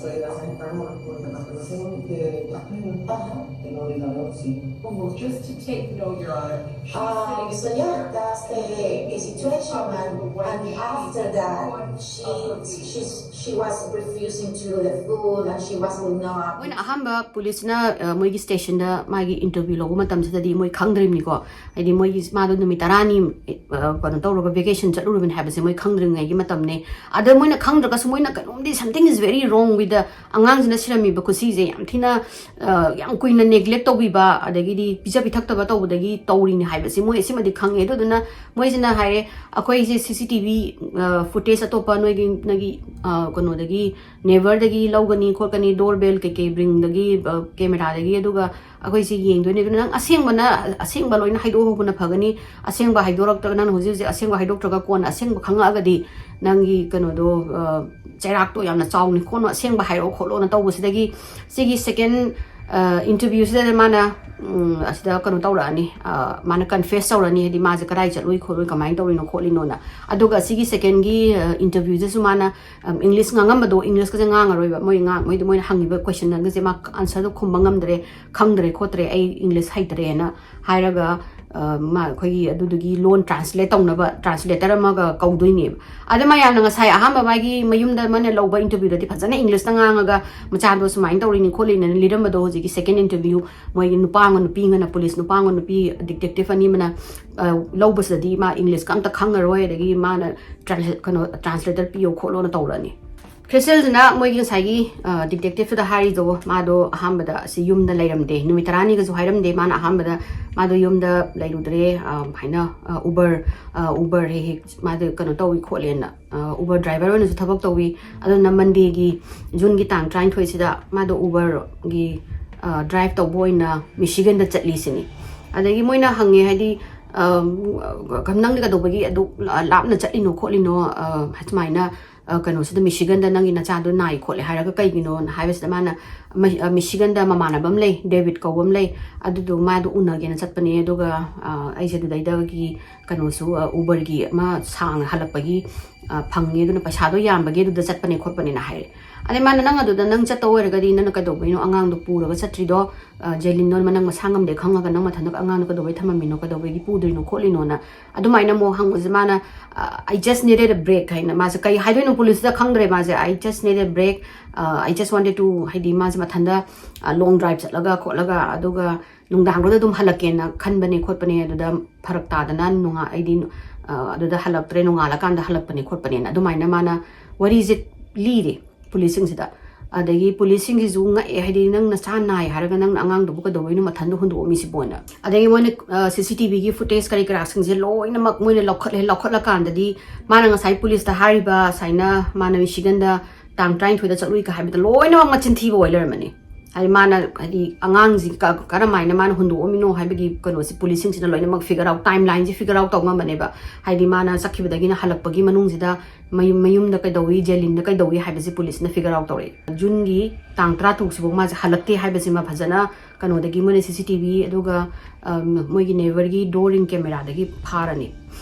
Soy la enfermera de la Federación de Castilla Ajá. en Ordenador, sí. Well, just to take note, Your Honor, she's Um, sitting so yeah, that's the, the situation. And, and after that, she, she, she was refusing to do the food and she was not. ꯃꯣꯏꯅ ꯑꯍꯥꯟꯕ ꯄꯨꯂꯤꯁꯅ ꯃꯣꯏꯒꯤ ꯁ꯭ꯇꯦꯁꯟꯗ ꯃꯥꯒꯤ ꯏꯟꯇꯔꯚ꯭ꯌꯨ ꯂꯧꯕ ꯃꯇꯝꯁꯤꯗꯗꯤ ꯃꯣꯏ ꯈꯪꯗ꯭ꯔꯤꯕꯅꯤꯀꯣ, ꯍꯥꯏꯗꯤ ꯃꯣꯏꯒꯤ ꯃꯥꯗꯣ ꯅꯨꯃꯤꯠ ꯇꯔꯥꯅꯤ ꯀꯩꯅꯣ ꯇꯧꯔꯒ ꯚꯦꯀꯦꯁꯟ ꯆꯠꯂꯨꯔꯕꯅꯤ ꯍꯥꯏꯕꯁꯦ ꯃꯣꯏ ꯈꯪꯗ꯭ꯔꯤꯉꯩꯒꯤ ꯃꯇꯝꯅꯦ꯫ ꯑꯗ ꯃꯣꯏꯅ ꯈꯪꯗ꯭ꯔꯒꯁꯨ ꯃꯣꯏꯅ ꯀꯩꯅꯣꯝꯗꯤ, something is very wrong with the, ꯑꯉꯥꯡꯁꯤꯅ ꯁꯤꯔꯝꯃꯤꯕ ꯈꯨꯠꯁꯤꯁꯦ ꯌꯥꯝ ꯊꯤꯅ ꯌꯥꯝ ꯀꯨꯏꯅ ꯅꯦꯒ꯭ꯂꯦꯛ ꯇꯧꯕꯤꯕ, ꯑꯗꯒꯤꯗꯤ ꯄꯤꯖ ꯄꯤꯊꯛꯇꯕ ꯇꯧꯕꯗꯒꯤ ꯇꯧꯔꯤꯅꯤ ꯍꯥꯏꯕꯁꯤ ꯃꯣꯏ ꯑꯁꯤꯃꯗꯤ ꯈꯪꯉꯦ꯫ ꯑꯗꯨꯗꯨꯅ ꯃꯣꯏꯁꯤꯅ ꯍꯥꯏꯔꯦ, ꯑꯩꯈꯣꯏꯁꯦ ꯁꯤ ꯁꯤ ꯇꯤ ꯚꯤ ꯐꯨꯇꯦꯖ ꯑꯇꯣꯞꯄ ꯅꯣꯏꯒꯤ, ꯅꯣꯏꯒꯤ ꯀꯩꯅꯣꯗꯒꯤ, ꯅꯦꯕꯔꯗꯒꯤ ꯂꯧꯒꯅꯤ ꯈꯣꯠꯀꯅꯤ, ꯗꯣꯔ ꯕꯦꯜ ꯀꯩꯀꯩ ꯔꯤꯡꯗꯒꯤ, ꯀꯦꯃꯦꯔꯥꯗꯒꯤ, ꯑꯗꯨꯒ ꯑꯩꯈꯣꯏꯁꯦ ꯌꯦꯡꯗꯣꯏꯅꯦ꯫ ꯑꯗꯨꯅ ꯅꯪ ꯑꯁꯦꯡꯕꯅ, ꯑꯁꯦꯡꯕ ꯂꯣꯏꯅ ꯍꯥꯏꯗꯣꯛꯍꯧꯕꯅ ꯐꯒꯅꯤ꯫ ꯑꯁꯦꯡꯕ ꯍꯥꯏꯗꯣꯔꯛꯇ꯭ꯔꯒ, ꯅꯪꯅ ꯍꯧꯖꯤꯛ ꯍꯧꯖꯤꯛ ꯑꯁꯦꯡꯕ ꯍꯥꯏꯗꯣꯛꯇ꯭ꯔꯒ ꯀꯣꯟꯅ ꯑꯁꯦꯡꯕ ꯈꯪꯉꯛꯑꯒꯗꯤ ꯅꯪꯒꯤ ꯀꯩꯅꯣꯗꯣ, ꯆꯩꯔꯥꯛꯇꯣ ꯌꯥꯝꯅ ꯆꯥꯎꯅꯤ ꯈꯣꯠꯅꯣ, ꯑꯁꯦꯡꯕ ꯍꯥꯏꯔꯛꯑꯣ ꯈꯣꯠꯂꯣꯅ ꯇꯧꯕꯁꯤꯗꯒꯤ ꯁꯤꯒꯤ ꯁꯦꯀꯦꯟ ꯏꯟꯇꯔꯚ꯭ꯌꯨꯁꯤꯗ ꯃꯥꯅ ꯑꯁꯤꯗ ꯀꯩꯅꯣ ꯇꯧꯔꯛꯑꯅꯤ, ꯃꯥꯅ ꯀꯟꯐꯦꯁ ꯇꯧꯔꯅꯤ, ꯍꯥꯏꯗꯤ ꯃꯥꯁꯦ ꯀꯗꯥꯏ ꯆꯠꯂꯨꯏ ꯈꯣꯠꯂꯨꯏ, ꯀꯃꯥꯏꯅ ꯇꯧꯔꯤꯅꯣ ꯈꯣꯠꯂꯤꯅꯣꯅ꯫ ꯑꯗꯨꯒ ꯁꯤꯒꯤ ꯁꯦꯀꯦꯟꯒꯤ ꯏꯟꯇꯔꯚ꯭ꯌꯨꯗꯁꯨ ꯃꯥꯅ ꯏꯪꯂꯤꯁ ꯉꯥꯡꯉꯝꯕꯗꯣ, ꯏꯪꯂꯤꯁꯀꯁꯦ ꯉꯥꯡꯉꯔꯣꯏꯕ꯫ ꯃꯣꯏ ꯉꯥꯡ-, ꯃꯣꯏꯗ ꯃꯣꯏꯅ ꯍꯪꯉꯤꯕ ꯀꯣꯏꯁꯟꯒꯁꯦ ꯃꯥ ꯑꯟꯁꯔꯗꯣ ꯈꯨꯝꯕ ꯉꯝꯗ꯭ꯔꯦ, ꯈꯪꯗ꯭ꯔꯦ ꯈꯣꯠꯇ꯭ꯔꯦ, ꯑꯩ ꯏꯪꯂꯤꯁ ꯍꯩꯇ꯭ꯔꯦꯅ ꯍꯥꯏꯔꯒ ꯑ, ꯃꯥ ꯑꯩꯈꯣꯏꯒꯤ ꯑꯗꯨꯗꯨꯒꯤ ꯂꯣꯟ ꯇ꯭ꯔꯥꯟꯁꯂꯦꯠ ꯇꯧꯅꯕ ꯇ꯭ꯔꯥꯟꯁꯂꯦꯇꯔ ꯑꯃꯒ ꯀꯧꯗꯣꯏꯅꯦꯕ꯫ ꯑꯗ ꯃꯌꯥꯝꯅ ꯉꯁꯥꯏ ꯑꯍꯥꯟꯕ ꯃꯥꯒꯤ ꯃꯌꯨꯝꯗ ꯃꯥꯅ ꯂꯧꯕ ꯏꯟꯇꯔꯚ꯭ꯌꯨꯗꯗꯤ ꯐꯖꯅ ꯏꯪꯂꯤꯁꯇ ꯉꯥꯡꯉꯒ, "ꯃꯆꯥꯗꯣ ꯁꯨꯃꯥꯏꯅ ꯇꯧꯔꯤꯅꯤ ꯈꯣꯠꯂꯤꯅꯤꯅ" ꯂꯤꯔꯝꯕꯗꯣ, ꯍꯧꯖꯤꯛꯀꯤ ꯁꯦꯀꯦꯟ ꯏꯟꯇꯔꯚ꯭ꯌꯨ ꯃꯣꯏꯒꯤ ꯅꯨꯄꯥ ꯑꯃꯒ ꯅꯨꯄꯤ ꯑꯃꯒꯅ, ꯄꯨꯂꯤꯁ ꯅꯨꯄꯥ ꯑꯃꯒ ꯅꯨꯄꯤ ꯗꯤꯇꯦꯛꯇꯤꯚ ꯑꯅꯤ ꯑꯃꯅ, ꯑ, ꯂꯧꯕꯁꯤꯗꯗꯤ ꯃꯥ ꯏꯪꯂꯤꯁꯀ ꯑꯝꯇ ꯈꯪꯉꯔꯣꯏ, ꯑꯗꯒꯤ ꯃꯥꯅ ꯇ꯭ꯔꯥꯟꯁꯂꯦ-, ꯀꯩꯅꯣ, ꯇ꯭ꯔꯥꯟꯁꯂꯦꯇꯔ ꯄꯤꯌꯣ ꯈꯣꯠꯂꯣꯅ ꯇꯧꯔꯅꯤ꯫ ꯈ꯭ꯔꯤꯁꯦꯜꯁꯤꯅ ꯃꯣꯏꯒꯤ ꯉꯁꯥꯏꯒꯤ, ꯑ, ꯗꯤꯇꯦꯛꯇꯤꯚꯇꯨꯗ ꯍꯥꯏꯔꯤꯗꯣ, ꯃꯥꯗꯣ ꯑꯍꯥꯟꯕꯗ ꯑꯁꯤ ꯌꯨꯝꯗ ꯂꯩꯔꯝꯗꯦ, ꯅꯨꯃꯤꯠ ꯇꯔꯥꯅꯤꯒꯁꯨ ꯍꯥꯏꯔꯝꯗꯦ꯫ ꯃꯥꯅ ꯑꯍꯥꯟꯕꯗ ꯃꯥꯗꯣ ꯌꯨꯝꯗ ꯂꯩꯔꯨꯗ꯭ꯔꯦ, ꯑ, ꯍꯥꯏꯅ, ꯑ, ꯎꯕꯔ, ꯑ, ꯎꯕꯔ ꯍꯦꯛ ꯍꯦꯛ ꯃꯥꯗꯣ ꯀꯩꯅꯣ ꯇꯧꯏ ꯈꯣꯠꯂꯦꯅ, ꯑ, ꯎꯕꯔ ꯗ꯭ꯔꯥꯏꯚꯔ ꯑꯣꯏꯅꯁꯨ ꯊꯕꯛ ꯇꯧꯏ꯫ ꯑꯗꯨꯅ ꯃꯟꯗꯦꯒꯤ, ꯖꯨꯟꯒꯤ ꯇꯥꯡ ꯇꯔꯥꯅꯤꯊꯣꯏꯁꯤꯗ ꯃꯥꯗꯣ ꯎꯕꯔꯒꯤ, ꯑ, ꯗ꯭ꯔꯥꯏꯚ ꯇꯧꯕ ꯑꯣꯏꯅ ꯃꯤꯁꯤꯒꯟꯗ ꯆꯠꯂꯤ ꯁꯤꯅꯤ꯫ ꯑꯗꯒꯤ ꯃꯣꯏꯅ ꯍꯪꯉꯦ, ꯍꯥꯏꯗꯤ, ꯑ, "ꯅꯪꯗꯤ ꯀꯩꯗꯧꯕꯒꯤ ꯑꯗꯨꯛ ꯂꯥꯞꯅ ꯆꯠꯂꯤꯅꯣ ꯈꯣꯠꯂꯤꯅꯣ?" ꯑ, ꯁꯨꯃꯥꯏꯅ ꯑ, ꯀꯩꯅꯣꯁꯤꯗ, "ꯃꯤꯁꯤꯒꯟꯗ ꯅꯪꯒꯤ ꯅꯆꯥꯗꯣ ꯅꯥꯏ ꯈꯣꯠꯂꯦ ꯍꯥꯏꯔꯒ ꯀꯩꯒꯤꯅꯣꯅ?" ꯍꯥꯏꯕꯁꯤꯗ ꯃꯥꯅ, "ꯃ-, ꯑ, ꯃꯤꯁꯤꯒꯟꯗ ꯃꯃꯥꯟꯅꯕ ꯑꯃ ꯂꯩ, ꯗꯦꯕꯤꯠ ꯀꯧꯕ ꯑꯃ ꯂꯩ, ꯑꯗꯨꯗꯣ ꯃꯥꯗꯣ ꯎꯅꯒꯦꯅ ꯆꯠꯄꯅꯦ, ꯑꯗꯨꯒ, ꯑ, ꯑꯩꯁꯦ ꯑꯗꯨꯗꯩꯗꯒꯤ ꯀꯩꯅꯣꯁꯨ, ꯑ, ꯎꯕꯔꯒꯤ ꯑꯃ ꯁꯥꯡꯅ ꯍꯜꯂꯛꯄꯒꯤ, ꯑ, ꯐꯪꯉꯦ, ꯑꯗꯨꯅ ꯄꯩꯁꯥꯗꯣ ꯌꯥꯝꯕꯒꯤ ꯑꯗꯨꯗ ꯆꯠꯄꯅꯦ ꯈꯣꯠꯄꯅꯦꯅ" ꯍꯥꯏꯔꯦ꯫ ꯑꯗꯩ ꯃꯥꯅ, "ꯅꯪ ꯑꯗꯨꯗ ꯅꯪ ꯆꯠꯇꯧ ꯑꯣꯏꯔꯒꯗꯤ ꯅꯪꯅ ꯀꯩꯗꯧꯕꯩꯅꯣ ꯑꯉꯥꯡꯗꯣ ꯄꯨꯔꯒ ꯆꯠꯇ꯭ꯔꯤꯗꯣ? ꯑ, ꯖꯦꯂꯤꯟꯗꯣ ꯅꯪ ꯃꯁꯥ ꯉꯝꯗꯦ ꯈꯪꯉꯒ ꯅꯪ ꯃꯊꯟꯗ ꯑꯉꯥꯡꯗꯣ ꯀꯩꯗꯧꯕꯩ ꯊꯝꯃꯝꯃꯤꯅꯣ, ꯀꯩꯗꯧꯕꯒꯤ ꯄꯨꯗ꯭ꯔꯤꯅꯣ ꯈꯣꯠꯂꯤꯅꯣꯅ?" ꯑꯗꯨꯃꯥꯏꯅ ꯑꯃꯨꯛ ꯍꯪꯕꯁꯦ ꯃꯥꯅ, ꯑ, "I just needed a break" ꯍꯥꯏꯅ, ꯃꯥꯁꯦ ꯀꯩ ꯍꯥꯏꯗꯣꯏꯅꯣ ꯄꯨꯂꯤꯁꯇ ꯈꯪꯗ꯭ꯔꯦ ꯃꯥꯁꯦ꯫ "I just needed a break, ꯑ, I just wanted to", ꯍꯥꯏꯗꯤ ꯃꯥꯁꯦ ꯃꯊꯟꯗ, ꯑ, ꯂꯣꯡ ꯗ꯭ꯔꯥꯏꯚ ꯆꯠꯂꯒ ꯈꯣꯠꯂꯒ, ꯑꯗꯨꯒ ꯅꯨꯡꯗꯥꯡꯗꯨꯗ ꯑꯗꯨꯝ ꯍꯜꯂꯛꯀꯦꯅ ꯈꯟꯕꯅꯦ ꯈꯣꯠꯄꯅꯦ, ꯑꯗꯨꯗ ꯐꯔꯛ ꯇꯥꯗꯅ ꯅꯣꯡꯉꯥ-, ꯑꯩꯗꯤ, ꯑ, ꯑꯗꯨꯗ ꯍꯜꯂꯛꯇ꯭ꯔꯦ, ꯅꯣꯡꯉꯥꯜꯂꯀꯥꯟꯗ ꯍꯜꯂꯛꯄꯅꯦ ꯈꯣꯠꯄꯅꯦꯅ ꯑꯗꯨꯃꯥꯏꯅ ꯃꯥꯅ ꯋꯥꯔꯤꯁꯦ ꯂꯤꯔꯦ ꯄꯨꯂꯤꯁꯁꯤꯡꯁꯤꯗ꯫ ꯑꯗꯒꯤ ꯄꯨꯂꯤꯁꯁꯤꯡꯁꯤꯁꯨ ꯉꯛꯑꯦ, ꯍꯥꯏꯗꯤ, "ꯅꯪ ꯅꯆꯥ ꯅꯥꯏ ꯍꯥꯏꯔꯒ ꯅꯪꯅ ꯑꯉꯥꯡꯗꯨꯕꯨ ꯀꯩꯗꯧꯕꯩꯅꯣ ꯃꯊꯟꯗ ꯍꯨꯟꯗꯣꯛꯑꯝꯃꯤꯁꯤꯕꯣꯅ?" ꯑꯗꯒꯤ ꯃꯣꯏꯅ, ꯑ, ꯁꯤ ꯁꯤ ꯇꯤ ꯚꯤꯒꯤ ꯐꯨꯇꯦꯖ ꯀꯔꯤ ꯀꯔꯥꯁꯤꯡꯁꯦ ꯂꯣꯏꯅꯃꯛ ꯃꯣꯏꯅ ꯂꯧꯈꯠꯂꯦ꯫ ꯂꯧꯈꯠꯂꯀꯥꯟꯗꯗꯤ ꯃꯥꯅ ꯉꯁꯥꯏ ꯄꯨꯂꯤꯁꯇ ꯍꯥꯏꯔꯤꯕ, ꯁꯨꯃꯥꯏꯅ ꯃꯥꯅ ꯃꯤꯁꯤꯒꯟꯗ ꯇꯥꯡ ꯇꯔꯥꯅꯤꯊꯣꯏꯗ ꯆꯠꯂꯨꯏꯒ ꯍꯥꯏꯕꯗꯣ ꯂꯣꯏꯅꯃꯛ ꯃꯆꯤꯟ ꯊꯤꯕ ꯑꯣꯏ ꯂꯩꯔꯝꯃꯅꯤ꯫ ꯍꯥꯏꯗꯤ ꯃꯥꯅ, ꯍꯥꯏꯗꯤ ꯑꯉꯥꯡꯁꯤ ꯀ-, ꯀꯔꯝꯍꯥꯏꯅ ꯃꯥꯅ ꯍꯨꯟꯗꯣꯛꯑꯝꯃꯤꯅꯣ ꯍꯥꯏꯕꯒꯤ ꯀꯩꯅꯣꯁꯤ ꯄꯨꯂꯤꯁꯁꯤꯡꯁꯤꯅ ꯂꯣꯏꯅꯃꯛ ꯐꯤꯒꯔ ꯑꯥꯎꯠ, ꯇꯥꯏꯝ ꯂꯥꯏꯟꯁꯦ ꯐꯤꯒꯔ ꯑꯥꯎꯠ ꯇꯧ ꯉꯝꯕꯅꯦꯕ꯫ ꯍꯥꯏꯗꯤ ꯃꯥꯅ ꯆꯠꯈꯤꯕꯗꯒꯤꯅ ꯍꯜꯂꯛꯄꯒꯤ ꯃꯅꯨꯡꯁꯤꯗ ꯃꯌꯨꯝ, ꯃꯌꯨꯝꯗ ꯀꯩꯗꯧꯏ, ꯖꯦꯂꯤꯟꯗ ꯀꯩꯗꯧꯏ ꯍꯥꯏꯕꯁꯤ ꯄꯨꯂꯤꯁꯅ ꯐꯤꯒꯔ ꯑꯥꯎꯠ ꯇꯧꯔꯛꯑꯦ꯫ ꯖꯨꯟꯒꯤ ꯇꯥꯡ ꯇꯔꯥ ꯇꯔꯨꯛꯁꯤꯐꯥꯎ ꯃꯥꯁꯦ ꯍꯜꯂꯛꯇꯦ ꯍꯥꯏꯕꯁꯤꯃ ꯐꯖꯅ ꯀꯩꯅꯣꯗꯒꯤ, ꯃꯣꯏꯅ ꯁꯤ ꯁꯤ ꯇꯤ ꯚꯤ, ꯑꯗꯨꯒ, ꯑꯝ, ꯃꯣꯏꯒꯤ ꯅꯦꯕꯔꯒꯤ ꯗꯣꯔ ꯔꯤꯡ ꯀꯦꯃꯦꯔꯥꯗꯒꯤ ꯐꯥꯔꯅꯤ꯫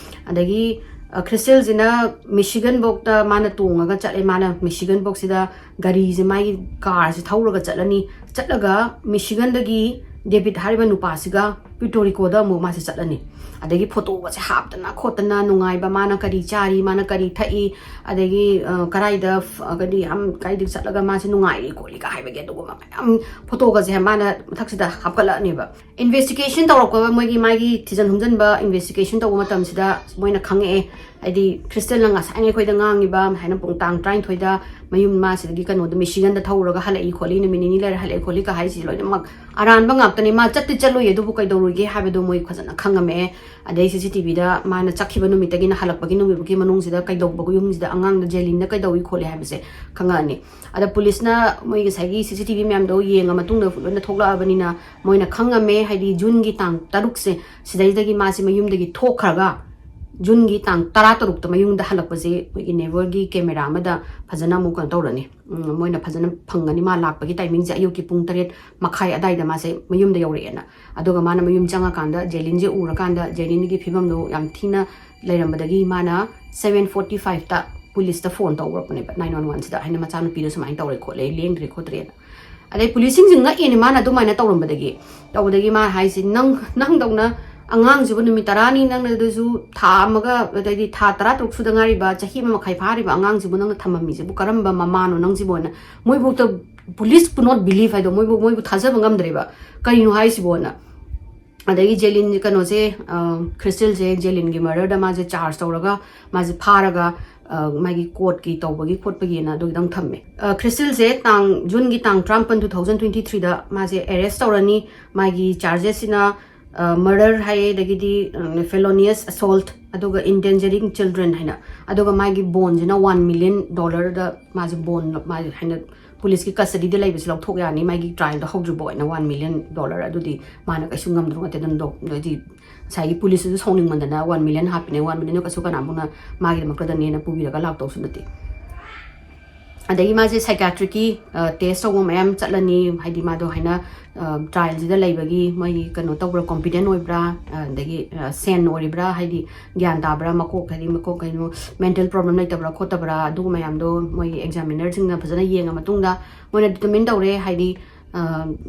ꯑꯗꯒꯤ, ꯑ, ꯈ꯭ꯔꯤꯁꯇꯦꯜꯁꯤꯅ ꯃꯤꯁꯤꯒꯟ ꯕꯣꯛꯇ ꯃꯥꯅ ꯇꯣꯡꯉꯒ ꯆꯠꯂꯦ꯫ ꯃꯥꯅ ꯃꯤꯁꯤꯒꯟ ꯕꯣꯛꯁꯤꯗ ꯒꯥꯔꯤꯁꯦ, ꯃꯥꯒꯤ ꯀꯥꯔꯁꯦ ꯊꯧꯔꯒ ꯆꯠꯂꯅꯤ꯫ ꯆꯠꯂꯒ ꯃꯤꯁꯤꯒꯟꯗꯒꯤ ꯗꯦꯕꯤꯠ ꯍꯥꯏꯔꯤꯕ ꯅꯨꯄꯥꯁꯤꯒ ꯄ꯭ꯌꯨꯇꯣ ꯔꯤꯀꯣꯗ ꯑꯃꯨꯛ ꯃꯥꯁꯦ ꯆꯠꯂꯅꯤ꯫ ꯑꯗꯒꯤ ꯐꯣꯇꯣꯒꯁꯦ ꯍꯥꯞꯇꯅ ꯈꯣꯠꯇꯅ, ꯅꯨꯡꯉꯥꯏꯕ, ꯃꯥꯅ ꯀꯔꯤ ꯆꯥꯔꯤ, ꯃꯥꯅ ꯀꯔꯤ ꯊꯛꯏ, ꯑꯗꯒꯤ ꯑ, ꯀꯔꯥꯏꯗ ꯐ- ꯀꯔꯤ ꯌꯥꯝ ꯀꯥꯏꯗ ꯆꯠꯂꯒ ꯃꯥꯁꯦ ꯅꯨꯡꯉꯥꯏꯔꯤ ꯈꯣꯠꯂꯤꯒ ꯍꯥꯏꯕꯒꯤ ꯑꯗꯨꯒꯨꯝꯕ ꯃꯌꯥꯝ ꯐꯣꯇꯣꯒꯁꯦ ꯃꯥꯅ ꯃꯊꯛꯁꯤꯗ ꯍꯥꯞꯀꯠꯂꯛꯑꯅꯦꯕ꯫ ꯏꯟꯚꯦꯁꯇꯤꯒꯦꯁꯟ ꯇꯧꯔꯛꯄ, ꯃꯣꯏꯒꯤ ꯃꯥꯒꯤ ꯊꯤꯖꯟ ꯍꯨꯝꯖꯟꯕ ꯏꯟꯚꯦꯁꯇꯤꯒꯦꯁꯟ ꯇꯧꯕ ꯃꯇꯝꯁꯤꯗ ꯃꯣꯏꯅ ꯈꯪꯉꯛꯑꯦ, ꯍꯥꯏꯗꯤ ꯀ꯭ꯔꯤꯁꯇꯦꯜꯅ ꯉꯁꯥꯏꯅ ꯑꯩꯈꯣꯏꯗ ꯉꯥꯡꯉꯤꯕ ꯍꯥꯏꯅ ꯄꯨꯡ ꯇꯥꯡ ꯇꯔꯥꯅꯤꯊꯣꯏꯗ ꯃꯌꯨꯝ ꯃꯥꯁꯤꯗꯒꯤ ꯀꯩꯅꯣꯗ ꯃꯤꯁꯤꯒꯟꯗ ꯊꯧꯔꯒ ꯍꯜꯂꯛꯏ ꯈꯣꯠꯂꯤ, ꯅꯨꯃꯤꯠ ꯅꯤꯅꯤ ꯂꯩꯔ ꯍꯜꯂꯛꯏ ꯈꯣꯠꯂꯤ ꯀ ꯍꯥꯏꯁꯤ ꯂꯣꯏꯅꯃꯛ ꯑꯔꯥꯟꯕ ꯉꯥꯛꯇꯅꯦ꯫ ꯃꯥ ꯆꯠꯇꯤ ꯆꯠꯂꯨꯏ, ꯑꯗꯨꯕꯨ ꯀꯩꯗꯧꯔꯨꯒꯦ ꯍꯥꯏꯕꯗꯣ ꯃꯣꯏ ꯐꯖꯅ ꯈꯪꯉꯝꯃꯦ꯫ ꯑꯗꯩ ꯁꯤ ꯁꯤ ꯇꯤ ꯚꯤꯗ ꯃꯥꯅ ꯆꯠꯈꯤꯕ ꯅꯨꯃꯤꯠꯇꯒꯤꯅ ꯍꯜꯂꯛꯄꯒꯤ ꯅꯨꯃꯤꯠꯐꯥꯎꯒꯤ ꯃꯅꯨꯡꯁꯤꯗ ꯀꯩꯗꯧꯕ ꯌꯨꯝꯁꯤꯗ ꯑꯉꯥꯡꯗ ꯖꯦꯂꯤꯟꯗ ꯀꯩꯗꯧꯏ ꯈꯣꯠꯂꯤ ꯍꯥꯏꯕꯁꯦ ꯈꯪꯉꯛꯑꯅꯤ꯫ ꯑꯗ ꯄꯨꯂꯤꯁꯅ ꯃꯣꯏ ꯉꯁꯥꯏꯒꯤ ꯁꯤ ꯁꯤ ꯇꯤ ꯚꯤ ꯃꯌꯥꯝꯗꯣ ꯌꯦꯡꯉ ꯃꯇꯨꯡꯗ ꯂꯣꯏꯅ ꯊꯣꯛꯂꯛꯑꯕꯅꯤꯅ ꯃꯣꯏꯅ ꯈꯪꯉꯝꯃꯦ, ꯍꯥꯏꯗꯤ ꯖꯨꯟꯒꯤ ꯇꯥꯡ ꯇꯔꯨꯛꯁꯦ ꯁꯤꯗꯩꯗꯒꯤ ꯃꯥꯁꯦ ꯃꯌꯨꯝꯗꯒꯤ ꯊꯣꯛꯈ꯭ꯔꯒ ꯖꯨꯟꯒꯤ ꯇꯥꯡ ꯇꯔꯥ ꯇꯔꯨꯛꯇ ꯃꯌꯨꯝꯗ ꯍꯜꯂꯛꯄꯁꯦ ꯑꯩꯈꯣꯏꯒꯤ ꯅꯦꯕꯔꯒꯤ ꯀꯦꯃꯦꯔꯥ ꯑꯃꯗ ꯐꯖꯅ ꯑꯃꯨꯛ ꯀꯩꯅꯣ ꯇꯧꯔꯅꯤ꯫ ꯎꯝ, ꯃꯣꯏꯅ ꯐꯖꯅ ꯐꯪꯒꯅꯤ꯫ ꯃꯥ ꯂꯥꯛꯄꯒꯤ ꯇꯥꯏꯃꯤꯡꯁꯦ ꯑꯌꯨꯛꯀꯤ ꯄꯨꯡ ꯇꯔꯦꯠ ꯃꯈꯥꯏ ꯑꯗꯥꯏꯗ ꯃꯥꯁꯦ ꯃꯌꯨꯝꯗ ꯌꯧꯔꯛꯑꯦꯅ꯫ ꯑꯗꯨꯒ ꯃꯥꯅ ꯃꯌꯨꯝ ꯆꯪꯉꯀꯥꯟꯗ ꯖꯦꯂꯤꯟꯁꯦ ꯎꯔꯀꯥꯟꯗ ꯖꯦꯂꯤꯟꯒꯤ ꯐꯤꯕꯝꯗꯣ ꯌꯥꯝ ꯊꯤꯅ ꯂꯩꯔꯝꯕꯗꯒꯤ ꯃꯥꯅ ꯁꯚꯦꯟ ꯐꯣꯔꯇꯤ ꯐꯥꯏꯚꯇ ꯄꯨꯂꯤꯁꯇ ꯐꯣꯟ ꯇꯧꯔꯛꯄꯅꯦꯕ, ꯅꯥꯏꯟ ꯋꯥꯟ ꯋꯥꯟꯁꯤꯗ, ꯍꯥꯏꯅ ꯃꯆꯥꯅꯨꯄꯤꯗꯣ ꯁꯨꯃꯥꯏꯅ ꯇꯧꯔꯦ ꯈꯣꯠꯂꯦ, ꯂꯦꯡꯗ꯭ꯔꯦ ꯈꯣꯠꯇ꯭ꯔꯦꯅ꯫ ꯑꯗꯩ ꯄꯨꯂꯤꯁꯁꯤꯡꯁꯦ ꯉꯛꯑꯦꯅꯦ ꯃꯥꯅ ꯑꯗꯨꯃꯥꯏꯅ ꯇꯧꯔꯝꯕꯗꯒꯤ꯫ ꯇꯧꯕꯗꯒꯤ ꯃꯥ ꯍꯥꯏꯁꯦ, "ꯅꯪ, ꯅꯪꯗꯧꯅ ꯑꯉꯥꯡꯁꯤꯕꯨ ꯅꯨꯃꯤꯠ ꯇꯔꯥꯅꯤ, ꯅꯪꯅ ꯑꯗꯨꯁꯨ ꯊꯥ ꯑꯃꯒ, ꯑꯗꯩꯗꯤ ꯊꯥ ꯇꯔꯥ ꯇꯔꯨꯛ ꯁꯨꯗ ꯉꯥꯏꯔꯤꯕ, ꯆꯍꯤ ꯑꯃ ꯃꯈꯥꯏ ꯐꯥꯔꯤꯕ ꯑꯉꯥꯡꯁꯤꯕꯨ ꯅꯪꯅ ꯊꯝꯃꯝꯃꯤꯁꯤꯕꯨ ꯀꯔꯝꯕ ꯃꯃꯥꯅꯣ ꯅꯪꯁꯤꯕꯨ?" ꯍꯥꯏꯅ ꯃꯣꯏꯕꯨꯛꯇ, ꯄꯨꯂꯤꯁ could not believe ꯍꯥꯏꯗꯣ, ꯃꯣꯏꯕꯨ, ꯃꯣꯏꯕꯨ ꯊꯥꯖꯕ ꯉꯝꯗ꯭ꯔꯦꯕ꯫ "ꯀꯔꯤꯅꯣ ꯍꯥꯏꯁꯤꯕꯣꯅ?" ꯑꯗꯒꯤ ꯖꯦꯂꯤꯟ ꯀꯩꯅꯣꯁꯦ, ꯑ, ꯀ꯭ꯔꯤꯁꯇꯦꯜꯁꯦ ꯖꯦꯂꯤꯟꯒꯤ ꯃꯔꯗꯔꯗ ꯃꯥꯁꯦ ꯆꯥꯔꯖ ꯇꯧꯔꯒ, ꯃꯥꯁꯦ ꯐꯥꯔꯒ, ꯑ, ꯃꯥꯒꯤ ꯀꯣꯔꯠꯀꯤ ꯇꯧꯕꯒꯤ ꯈꯣꯠꯄꯒꯤꯅ ꯑꯗꯨꯒꯤꯗꯪ ꯊꯝꯃꯦ꯫ ꯑ, ꯀ꯭ꯔꯤꯁꯇꯦꯜꯁꯦ ꯇꯥꯡ, ꯖꯨꯟꯒꯤ ꯇꯥꯡ ꯇꯔꯥꯃꯥꯄꯟ, two thousand twenty threeꯗ ꯃꯥꯁꯦ ꯑꯦꯔꯦꯁ ꯇꯧꯔꯅꯤ꯫ ꯃꯥꯒꯤ ꯆꯥꯔꯖꯦꯁꯁꯤꯅ, ꯑ, ꯃꯔꯗꯔ ꯍꯥꯏꯌꯦ, ꯑꯗꯒꯤꯗꯤ, ꯎꯝ, ꯐꯦꯂꯣꯅꯤꯌꯁ ꯑꯁꯣꯜꯠ, ꯑꯗꯨꯒ ꯏꯟꯗꯦꯟꯖꯔꯤꯡ ꯆꯤꯜꯗ꯭ꯔꯦꯟ ꯍꯥꯏꯅ꯫ ꯑꯗꯨꯒ ꯃꯥꯒꯤ ꯕꯣꯟꯁꯤꯅ ꯋꯥꯟ ꯃꯤꯂꯤꯌꯟ ꯗꯣꯂꯔꯗ ꯃꯥꯁꯦ ꯕꯣꯟ, ꯃꯥꯒꯤ ꯍꯥꯏꯅ ꯄꯨꯂꯤꯁꯀꯤ ꯀꯁꯇꯗꯤꯗ ꯂꯩꯕꯁꯤ ꯂꯧꯊꯣꯛ ꯌꯥꯅꯤ, ꯃꯥꯒꯤ ꯇ꯭ꯔꯥꯏꯜꯗꯣ ꯍꯧꯗ꯭ꯔꯤꯕ ꯑꯣꯏꯅ ꯋꯥꯟ ꯃꯤꯂꯤꯌꯟ ꯗꯣꯂꯔ꯫ ꯑꯗꯨꯗꯤ ꯃꯥꯅ ꯀꯩꯁꯨ ꯉꯝꯗ꯭ꯔꯣ ꯅꯠꯇꯦ, ꯑꯗꯨꯝ ꯗꯣ-, ꯍꯥꯏꯗꯤ ꯉꯁꯥꯏꯒꯤ ꯄꯨꯂꯤꯁꯇꯨꯁꯨ ꯁꯥꯎꯅꯤꯡꯃꯟꯗꯅ ꯋꯥꯟ ꯃꯤꯂꯤꯌꯟ ꯍꯥꯞꯄꯤꯅꯦ, ꯋꯥꯟ ꯃꯤꯂꯤꯌꯟꯗꯣ ꯀꯩꯁꯨ ꯀꯅꯥꯃꯨꯛꯅ ꯃꯥꯒꯤꯗꯃꯛꯇꯗꯅꯦꯅ ꯄꯨꯕꯤꯔꯒ ꯂꯥꯛꯇꯧꯁꯨ ꯅꯠꯇꯦ꯫ ꯑꯗꯒꯤ ꯃꯥꯁꯦ ꯁꯥꯏꯀꯥꯇ꯭ꯔꯤꯛꯀꯤ ꯇꯦꯁ ꯇꯧꯕ ꯃꯌꯥꯝ ꯆꯠꯂꯅꯤ, ꯍꯥꯏꯗꯤ ꯃꯥꯗꯣ ꯍꯥꯏꯅ ꯇ꯭ꯔꯥꯏꯜꯁꯤꯗ ꯂꯩꯕꯒꯤ ꯃꯣꯏꯒꯤ ꯀꯩꯅꯣ ꯇꯧꯕ꯭ꯔꯥ, ꯀꯣꯝꯄꯤꯇꯦꯟ ꯑꯣꯏꯕ꯭ꯔꯥ, ꯑꯗꯒꯤ ꯁꯦꯟ ꯑꯣꯏꯔꯤꯕ꯭ꯔꯥ, ꯍꯥꯏꯗꯤ ꯒ꯭ꯌꯥꯟ ꯇꯥꯕ꯭ꯔꯥ, ꯃꯀꯣꯛ, ꯍꯥꯏꯗꯤ ꯃꯀꯣꯛ ꯀꯩꯅꯣ ꯃꯦꯟꯇꯦꯜ ꯄ꯭ꯔꯣꯕ꯭ꯂꯦꯝ ꯂꯩꯇꯕ꯭ꯔꯥ ꯈꯣꯠꯇꯕ꯭ꯔꯥ, ꯑꯗꯨꯒꯨꯝꯕ ꯃꯌꯥꯝꯗꯣ ꯃꯣꯏꯒꯤ ꯑꯦꯛꯖꯥꯃꯤꯅꯔꯁꯤꯡꯅ ꯐꯖꯅ ꯌꯦꯡꯉ ꯃꯇꯨꯡꯗ ꯃꯣꯏꯅ ꯗꯤꯇꯔꯃꯤꯟ ꯇꯧꯔꯦ, ꯍꯥꯏꯗꯤ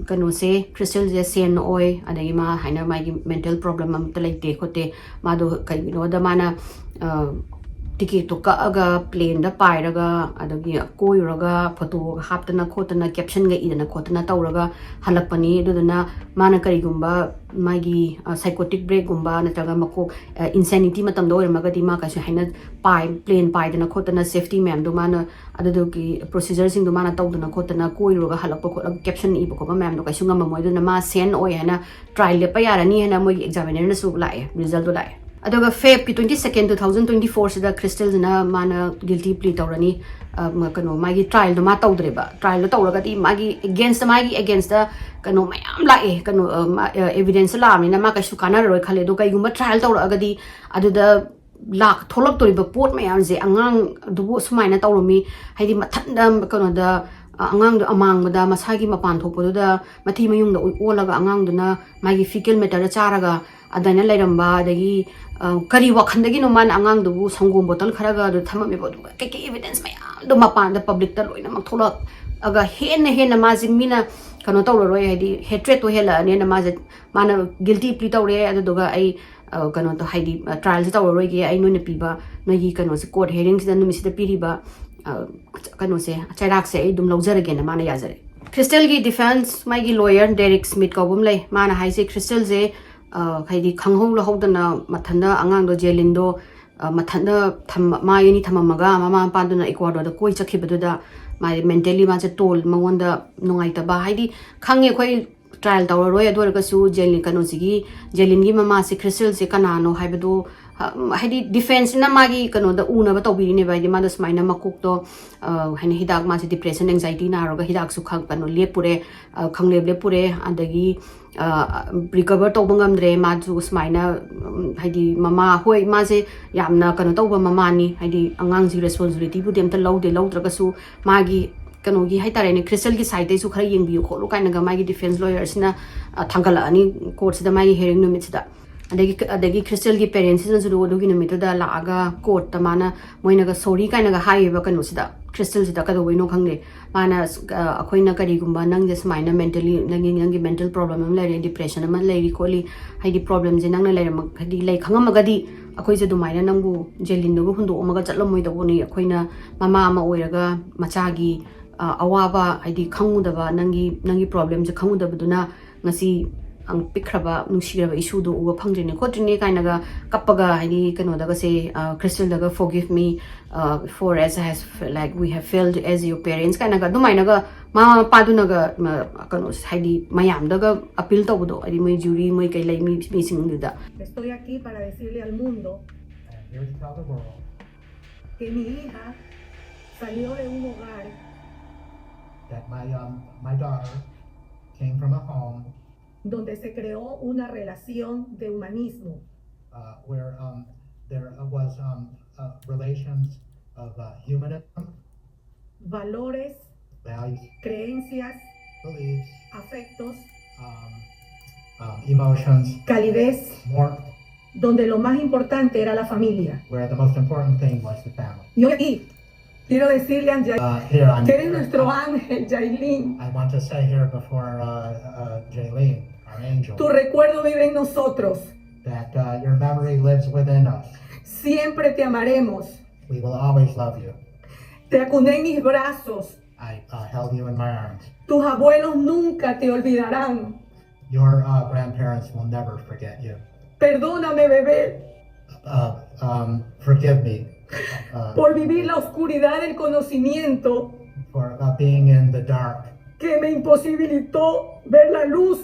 ꯀꯩꯅꯣꯁꯦ, ꯀ꯭ꯔꯤꯁꯇꯦꯜꯁꯦ ꯁꯦꯟ ꯑꯣꯏ, ꯑꯗꯒꯤ ꯃꯥ ꯍꯥꯏꯅ ꯃꯥꯒꯤ ꯃꯦꯟꯇꯦꯜ ꯄ꯭ꯔꯣꯕ꯭ꯂꯦꯝ ꯑꯝꯇ ꯂꯩꯇꯦ ꯈꯣꯠꯇꯦ꯫ ꯃꯥꯗꯣ ꯀꯩꯒꯤꯅꯣꯗ ꯃꯥꯅ ꯇꯤꯀꯦꯠꯇꯣ ꯀꯛꯑꯒ ꯄ꯭ꯂꯦꯟꯗ ꯄꯥꯏꯔꯒ ꯑꯗꯒꯤ ꯀꯣꯏꯔꯨꯔꯒ ꯐꯣꯇꯣꯒ ꯍꯥꯞꯇꯅ ꯈꯣꯠꯇꯅ ꯀꯦꯞꯁꯟꯒ ꯏꯗꯅ ꯈꯣꯠꯇꯅ ꯇꯧꯔꯒ ꯍꯜꯂꯛꯄꯅꯤ꯫ ꯑꯗꯨꯗꯨꯅ ꯃꯥꯅ ꯀꯔꯤꯒꯨꯝꯕ ꯃꯥꯒꯤ ꯁꯥꯏꯀꯣꯇꯤꯛ ꯕ꯭ꯔꯦꯛꯀꯨꯝꯕ ꯅꯠꯇ꯭ꯔꯒ ꯃꯀꯣꯛ ꯏꯟꯁꯦꯅꯤꯇꯤ ꯃꯇꯝꯗ ꯑꯣꯏꯔꯝꯃꯒꯗꯤ ꯃꯥ ꯀꯩꯁꯨ ꯍꯥꯏꯅ ꯄꯥꯏ ꯄ꯭ꯂꯦꯟ ꯄꯥꯏꯗꯅ ꯈꯣꯠꯇꯅ ꯁꯦꯐꯇꯤ ꯃꯌꯥꯝꯗꯣ ꯃꯥꯅ ꯑꯗꯨꯗꯨꯒꯤ ꯄ꯭ꯔꯣꯁꯤꯖꯔꯁꯤꯡꯗꯣ ꯃꯥꯅ ꯇꯧꯗꯅ ꯈꯣꯠꯇꯅ ꯀꯣꯏꯔꯨꯔꯒ ꯍꯜꯂꯛꯄ ꯈꯣꯠꯂꯒ ꯀꯦꯞꯁꯟ ꯏꯕ ꯈꯣꯠꯄ ꯃꯌꯥꯝꯗꯣ ꯀꯩꯁꯨ ꯉꯝꯃꯝꯃꯣꯏ꯫ ꯑꯗꯨꯅ ꯃꯥ ꯁꯦꯟ ꯑꯣꯏ ꯍꯥꯏꯅ ꯇ꯭ꯔꯥꯏꯜ ꯂꯦꯞꯄ ꯌꯥꯔꯅꯤ ꯍꯥꯏꯅ ꯃꯣꯏꯒꯤ ꯑꯦꯛꯖꯥꯃꯤꯅꯔꯅꯁꯨ ꯂꯥꯛꯑꯦ, ꯔꯤꯖꯜꯗꯣ ꯂꯥꯛꯑꯦ꯫ ꯑꯗꯨꯒ ꯐꯦꯕꯀꯤ ꯇ꯭ꯋꯦꯟꯇꯤ ꯁꯦꯀꯦꯟ ꯇꯨ ꯊꯥꯎꯖꯟ ꯇ꯭ꯋꯦꯟꯇꯤ ꯐꯣꯔꯁꯤꯗ ꯀ꯭ꯔꯤꯁꯇꯦꯜꯁꯤꯅ ꯃꯥꯅ ꯒꯤꯜꯇꯤ ꯄ꯭ꯂꯤ ꯇꯧꯔꯅꯤ꯫ ꯀꯩꯅꯣ ꯃꯥꯒꯤ ꯇ꯭ꯔꯥꯏꯜꯗꯣ ꯃꯥ ꯇꯧꯗ꯭ꯔꯦꯕ꯫ ꯇ꯭ꯔꯥꯏꯜꯗꯣ ꯇꯧꯔꯒꯗꯤ ꯃꯥꯒꯤ ꯑꯦꯒꯦꯟꯁꯇ ꯃꯥꯒꯤ ꯑꯦꯒꯦꯟꯁꯇ ꯀꯩꯅꯣ ꯃꯌꯥꯝ ꯂꯥꯛꯑꯦ, ꯀꯩꯅꯣ ꯑꯦꯕꯤꯗꯦꯟꯁꯇ ꯂꯥꯛꯑꯕꯅꯤꯅ ꯃꯥ ꯀꯩꯁꯨ ꯀꯥꯟꯅꯔꯔꯣꯏ ꯈꯜꯂꯦ꯫ ꯑꯗꯣ ꯀꯩꯒꯨꯝꯕ ꯇ꯭ꯔꯥꯏꯜ ꯇꯧꯔꯛꯑꯒꯗꯤ ꯑꯗꯨꯗ ꯂꯥꯛ ꯊꯣꯛꯂꯛꯇꯣꯔꯤꯕ ꯄꯣꯠ ꯃꯌꯥꯝꯁꯦ, ꯑꯉꯥꯡꯗꯨꯕꯨ ꯑꯁꯨꯃꯥꯏꯅ ꯇꯧꯔꯝꯃꯤ, ꯍꯥꯏꯗꯤ ꯃꯊꯟꯇ ꯀꯩꯅꯣꯗ ꯑꯉꯥꯡꯗꯣ ꯑꯃꯥꯡꯕꯗ ꯃꯁꯥꯒꯤ ꯃꯄꯥꯟ ꯊꯣꯛꯄꯗꯨꯗ ꯃꯊꯤ ꯃꯌꯨꯡꯗ ꯑꯣꯜꯂꯒ ꯑꯉꯥꯡꯗꯨꯅ ꯃꯥꯒꯤ ꯐꯤꯀꯦꯜ ꯃꯦꯇꯔꯗ ꯆꯥꯔꯒ ꯑꯗꯨꯃꯥꯏꯅ ꯂꯩꯔꯝꯕ, ꯑꯗꯒꯤ ꯀꯔꯤ ꯋꯥꯈꯜꯗꯒꯤꯅꯣ ꯃꯥꯅ ꯑꯉꯥꯡꯗꯨꯕꯨ ꯁꯪꯒꯣꯝ ꯕꯣꯇꯜ ꯈꯔꯒ ꯑꯗꯨ ꯊꯝꯃꯝꯃꯦꯕ꯫ ꯑꯗꯨꯒ ꯀꯩꯀꯩ ꯑꯦꯕꯤꯗꯦꯟꯁ ꯃꯌꯥꯝꯗꯣ ꯃꯄꯥꯟꯗ ꯄꯕ꯭ꯂꯤꯛꯇ ꯂꯣꯏꯅꯃꯛ ꯊꯣꯛꯂꯛꯑꯒ ꯍꯦꯟꯅ ꯍꯦꯟꯅ ꯃꯥꯁꯦ ꯃꯤꯅ ꯀꯩꯅꯣ ꯇꯧꯔꯔꯣꯏ, ꯍꯥꯏꯗꯤ ꯍꯦꯇ꯭ꯔꯦꯠꯇꯣ ꯍꯦꯜꯂꯛꯑꯅꯦꯅ ꯃꯥꯁꯦ, ꯃꯥꯅ ꯒꯤꯜꯇꯤ ꯄ꯭ꯂꯤ ꯇꯧꯔꯦ꯫ ꯑꯗꯨꯗꯨꯒ ꯑꯩ ꯀꯩꯅꯣꯗꯣ, ꯍꯥꯏꯗꯤ ꯇ꯭ꯔꯥꯏꯜꯁꯦ ꯇꯧꯔꯔꯣꯏꯒꯦ, ꯑꯩ ꯅꯣꯏꯅ ꯄꯤꯕ, ꯅꯣꯏꯒꯤ ꯀꯩꯅꯣꯁꯦ, ꯀꯣꯔꯠ ꯍꯤꯌꯔꯤꯡꯁꯤꯗ ꯅꯨꯃꯤꯠꯁꯤꯗ ꯄꯤꯔꯤꯕ ꯀꯩꯅꯣꯁꯦ, ꯆꯩꯔꯥꯛꯁꯦ ꯑꯩ ꯑꯗꯨꯝ ꯂꯧꯖꯔꯒꯦꯅ ꯃꯥꯅ ꯌꯥꯖꯔꯦ꯫ ꯀ꯭ꯔꯤꯁꯇꯦꯜꯒꯤ ꯗꯤꯐꯦꯟꯁ ꯃꯥꯒꯤ ꯂꯣꯌꯔ ꯗꯦꯔꯤꯛ ꯁ꯭ꯃꯤꯠ ꯀꯧꯕ ꯑꯃ ꯂꯩ꯫ ꯃꯥꯅ ꯍꯥꯏꯁꯦ ꯀ꯭ꯔꯤꯁꯇꯦꯜꯁꯦ ꯍꯥꯏꯗꯤ ꯈꯪꯍꯧ ꯂꯧꯍꯧꯗꯅ ꯃꯊꯟꯇ ꯑꯉꯥꯡꯗꯣ ꯖꯦꯂꯤꯟꯗꯣ ꯃꯊꯟꯇ ꯃꯥ ꯑꯅꯤ ꯊꯝꯃꯝꯃꯒ ꯃꯃꯥ ꯃꯄꯥꯗꯨꯅ ꯏꯀ꯭ꯋꯥꯗꯣꯔꯗ ꯀꯣꯏ ꯆꯠꯈꯤꯕꯗꯨꯗ ꯃꯥꯗꯤ ꯃꯦꯟꯇꯦꯜꯂꯤ ꯃꯥꯁꯦ ꯇꯣꯜ, ꯃꯉꯣꯟꯗ ꯅꯨꯡꯉꯥꯏꯇꯕ, ꯍꯥꯏꯗꯤ ꯈꯪꯉꯦ ꯑꯩꯈꯣꯏ ꯇ꯭ꯔꯥꯏꯜ ꯇꯧꯔꯔꯣꯏ, ꯑꯗꯨ ꯑꯣꯏꯔꯒꯁꯨ ꯖꯦꯂꯤꯟ, ꯀꯩꯅꯣꯁꯤꯒꯤ, ꯖꯦꯂꯤꯟꯒꯤ ꯃꯃꯥꯁꯦ ꯀ꯭ꯔꯤꯁꯇꯦꯜꯁꯦ ꯀꯅꯥꯅꯣ ꯍꯥꯏꯕꯗꯣ, ꯍꯥꯏꯗꯤ ꯗꯤꯐꯦꯟꯁꯁꯤꯅ ꯃꯥꯒꯤ ꯀꯩꯅꯣꯗ ꯎꯅꯕ ꯇꯧꯕꯤꯔꯤꯅꯦꯕ꯫ ꯍꯥꯏꯗꯤ ꯃꯥꯗꯣ ꯁꯨꯃꯥꯏꯅ ꯃꯀꯣꯛꯇꯣ ꯍꯥꯏꯅ ꯍꯤꯗꯥꯛ, ꯃꯥꯁꯦ ꯗꯤꯄ꯭ꯔꯦꯁꯟ ꯑꯦꯡꯖꯥꯏꯇꯤ ꯅꯥꯔꯒ ꯍꯤꯗꯥꯛꯁꯨ ꯈꯪ ꯀꯩꯅꯣ ꯂꯦꯞꯄꯨꯔꯦ, ꯈꯪꯂꯦꯞ ꯂꯦꯞꯄꯨꯔꯦ꯫ ꯑꯗꯒꯤ ꯔꯤꯀꯕꯔ ꯇꯧꯕ ꯉꯝꯗ꯭ꯔꯦ꯫ ꯃꯥꯁꯨ ꯁꯨꯃꯥꯏꯅ ꯍꯥꯏꯗꯤ ꯃꯃꯥ, ꯍꯣꯏ, ꯃꯥꯁꯦ ꯌꯥꯝꯅ ꯀꯩꯅꯣ ꯇꯧꯕ ꯃꯃꯥꯅꯤ, ꯍꯥꯏꯗꯤ ꯑꯉꯥꯡꯁꯤ ꯔꯦꯁꯄꯣꯟꯁꯤꯕꯤꯂꯤꯇꯤꯕꯨꯗꯤ ꯑꯝꯇ ꯂꯧꯗꯦ꯫ ꯂꯧꯗ꯭ꯔꯒꯁꯨ ꯃꯥꯒꯤ ꯀꯩꯅꯣꯒꯤ ꯍꯥꯏꯇꯥꯔꯦꯅꯦ, ꯀ꯭ꯔꯤꯁꯇꯦꯜꯒꯤ ꯁꯥꯏꯗꯇꯩꯁꯨ ꯈꯔ ꯌꯦꯡꯕꯤꯌꯨ ꯈꯣꯠꯂꯨ ꯀꯥꯏꯅꯒ ꯃꯥꯒꯤ ꯗꯤꯐꯦꯟꯁ ꯂꯣꯌꯔꯁꯤꯅ ꯊꯥꯡꯒꯠꯂꯛꯑꯅꯤ ꯀꯣꯔꯠꯁꯤꯗ ꯃꯥꯒꯤ ꯍꯤꯌꯔꯤꯡ ꯅꯨꯃꯤꯠꯁꯤꯗ꯫ ꯑꯗꯒꯤ, ꯑꯗꯒꯤ ꯀ꯭ꯔꯤꯁꯇꯦꯜꯒꯤ ꯄꯦꯔꯦꯟꯁꯁꯤꯅꯁꯨ ꯑꯗꯨꯒꯤ ꯅꯨꯃꯤꯠꯇꯨꯗ ꯂꯥꯛꯑꯒ ꯀꯣꯔꯠꯇ ꯃꯥꯅ, ꯃꯣꯏꯅꯒ ꯁꯣꯔꯤ ꯀꯥꯏꯅꯒ ꯍꯥꯏꯌꯦꯕ ꯀꯩꯅꯣꯁꯤꯗ, ꯈ꯭ꯔꯤꯁꯇꯦꯜꯁꯤꯗ ꯀꯩꯗꯧꯕꯩꯅꯣ ꯈꯪꯗꯦ꯫ ꯃꯥꯅ ꯑꯩꯈꯣꯏꯅ ꯀꯔꯤꯒꯨꯝꯕ ꯅꯪꯁꯦ ꯁꯨꯃꯥꯏꯅ ꯃꯦꯟꯇꯦꯜꯂꯤ ꯅꯪꯒꯤ ꯅꯪꯒꯤ ꯃꯦꯟꯇꯦꯜ ꯄ꯭ꯔꯣꯕ꯭ꯂꯦꯝ ꯑꯃ ꯂꯩꯔꯦ, ꯗꯤꯄ꯭ꯔꯦꯁꯟ ꯑꯃ ꯂꯩꯔꯤ ꯈꯣꯠꯂꯤ, ꯍꯥꯏꯗꯤ ꯄ꯭ꯔꯣꯕ꯭ꯂꯦꯝꯁꯦ ꯅꯪꯅ ꯂꯩꯔꯝꯃ ꯍꯥꯏꯗꯤ ꯂꯩ ꯈꯪꯉꯝꯃꯒꯗꯤ ꯑꯩꯈꯣꯏꯁꯦ ꯑꯗꯨꯃꯥꯏꯅ ꯅꯪꯕꯨ ꯖꯦꯂꯤꯟꯗꯨꯒ ꯍꯨꯟꯗꯣꯛꯑꯝꯃꯒ ꯆꯠꯂꯝꯃꯣꯏꯗꯧꯕꯅꯤ꯫ ꯑꯩꯈꯣꯏꯅ ꯃꯃꯥ ꯑꯃ ꯑꯣꯏꯔꯒ ꯃꯆꯥꯒꯤ ꯑꯋꯥꯕ ꯍꯥꯏꯗꯤ ꯈꯪꯉꯨꯗꯕ, ꯅꯪꯒꯤ ꯅꯪꯒꯤ ꯄ꯭ꯔꯣꯕ꯭ꯂꯦꯝꯁꯦ ꯈꯪꯉꯨꯗꯕꯗꯨꯅ ꯉꯁꯤ ꯄꯤꯛꯈ꯭ꯔꯕ ꯅꯨꯡꯁꯤꯔꯕ ꯏꯁꯨꯗꯣ ꯎꯕ ꯐꯪꯗ꯭ꯔꯤꯅꯦ ꯈꯣꯠꯇ꯭ꯔꯤꯅꯦ ꯀꯥꯏꯅꯒ ꯀꯞꯄꯒ ꯍꯥꯏꯗꯤ ꯀꯩꯅꯣꯗꯒꯁꯦ, ꯈ꯭ꯔꯤꯁꯇꯦꯜꯗꯒ "Forgive me, for as I has, like, we have failed as your parents" ꯀꯥꯏꯅꯒ ꯑꯗꯨꯃꯥꯏꯅꯒ ꯃꯃꯥ ꯃꯄꯥꯗꯨꯅꯒ ꯀꯩꯅꯣ ꯍꯥꯏꯗꯤ ꯃꯌꯥꯝꯗꯒ ꯑꯄꯤꯜ ꯇꯧꯕꯗꯣ, ꯍꯥꯏꯗꯤ ꯃꯣꯏ ꯖꯨꯔꯤ ꯃꯣꯏ ꯀꯩ ꯂꯩ ꯃꯤ ꯃꯤꯁꯤꯡꯗꯨꯗ꯫ Estoy aquí para decirle al mundo que mi hija salió de un hogar that my, um, my daughter came from a home donde se creó una relación de humanismo, uh, where, um, there was, um, uh, relations of, uh, humanism, valores, values, creencias, beliefs, afectos, um, um, emotions, calidez, warmth, donde lo más importante era la familia. Where the most important thing was the family. Y hoy aquí quiero decirle a Anjay, uh, here, I'm, que eres nuestro ángel, Jaylin. I want to say here before, uh, uh, Jaylin, our angel, tu recuerdo vive en nosotros. That, uh, your memory lives within us. Siempre te amaremos. We will always love you. Te acuné en mis brazos. I, uh, held you in my arms. Tus abuelos nunca te olvidarán. Your, uh, grandparents will never forget you. Perdóname, bebé. Uh, um, forgive me. Uh, por vivir la oscuridad del conocimiento. For, uh, being in the dark. Que me imposibilitó ver la luz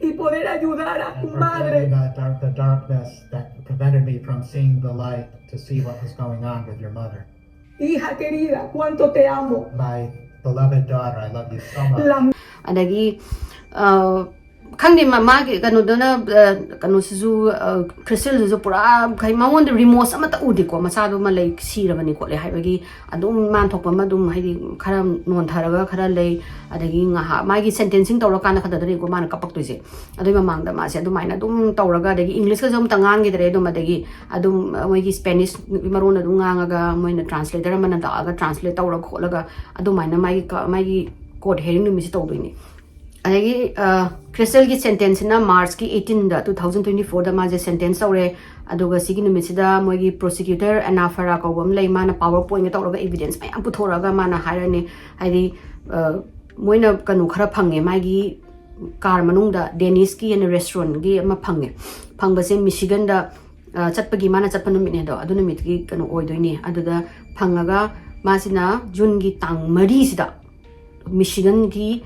y poder ayudar a tu madre. And for being in the dark, the darkness that prevented me from seeing the light to see what was going on with your mother. Hija querida, cuánto te amo. My beloved daughter, I love you so much. La ꯑꯗꯒꯤ ꯑ, ꯈꯪꯗꯦ, ꯃꯥ-, ꯃꯥꯒꯤ ꯀꯩꯅꯣꯗꯨꯅ, ꯑ, ꯀꯩꯅꯣꯁꯤꯁꯨ, ꯑ, ꯀ꯭ꯔꯤꯁꯇꯦꯜꯗꯨꯁꯨ ꯄꯨꯔꯥ ꯀꯩ, ꯃꯉꯣꯟꯗ ꯔꯤꯃꯣꯁ ꯑꯃꯠꯇ ꯎꯗꯦꯀꯣ, ꯃꯆꯥꯗꯨꯃ ꯂꯩ, ꯁꯤꯔꯕꯅꯤ ꯈꯣꯠꯂꯦ ꯍꯥꯏꯕꯒꯤ ꯑꯗꯨꯝ ꯃꯥꯟ ꯊꯣꯛꯄ ꯑꯃ ꯑꯗꯨꯝ, ꯍꯥꯏꯗꯤ, ꯈꯔ ꯅꯣꯟꯊꯔꯒ ꯈꯔ ꯂꯩ꯫ ꯑꯗꯒꯤ ꯉꯥꯏꯍꯥꯛ ꯃꯥꯒꯤ ꯁꯦꯟꯇꯦꯟꯁꯤꯡ ꯇꯧꯔꯀꯥꯟꯗ ꯈꯛꯇꯗꯅꯤꯀꯣ ꯃꯥꯅ ꯀꯞꯄꯛꯇꯣꯏꯁꯦ꯫ ꯑꯗꯨꯒꯤ ꯃꯃꯥꯡꯗ ꯃꯥꯁꯦ ꯑꯗꯨꯃꯥꯏꯅ ꯑꯗꯨꯝ ꯇꯧꯔꯒ, ꯑꯗꯒꯤ ꯏꯪꯂꯤꯁꯀꯁꯨ ꯑꯝꯇ ꯉꯥꯡꯈꯤꯗ꯭ꯔꯦ ꯑꯗꯨꯝ꯫ ꯑꯗꯒꯤ ꯑꯗꯨꯝ ꯃꯣꯏꯒꯤ ꯁ꯭ꯄꯦꯅꯤꯁ ꯃꯔꯣꯟ ꯑꯗꯨꯝ ꯉꯥꯡꯉꯒ, ꯃꯣꯏꯅ ꯇ꯭ꯔꯥꯟꯁꯂꯦꯇꯔ ꯑꯃꯅ ꯂꯥꯛꯑꯒ ꯇ꯭ꯔꯥꯟꯁꯂꯦꯠ ꯇꯧꯔ ꯈꯣꯠꯂꯒ ꯑꯗꯨꯃꯥꯏꯅ ꯃꯥꯒꯤ ꯀ-, ꯃꯥꯒꯤ ꯀꯣꯔꯠ ꯍꯤꯌꯔꯤꯡ ꯅꯨꯃꯤꯠꯁꯦ ꯇꯧꯗꯣꯏꯅꯤ꯫ ꯑꯗꯒꯤ, ꯑ, ꯀ꯭ꯔꯤꯁꯇꯦꯜꯒꯤ ꯁꯦꯟꯇꯦꯟꯁꯁꯤꯅ ꯃꯥꯔꯆꯀꯤ eighteenꯗ, two thousand twenty fourꯗ ꯃꯥꯁꯦ ꯁꯦꯟꯇꯦꯟꯁ ꯇꯧꯔꯦ꯫ ꯑꯗꯨꯒ ꯁꯤꯒꯤ ꯅꯨꯃꯤꯠꯁꯤꯗ ꯃꯣꯏꯒꯤ ꯄ꯭ꯔꯣꯁꯤꯀ꯭ꯌꯨꯇꯔ ꯑꯦꯅꯥ ꯐꯔꯥ ꯀꯧꯕ ꯑꯃ ꯂꯩ, ꯃꯥꯅ ꯄꯥꯋꯔ ꯄꯣꯏꯟꯠꯀ ꯇꯧꯔꯒ ꯏꯕꯤꯗꯦꯟꯁ ꯃꯌꯥꯝ ꯄꯨꯊꯣꯔꯛꯑꯒ ꯃꯥꯅ ꯍꯥꯏꯔꯅꯤ, ꯍꯥꯏꯗꯤ, ꯑ, ꯃꯣꯏꯅ ꯀꯩꯅꯣ ꯈꯔ ꯐꯪꯉꯦ, ꯃꯥꯒꯤ ꯀꯥꯔ ꯃꯅꯨꯡꯗ ꯗꯦꯅꯤꯁꯀꯤ ꯑꯅ ꯔꯦꯁꯇꯨꯔꯦꯟꯒꯤ ꯑꯃ ꯐꯪꯉꯦ꯫ ꯐꯪꯕꯁꯦ ꯃꯤꯁꯤꯒꯟꯗ, ꯑ, ꯆꯠꯄꯒꯤ, ꯃꯥꯅ ꯆꯠꯄ ꯅꯨꯃꯤꯠꯅꯦ ꯑꯗꯣ, ꯑꯗꯨ ꯅꯨꯃꯤꯠꯀꯤ ꯀꯩꯅꯣ ꯑꯣꯏꯗꯣꯏꯅꯦ꯫ ꯑꯗꯨꯗ ꯐꯪꯉꯒ ꯃꯥꯁꯤꯅ ꯖꯨꯟꯒꯤ ꯇꯥꯡ ꯃꯔꯤꯁꯤꯗ ꯃꯤꯁꯤꯒꯟꯒꯤ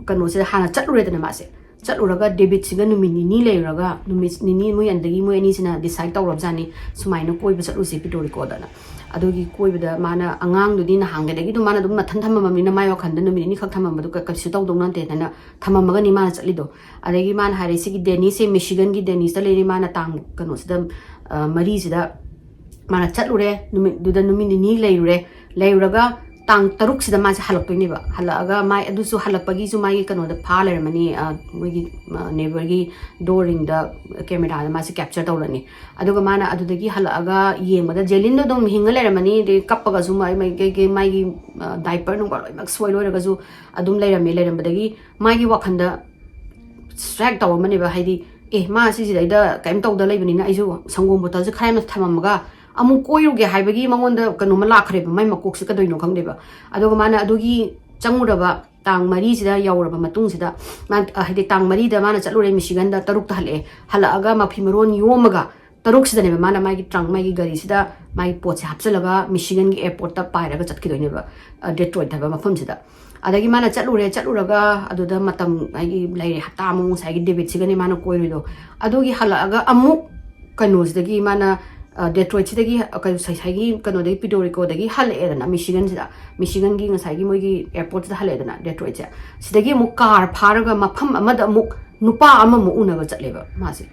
ꯀꯩꯅꯣꯁꯤꯗ ꯍꯥꯟꯅ ꯆꯠꯂꯨꯔꯦꯗꯅ ꯃꯥꯁꯦ꯫ ꯆꯠꯂꯨꯔꯒ ꯗꯦꯕꯤꯠꯁꯤꯒ ꯅꯨꯃꯤꯠ ꯅꯤꯅꯤ ꯂꯩꯔꯨꯔꯒ, ꯅꯨꯃꯤꯠ ꯅꯤꯅꯤ ꯃꯣꯏ ꯑꯗꯒꯤ ꯃꯣꯏ ꯑꯅꯤꯁꯤꯅ ꯗꯤꯁꯥꯏꯠ ꯇꯧꯔꯕꯖꯥꯠꯅꯤ, ꯁꯨꯃꯥꯏꯅ ꯀꯣꯏꯕ ꯆꯠꯂꯨꯁꯤ ꯄꯤꯇꯣ ꯔꯤꯀꯣꯗꯅ꯫ ꯑꯗꯨꯒꯤ ꯀꯣꯏꯕꯗ ꯃꯥꯅ ꯑꯉꯥꯡꯗꯨꯗꯤ ꯅꯍꯥꯟꯒꯗꯒꯤ ꯑꯗꯨꯝ ꯃꯥꯅ ꯑꯗꯨꯝ ꯃꯊꯟ ꯊꯝꯃꯝꯃꯕꯅꯤꯅ ꯃꯥꯏ ꯋꯥꯈꯜꯗ ꯅꯨꯃꯤꯠ ꯅꯤꯅꯤ ꯈꯛ ꯊꯝꯃꯝꯕꯗꯨ ꯀ-, ꯀꯩꯁꯨ ꯇꯧꯗꯧ ꯅꯠꯇꯦꯗꯅ ꯊꯝꯃꯝꯃꯒꯅꯤ ꯃꯥꯅ ꯆꯠꯂꯤꯗꯣ꯫ ꯑꯗꯒꯤ ꯃꯥꯅ ꯍꯥꯏꯔꯦ, "ꯁꯤꯒꯤ ꯗꯦꯅꯤꯁꯁꯦ ꯃꯤꯁꯤꯒꯟꯒꯤ ꯗꯦꯅꯤꯁꯇ ꯂꯩꯔꯤ, ꯃꯥꯅ ꯇꯥꯡ ꯀꯩꯅꯣꯁꯤꯗ, ꯑ, ꯃꯔꯤꯁꯤꯗ ꯃꯥꯅ ꯆꯠꯂꯨꯔꯦ, ꯅꯨꯃꯤꯠꯇꯨꯗ ꯅꯨꯃꯤꯠ ꯅꯤꯅꯤ ꯂꯩꯔꯨꯔꯦ, ꯂꯩꯔꯨꯔꯒ ꯇꯥꯡ ꯇꯔꯨꯛꯁꯤꯗ ꯃꯥꯁꯦ ꯍꯜꯂꯛꯇꯣꯏꯅꯦꯕ꯫ ꯍꯜꯂꯛꯑꯒ ꯃꯥꯏ ꯑꯗꯨꯁꯨ ꯍꯜꯂꯛꯄꯒꯤꯁꯨ ꯃꯥꯒꯤ ꯀꯩꯅꯣꯗ ꯐꯥ ꯂꯩꯔꯝꯃꯅꯤ, ꯑ, ꯃꯣꯏꯒꯤ, ꯑ, ꯅꯦꯕꯔꯒꯤ ꯗꯣꯔ ꯔꯤꯡꯗ ꯀꯦꯃꯦꯔꯥꯗ ꯃꯥꯁꯦ ꯀꯦꯞꯆꯔ ꯇꯧꯔꯅꯤ꯫ ꯑꯗꯨꯒ ꯃꯥꯅ ꯑꯗꯨꯗꯒꯤ ꯍꯜꯂꯛꯑꯒ ꯌꯦꯡꯕꯗ ꯖꯦꯂꯤꯟꯗꯣ ꯑꯗꯨꯝ ꯍꯤꯡꯉ ꯂꯩꯔꯝꯃꯅꯤ, ꯑꯗꯩ ꯀꯞꯄꯒꯁꯨ ꯃꯥꯏ, ꯃꯥꯏ, ꯀꯩ, ꯀꯩ, ꯃꯥꯒꯤ, ꯑ, ꯗꯥꯏꯄꯔ ꯅꯨꯡꯄꯔ ꯂꯣꯏꯅꯃꯛ ꯁꯣꯏ ꯂꯣꯏꯔꯒꯁꯨ ꯑꯗꯨꯝ ꯂꯩꯔꯝꯃꯦ꯫ ꯂꯩꯔꯝꯕꯗꯒꯤ ꯃꯥꯒꯤ ꯋꯥꯈꯜꯗ ꯁ꯭ꯇ꯭ꯔꯥꯏꯛ ꯇꯧꯔꯝꯃꯅꯦꯕ, ꯍꯥꯏꯗꯤ, "ꯑꯦ, ꯃꯥ ꯁꯤꯁꯤꯗꯩꯗ ꯀꯔꯤꯝ ꯇꯧꯗ ꯂꯩꯕꯅꯤꯅ ꯑꯩꯁꯨ ꯁꯪꯒꯣꯝ ꯕꯣꯇꯜꯁꯦ ꯈꯔ ꯌꯥꯝꯅ ꯊꯝꯃꯝꯃꯒ ꯑꯃꯨꯛ ꯀꯣꯏꯔꯨꯒꯦ" ꯍꯥꯏꯕꯒꯤ ꯃꯉꯣꯟꯗ ꯀꯩꯅꯣꯝꯃ ꯂꯥꯛꯈ꯭ꯔꯦꯕ, ꯃꯥꯏ ꯃꯀꯣꯛꯁꯦ ꯀꯩꯗꯧꯅꯣ ꯈꯪꯗꯦꯕ꯫ ꯑꯗꯨꯒ ꯃꯥꯅ ꯑꯗꯨꯒꯤ ꯆꯪꯉꯨꯔꯕ ꯇꯥꯡ ꯃꯔꯤꯁꯤꯗ ꯌꯧꯔꯕ ꯃꯇꯨꯡꯁꯤꯗ, ꯃꯥ, ꯑ, ꯍꯥꯏꯗꯤ, ꯇꯥꯡ ꯃꯔꯤꯗ ꯃꯥꯅ ꯆꯠꯂꯨꯔꯦ ꯃꯤꯁꯤꯒꯟꯗ, ꯇꯔꯨꯛꯇ ꯍꯜꯂꯛꯑꯦ꯫ ꯍꯜꯂꯛꯑꯒ ꯃꯐꯤ ꯃꯔꯣꯟ ꯌꯣꯝꯃꯒ ꯇꯔꯨꯛꯁꯤꯗꯅꯦꯕ ꯃꯥꯅ ꯃꯥꯒꯤ ꯇ꯭ꯔꯪ, ꯃꯥꯒꯤ ꯒꯥꯔꯤꯁꯤꯗ ꯃꯥꯒꯤ ꯄꯣꯠꯁꯦ ꯍꯥꯞꯆꯤꯜꯂꯒ ꯃꯤꯁꯤꯒꯟꯒꯤ ꯑꯦꯌꯔꯄꯣꯔꯠꯇ ꯄꯥꯏꯔꯒ ꯆꯠꯈꯤꯗꯣꯏꯅꯦꯕ, ꯑ, ꯗꯦꯇ꯭ꯔꯣꯏꯠ ꯍꯥꯏꯕ ꯃꯐꯝꯁꯤꯗ꯫ ꯑꯗꯒꯤ ꯃꯥꯅ ꯆꯠꯂꯨꯔꯦ, ꯆꯠꯂꯨꯔꯒ ꯑꯗꯨꯗ ꯃꯇꯝ ꯍꯥꯏꯗꯤ ꯂꯩꯔꯦ, ꯍꯞꯇꯥ ꯑꯃꯃꯨꯛ ꯉꯁꯥꯏꯒꯤ ꯗꯦꯕꯤꯠꯁꯤꯒꯅꯦ ꯃꯥꯅ ꯀꯣꯏꯔꯨꯏꯗꯣ꯫ ꯑꯗꯨꯒꯤ ꯍꯜꯂꯛꯑꯒ ꯑꯃꯨꯛ ꯀꯩꯅꯣꯁꯤꯗꯒꯤ ꯃꯥꯅ, ꯑ, ꯗꯦꯇ꯭ꯔꯣꯏꯠꯁꯤꯗꯒꯤ, ꯑ, ꯀꯩꯅꯣ, ꯉꯁꯥꯏꯒꯤ ꯀꯩꯅꯣꯗꯒꯤ, ꯄꯤꯇꯣ ꯔꯤꯀꯣꯗꯒꯤ ꯍꯜꯂꯛꯑꯦꯗꯅ ꯃꯤꯁꯤꯒꯟꯁꯤꯗ, ꯃꯤꯁꯤꯒꯟꯒꯤ ꯉꯁꯥꯏꯒꯤ ꯃꯣꯏꯒꯤ ꯑꯦꯌꯔꯄꯣꯔꯠꯁꯤꯗ ꯍꯜꯂꯛꯑꯦꯗꯅ ꯗꯦꯇ꯭ꯔꯣꯏꯠꯁꯦ꯫ ꯁꯤꯗꯒꯤ ꯑꯃꯨꯛ ꯀꯥꯔ ꯐꯥꯔꯒ ꯃꯐꯝ ꯑꯃꯗ ꯑꯃꯨꯛ ꯅꯨꯄꯥ ꯑꯃꯃꯨꯛ ꯎꯅꯕ ꯆꯠꯂꯦꯕ ꯃꯥꯁꯦ꯫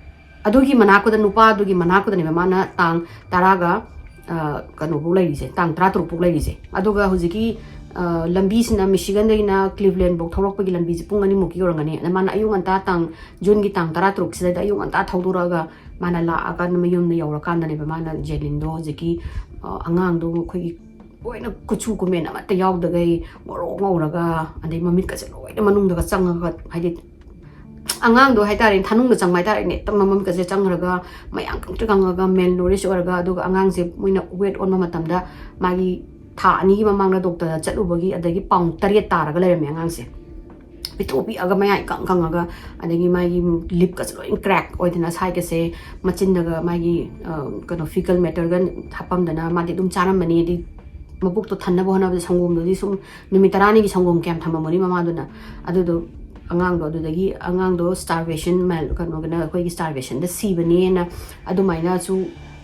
ꯑꯗꯨꯒꯤ ꯃꯅꯥꯛꯇꯨꯗ, ꯅꯨꯄꯥꯗꯨꯒꯤ ꯃꯅꯥꯛꯇꯨꯗꯅꯦꯕ ꯃꯥꯅ ꯇꯥꯡ ꯇꯔꯥꯒ, ꯑ, ꯀꯩꯅꯣꯐꯧ ꯂꯩꯔꯤꯁꯦ, ꯇꯥꯡ ꯇꯔꯥꯇꯔꯨꯛ ꯐꯥꯎ ꯂꯩꯔꯤꯁꯦ꯫ ꯑꯗꯨꯒ ꯍꯧꯖꯤꯛꯀꯤ, ꯑ, ꯂꯝꯕꯤꯁꯤꯅ ꯃꯤꯁꯤꯒꯟꯗꯒꯤꯅ ꯀ꯭ꯂꯤꯕꯂꯦꯟꯐꯧ ꯊꯧꯔꯛꯄꯒꯤ ꯂꯝꯕꯤꯁꯦ ꯄꯨꯡ ꯑꯅꯤꯃꯨꯛꯀꯤ ꯌꯧꯔꯝꯒꯅꯤ꯫ ꯑꯗ ꯃꯥꯅ ꯑꯌꯨꯛ ꯉꯟꯇꯥ, ꯇꯥꯡ ꯖꯨꯟꯒꯤ ꯇꯥꯡ ꯇꯔꯥꯇꯔꯨꯛꯁꯤꯗ ꯑꯌꯨꯛ ꯉꯟꯇꯥ ꯊꯧꯗꯣꯔꯛꯑꯒ ꯃꯥꯅ ꯂꯥꯛꯑꯀꯥꯟꯗ ꯃꯌꯨꯝꯗ ꯌꯧꯔꯀꯥꯟꯗꯅꯦꯕ ꯃꯥꯅ ꯖꯦꯂꯤꯟꯗꯣ ꯍꯧꯖꯤꯛꯀꯤ, ꯑ, ꯑꯉꯥꯡꯗꯣ ꯑꯩꯈꯣꯏꯒꯤ ꯂꯣꯏꯅ ꯀꯨꯆꯨ ꯀꯨꯃꯦꯟ ꯑꯃꯠꯇ ꯌꯥꯎꯗꯒꯩ ꯉꯧꯔꯣꯛ ꯉꯧꯔꯒ, ꯑꯗꯩ ꯃꯃꯤꯠꯀꯁꯦ ꯂꯣꯏꯅ ꯃꯅꯨꯡꯗꯒ ꯆꯪꯉꯒ, ꯍꯥꯏꯗꯤ ꯑꯉꯥꯡꯗꯣ ꯍꯥꯏꯇꯥꯔꯦ, ꯊꯥꯅꯨꯡꯗ ꯆꯪꯕ ꯍꯥꯏꯇꯥꯔꯦꯅꯦ, ꯍꯦꯛꯇ ꯃꯃꯤꯠꯀꯁꯦ ꯆꯪꯈ꯭ꯔꯒ ꯃꯌꯥꯡ ꯀꯪꯇ꯭ꯔꯤꯛ ꯀꯪꯉꯒ, ꯃꯦꯜ ꯅꯣꯔꯤꯁ ꯑꯣꯏꯔꯒ, ꯑꯗꯨꯒ ꯑꯉꯥꯡꯁꯦ ꯃꯣꯏꯅ ꯋꯦꯠ ꯑꯣꯟꯕ ꯃꯇꯝꯗ ꯃꯥꯒꯤ ꯊꯥ ꯑꯅꯤꯒꯤ ꯃꯃꯥꯡꯗ ꯗꯣꯛꯇꯔꯗ ꯆꯠꯂꯨꯕꯒꯤ, ꯑꯗꯒꯤ ꯄꯥꯎꯟ ꯇꯔꯦꯠ ꯇꯥꯔꯒ ꯂꯩꯔꯝꯃꯦ ꯑꯉꯥꯡꯁꯦ꯫ ꯄꯤꯛꯇ꯭ꯔꯨ ꯄꯤꯛꯑꯒ ꯃꯌꯥ ꯏꯀꯪ ꯀꯪꯉꯒ, ꯑꯗꯒꯤ ꯃꯥꯒꯤ ꯂꯤꯞꯀꯁꯦ ꯂꯣꯏ ꯀ꯭ꯔꯦꯛ ꯑꯣꯏꯗꯅ, ꯁꯥꯏꯒꯁꯦ, ꯃꯆꯤꯟꯗꯒ ꯃꯥꯒꯤ, ꯑ, ꯀꯩꯅꯣ, ꯐꯤꯀꯜ ꯃꯦꯇꯔꯒ ꯍꯥꯞꯄꯝꯗꯅ, ꯃꯥꯗꯤ ꯑꯗꯨꯝ ꯆꯥꯔꯝꯕꯅꯤ, ꯑꯗꯩ ꯃꯕꯨꯛꯇꯣ ꯊꯟꯅꯕ ꯍꯣꯠꯅꯕꯗ ꯁꯪꯒꯣꯝꯗꯨꯗꯤ ꯁꯨꯝ ꯅꯨꯃꯤꯠ ꯇꯔꯥꯅꯤꯒꯤ ꯁꯪꯒꯣꯝ ꯀꯌꯥꯝ ꯊꯝꯃꯝꯃꯅꯤ ꯃꯃꯥꯗꯨꯅ꯫ ꯑꯗꯨꯗꯣ ꯑꯉꯥꯡꯗꯣ, ꯑꯗꯨꯗꯒꯤ ꯑꯉꯥꯡꯗꯣ starvation, ꯀꯩꯅꯣꯒꯤꯅ, ꯑꯩꯈꯣꯏꯒꯤ starvationꯗ ꯁꯤꯕꯅꯦꯅ ꯑꯗꯨꯃꯥꯏꯅꯁꯨ,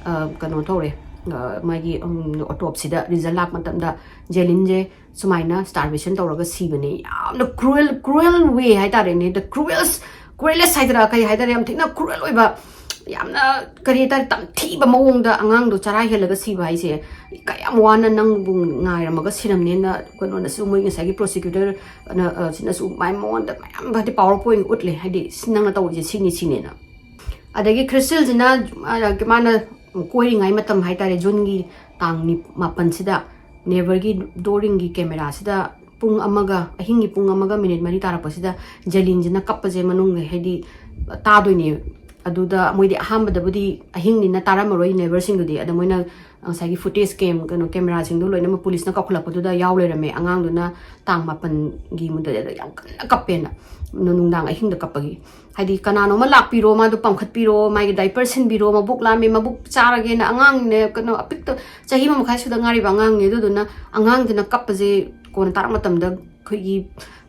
ꯑ, ꯀꯩꯅꯣ ꯇꯧꯔꯦ꯫ ꯑ, ꯃꯥꯒꯤ, ꯎꯝ, autopsyꯗ result ꯂꯥꯛꯄ ꯃꯇꯝꯗ ꯖꯦꯂꯤꯟꯁꯦ ꯁꯨꯃꯥꯏꯅ starvation ꯇꯧꯔꯒ ꯁꯤꯕꯅꯦ꯫ ꯌꯥꯝꯅ cruel, cruel way ꯍꯥꯏꯇꯥꯔꯦꯅꯦ, the cruelest, cruelest ꯍꯥꯏꯗꯔꯥ, ꯀꯔꯤ ꯍꯥꯏꯗꯔꯥ, ꯌꯥꯝ ꯊꯤꯅ cruel ꯑꯣꯏꯕ, ꯌꯥꯝꯅ, ꯀꯔꯤ ꯍꯥꯏꯇꯥꯔꯦ, ꯇꯝꯊꯤꯕ ꯃꯑꯣꯡꯗ ꯑꯉꯥꯡꯗꯣ ꯆꯔꯥ ꯍꯦꯜꯂꯒ ꯁꯤꯕ ꯍꯥꯏꯁꯦ꯫ ꯀꯌꯥꯝ ꯋꯥꯅ ꯅꯪꯕꯨ ꯉꯥꯏꯔꯝꯃꯒ ꯁꯤꯔꯝꯅꯦꯅ ꯀꯩꯅꯣꯅꯁꯨ, ꯃꯣꯏ ꯉꯁꯥꯏꯒꯤ prosecutor ꯅ, ꯑ, ꯁꯤꯅꯁꯨ ꯃꯥꯏ ꯃꯉꯣꯟꯗ ꯃꯌꯥꯝ, ꯍꯥꯏꯗꯤ, PowerPoint ꯎꯠꯂꯦ, ꯍꯥꯏꯗꯤ, "ꯁꯤ ꯅꯪꯅ ꯇꯧꯔꯤꯁꯦ ꯁꯤꯅꯤ, ꯁꯤꯅꯦꯅ"꯫ ꯑꯗꯒꯤ ꯈ꯭ꯔꯤꯁꯇꯦꯜꯁꯤꯅ, ꯑ, ꯃꯥꯅ ꯀꯣꯏꯔꯤꯉꯩ ꯃꯇꯝ ꯍꯥꯏꯇꯥꯔꯦ, ꯖꯨꯟꯒꯤ ꯇꯥꯡ ꯅꯤ-, ꯃꯥꯄꯟꯁꯤꯗ ꯅꯦꯚꯔꯒꯤ ꯗꯣꯔꯤꯡꯒꯤ ꯀꯦꯃꯦꯔꯥꯁꯤꯗ ꯄꯨꯡ ꯑꯃꯒ, ꯑꯍꯤꯡꯒꯤ ꯄꯨꯡ ꯑꯃꯒ ꯃꯤꯅꯤꯠ ꯃꯔꯤ ꯇꯥꯔꯛꯄꯁꯤꯗ ꯖꯦꯂꯤꯟꯁꯤꯅ ꯀꯞꯄꯁꯦ ꯃꯅꯨꯡꯗ, ꯍꯥꯏꯗꯤ, ꯇꯥꯗꯣꯏꯅꯦ꯫ ꯑꯗꯨꯗ ꯃꯣꯏꯗꯤ ꯑꯍꯥꯟꯕꯗꯕꯨꯗꯤ ꯑꯍꯤꯡꯅꯤꯅ ꯇꯥꯔꯝꯃꯔꯣꯏ ꯅꯦꯚꯔꯁꯤꯡꯗꯨꯗꯤ꯫ ꯑꯗ ꯃꯣꯏꯅ ꯉꯁꯥꯏꯒꯤ footage cam-, ꯀꯩꯅꯣ, ꯀꯦꯃꯦꯔꯥꯁꯤꯡꯗꯣ ꯂꯣꯏꯅꯃꯛ ꯄꯨꯂꯤꯁꯅ ꯀꯧꯈꯠꯂꯛꯄꯗꯨꯗ ꯌꯥꯎ ꯂꯩꯔꯝꯃꯦ꯫ ꯑꯉꯥꯡꯗꯨꯅ ꯇꯥꯡ ꯃꯥꯄꯟꯒꯤ ꯃꯨꯗꯗ ꯌꯥꯝ ꯀꯟꯅ ꯀꯞꯄꯦꯅ, ꯅꯨꯡꯗꯥꯡ ꯑꯍꯤꯡꯗ ꯀꯞꯄꯒꯤ꯫ ꯍꯥꯏꯗꯤ, "ꯀꯅꯥꯅꯣꯃ ꯂꯥꯛꯄꯤꯔꯣ, ꯃꯥꯗꯣ ꯄꯥꯡꯈꯠꯄꯤꯔꯣ, ꯃꯥꯒꯤ diaper ꯁꯤꯟꯕꯤꯔꯣ, ꯃꯕꯨꯛ ꯂꯥꯝꯃꯦ, ꯃꯕꯨꯛ ꯆꯥꯔꯒꯦꯅ", ꯑꯉꯥꯡꯅꯦ, ꯀꯩꯅꯣ, ꯑꯄꯤꯛꯇ, ꯆꯍꯤ ꯑꯃ ꯃꯈꯥꯏ ꯁꯨꯗ ꯉꯥꯏꯔꯤꯕ ꯑꯉꯥꯡꯅꯦ꯫ ꯑꯗꯨꯗꯨꯅ ꯑꯉꯥꯡꯗꯨꯅ ꯀꯞꯄꯁꯦ ꯀꯣꯟꯅ ꯇꯥꯔꯛ ꯃꯇꯝꯗ ꯑꯩꯈꯣꯏꯒꯤ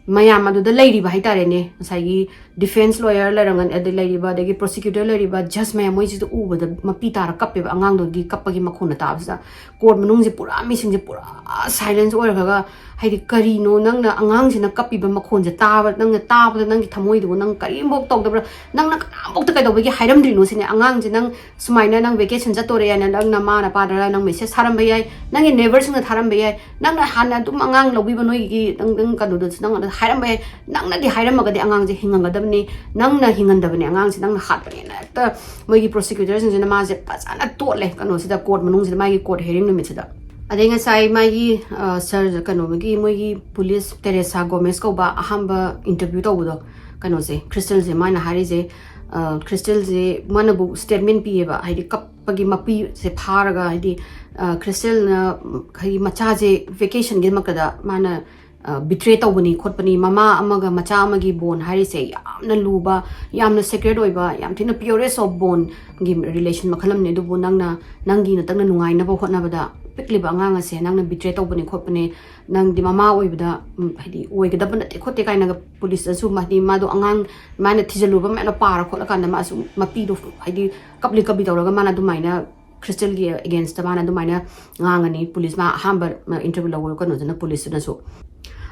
ꯃꯌꯥꯝ ꯑꯗꯨꯗ ꯂꯩꯔꯤꯕ ꯍꯥꯏꯇꯥꯔꯦꯅꯦ, ꯉꯁꯥꯏꯒꯤ ꯗꯤꯐꯦꯟꯁ ꯂꯣꯌꯔ ꯂꯩꯔꯝꯒꯅꯤ, ꯑꯗꯩ ꯂꯩꯔꯤꯕ, ꯑꯗꯒꯤ ꯄ꯭ꯔꯣꯁꯤꯀ꯭ꯌꯨꯇꯔ ꯂꯩꯔꯤꯕ, ꯖꯁ ꯃꯌꯥꯝ, ꯃꯣꯏꯁꯤꯗ ꯎꯕꯗ ꯃꯄꯤ ꯇꯥꯔ ꯀꯞꯄꯦꯕ, ꯑꯉꯥꯡꯗꯨꯒꯤ ꯀꯞꯄꯒꯤ ꯃꯈꯣꯟꯅ ꯇꯥꯕꯁꯤꯗ꯫ ꯀꯣꯔꯠ ꯃꯅꯨꯡꯁꯦ ꯄꯨꯔꯥ, ꯃꯤꯁꯤꯡꯁꯦ ꯄꯨꯔꯥ ꯁꯥꯏꯂꯦꯟꯁ ꯑꯣꯏꯔꯒ, ꯍꯥꯏꯗꯤ, "ꯀꯔꯤꯅꯣ ꯅꯪꯅ ꯑꯉꯥꯡꯁꯤꯅ ꯀꯞꯄꯤꯕ ꯃꯈꯣꯟꯁꯦ ꯇꯥꯕ, ꯅꯪꯅ ꯇꯥꯕꯗ ꯅꯪꯒꯤ ꯊꯃꯣꯏꯗꯨꯕꯨ ꯅꯪ ꯀꯔꯤꯝꯐꯥꯎ ꯇꯧꯗꯕ꯭ꯔꯥ? ꯅꯪꯅ ꯀꯅꯥꯝꯐꯥꯎꯇ ꯀꯩꯗꯧꯕꯒꯤ ꯍꯥꯏꯔꯝꯗ꯭ꯔꯤꯅꯣ?" ꯁꯤꯅꯦ꯫ ꯑꯉꯥꯡꯁꯦ ꯅꯪ ꯁꯨꯃꯥꯏꯅ ꯅꯪ ꯚꯦꯀꯦꯁꯟ ꯆꯠꯇꯣꯔꯦ ꯍꯥꯏꯅ ꯅꯪ ꯅꯃꯥ ꯅꯄꯥꯗ ꯅꯪ ꯃꯦꯁꯦꯖ ꯊꯥꯔꯝꯕ ꯌꯥꯏ, ꯅꯪꯒꯤ ꯅꯦꯕꯔꯁꯤꯡꯅ ꯊꯥꯔꯝꯕ ꯌꯥꯏ, ꯅꯪꯅ ꯍꯥꯟꯅ ꯑꯗꯨꯝ ꯑꯉꯥꯡ ꯂꯧꯕꯤꯕ ꯅꯣꯏꯒꯤ ꯅꯪ, ꯅꯪ ꯀꯩꯅꯣꯗꯁꯨ ꯅꯪ ꯑꯗꯨ ꯍꯥꯏꯔꯝꯕ ꯌꯥꯏ꯫ ꯅꯪꯅꯗꯤ ꯍꯥꯏꯔꯝꯃꯒꯗꯤ ꯑꯉꯥꯡꯁꯦ ꯍꯤꯡꯉꯝꯒꯗꯕꯅꯤ, ꯅꯪꯅ ꯍꯤꯡꯍꯟꯗꯕꯅꯤ, ꯑꯉꯥꯡꯁꯦ ꯅꯪꯅ ꯍꯥꯠꯄꯅꯦꯅ ꯍꯦꯛꯇ ꯃꯣꯏꯒꯤ ꯄ꯭ꯔꯣꯁꯤꯀ꯭ꯌꯨꯇꯔꯁꯤꯡꯁꯤꯅ ꯃꯥꯁꯦ ꯐꯖꯅ ꯇꯣꯠꯂꯦ ꯀꯩꯅꯣꯁꯤꯗ, ꯀꯣꯔꯠ ꯃꯅꯨꯡꯁꯤꯗ, ꯃꯥꯒꯤ ꯀꯣꯔꯠ ꯍꯤꯌꯔꯤꯡ ꯅꯨꯃꯤꯠꯁꯤꯗ꯫ ꯑꯗꯩ ꯉꯁꯥꯏ ꯃꯥꯒꯤ, ꯑ, ꯁꯥꯔ ꯀꯩꯅꯣꯒꯤ ꯃꯣꯏꯒꯤ ꯄꯨꯂꯤꯁ ꯇꯦꯔꯦꯁꯥ ꯒꯣꯃꯦꯁ ꯀꯧꯕ ꯑꯍꯥꯟꯕ ꯏꯟꯇꯔꯚ꯭ꯌꯨ ꯇꯧꯕꯗꯣ, ꯀꯩꯅꯣꯁꯦ, ꯈ꯭ꯔꯤꯁꯇꯜꯁꯦ, ꯃꯥꯅ ꯍꯥꯏꯔꯤꯁꯦ, ꯑ, ꯈ꯭ꯔꯤꯁꯇꯜꯁꯦ ꯃꯥꯅꯕꯨ ꯁ꯭ꯇꯦꯠꯃꯦꯟ ꯄꯤꯌꯦꯕ, ꯍꯥꯏꯗꯤ ꯀꯞꯄꯒꯤ ꯃꯄꯤꯁꯦ ꯐꯥꯔꯒ, ꯍꯥꯏꯗꯤ, ꯑ, ꯈ꯭ꯔꯤꯁꯇꯜꯅ, ꯎꯝ, ꯍꯥꯏꯗꯤ ꯃꯆꯥꯁꯦ ꯚꯦꯀꯦꯁꯟꯒꯤꯗꯃꯛꯇꯗ ꯃꯥꯅ, ꯑ, ꯕꯤꯇ꯭ꯔꯦ ꯇꯧꯕꯅꯤ ꯈꯣꯠꯄꯅꯤ, ꯃꯃꯥ ꯑꯃꯒ ꯃꯆꯥ ꯑꯃꯒꯤ ꯕꯣꯟ ꯍꯥꯏꯔꯤꯁꯦ ꯌꯥꯝꯅ ꯂꯨꯕ, ꯌꯥꯝꯅ ꯁꯦꯀ꯭ꯔꯦꯠ ꯑꯣꯏꯕ, ꯌꯥꯝ ꯊꯤꯅ purest of bondꯒꯤ ꯔꯤꯂꯦꯁꯟ ꯃꯈꯜ ꯑꯃꯅꯤ꯫ ꯑꯗꯨꯕꯨ ꯅꯪꯅ ꯅꯪꯒꯤ ꯅꯇꯪꯅ ꯅꯨꯡꯉꯥꯏꯅꯕ ꯍꯣꯠꯅꯕꯗ ꯄꯤꯛꯂꯤꯕ ꯑꯉꯥꯡ ꯑꯁꯦ ꯅꯪꯅ ꯕꯤꯇ꯭ꯔꯦ ꯇꯧꯕꯅꯤ ꯈꯣꯠꯄꯅꯤ, ꯅꯪꯗꯤ ꯃꯃꯥ ꯑꯣꯏꯕꯗ, ꯎꯝ, ꯍꯥꯏꯗꯤ ꯑꯣꯏꯒꯗꯕ ꯅꯠꯇꯦ ꯈꯣꯠꯇꯦ ꯀꯥꯏꯅꯒ ꯄꯨꯂꯤꯁꯇꯁꯨ, ꯍꯥꯏꯗꯤ ꯃꯥꯗꯣ ꯑꯉꯥꯡ, ꯃꯥꯅ ꯊꯤꯖꯤꯜꯂꯨꯕ ꯃꯌꯥꯝꯗꯣ ꯄꯥꯔ ꯈꯣꯠꯂꯀꯥꯟꯗ ꯃꯥꯁꯨ ꯃꯄꯤꯗꯣ ꯍꯥꯏꯗꯤ ꯀꯞꯂꯤ ꯀꯞꯂꯤ ꯇꯧꯔꯒ ꯃꯥꯅ ꯑꯗꯨꯃꯥꯏꯅ ꯈ꯭ꯔꯤꯁꯇꯦꯜꯒꯤ againstꯇ ꯃꯥꯅ ꯑꯗꯨꯃꯥꯏꯅ ꯉꯥꯡꯉꯅꯤ꯫ ꯄꯨꯂꯤꯁ, ꯃꯥ ꯑꯍꯥꯟꯕ ꯏꯟꯇꯔꯚ꯭ꯌꯨ ꯂꯧꯕ ꯀꯩꯅꯣꯗꯨꯅ, ꯄꯨꯂꯤꯁꯇꯨꯅꯁꯨ꯫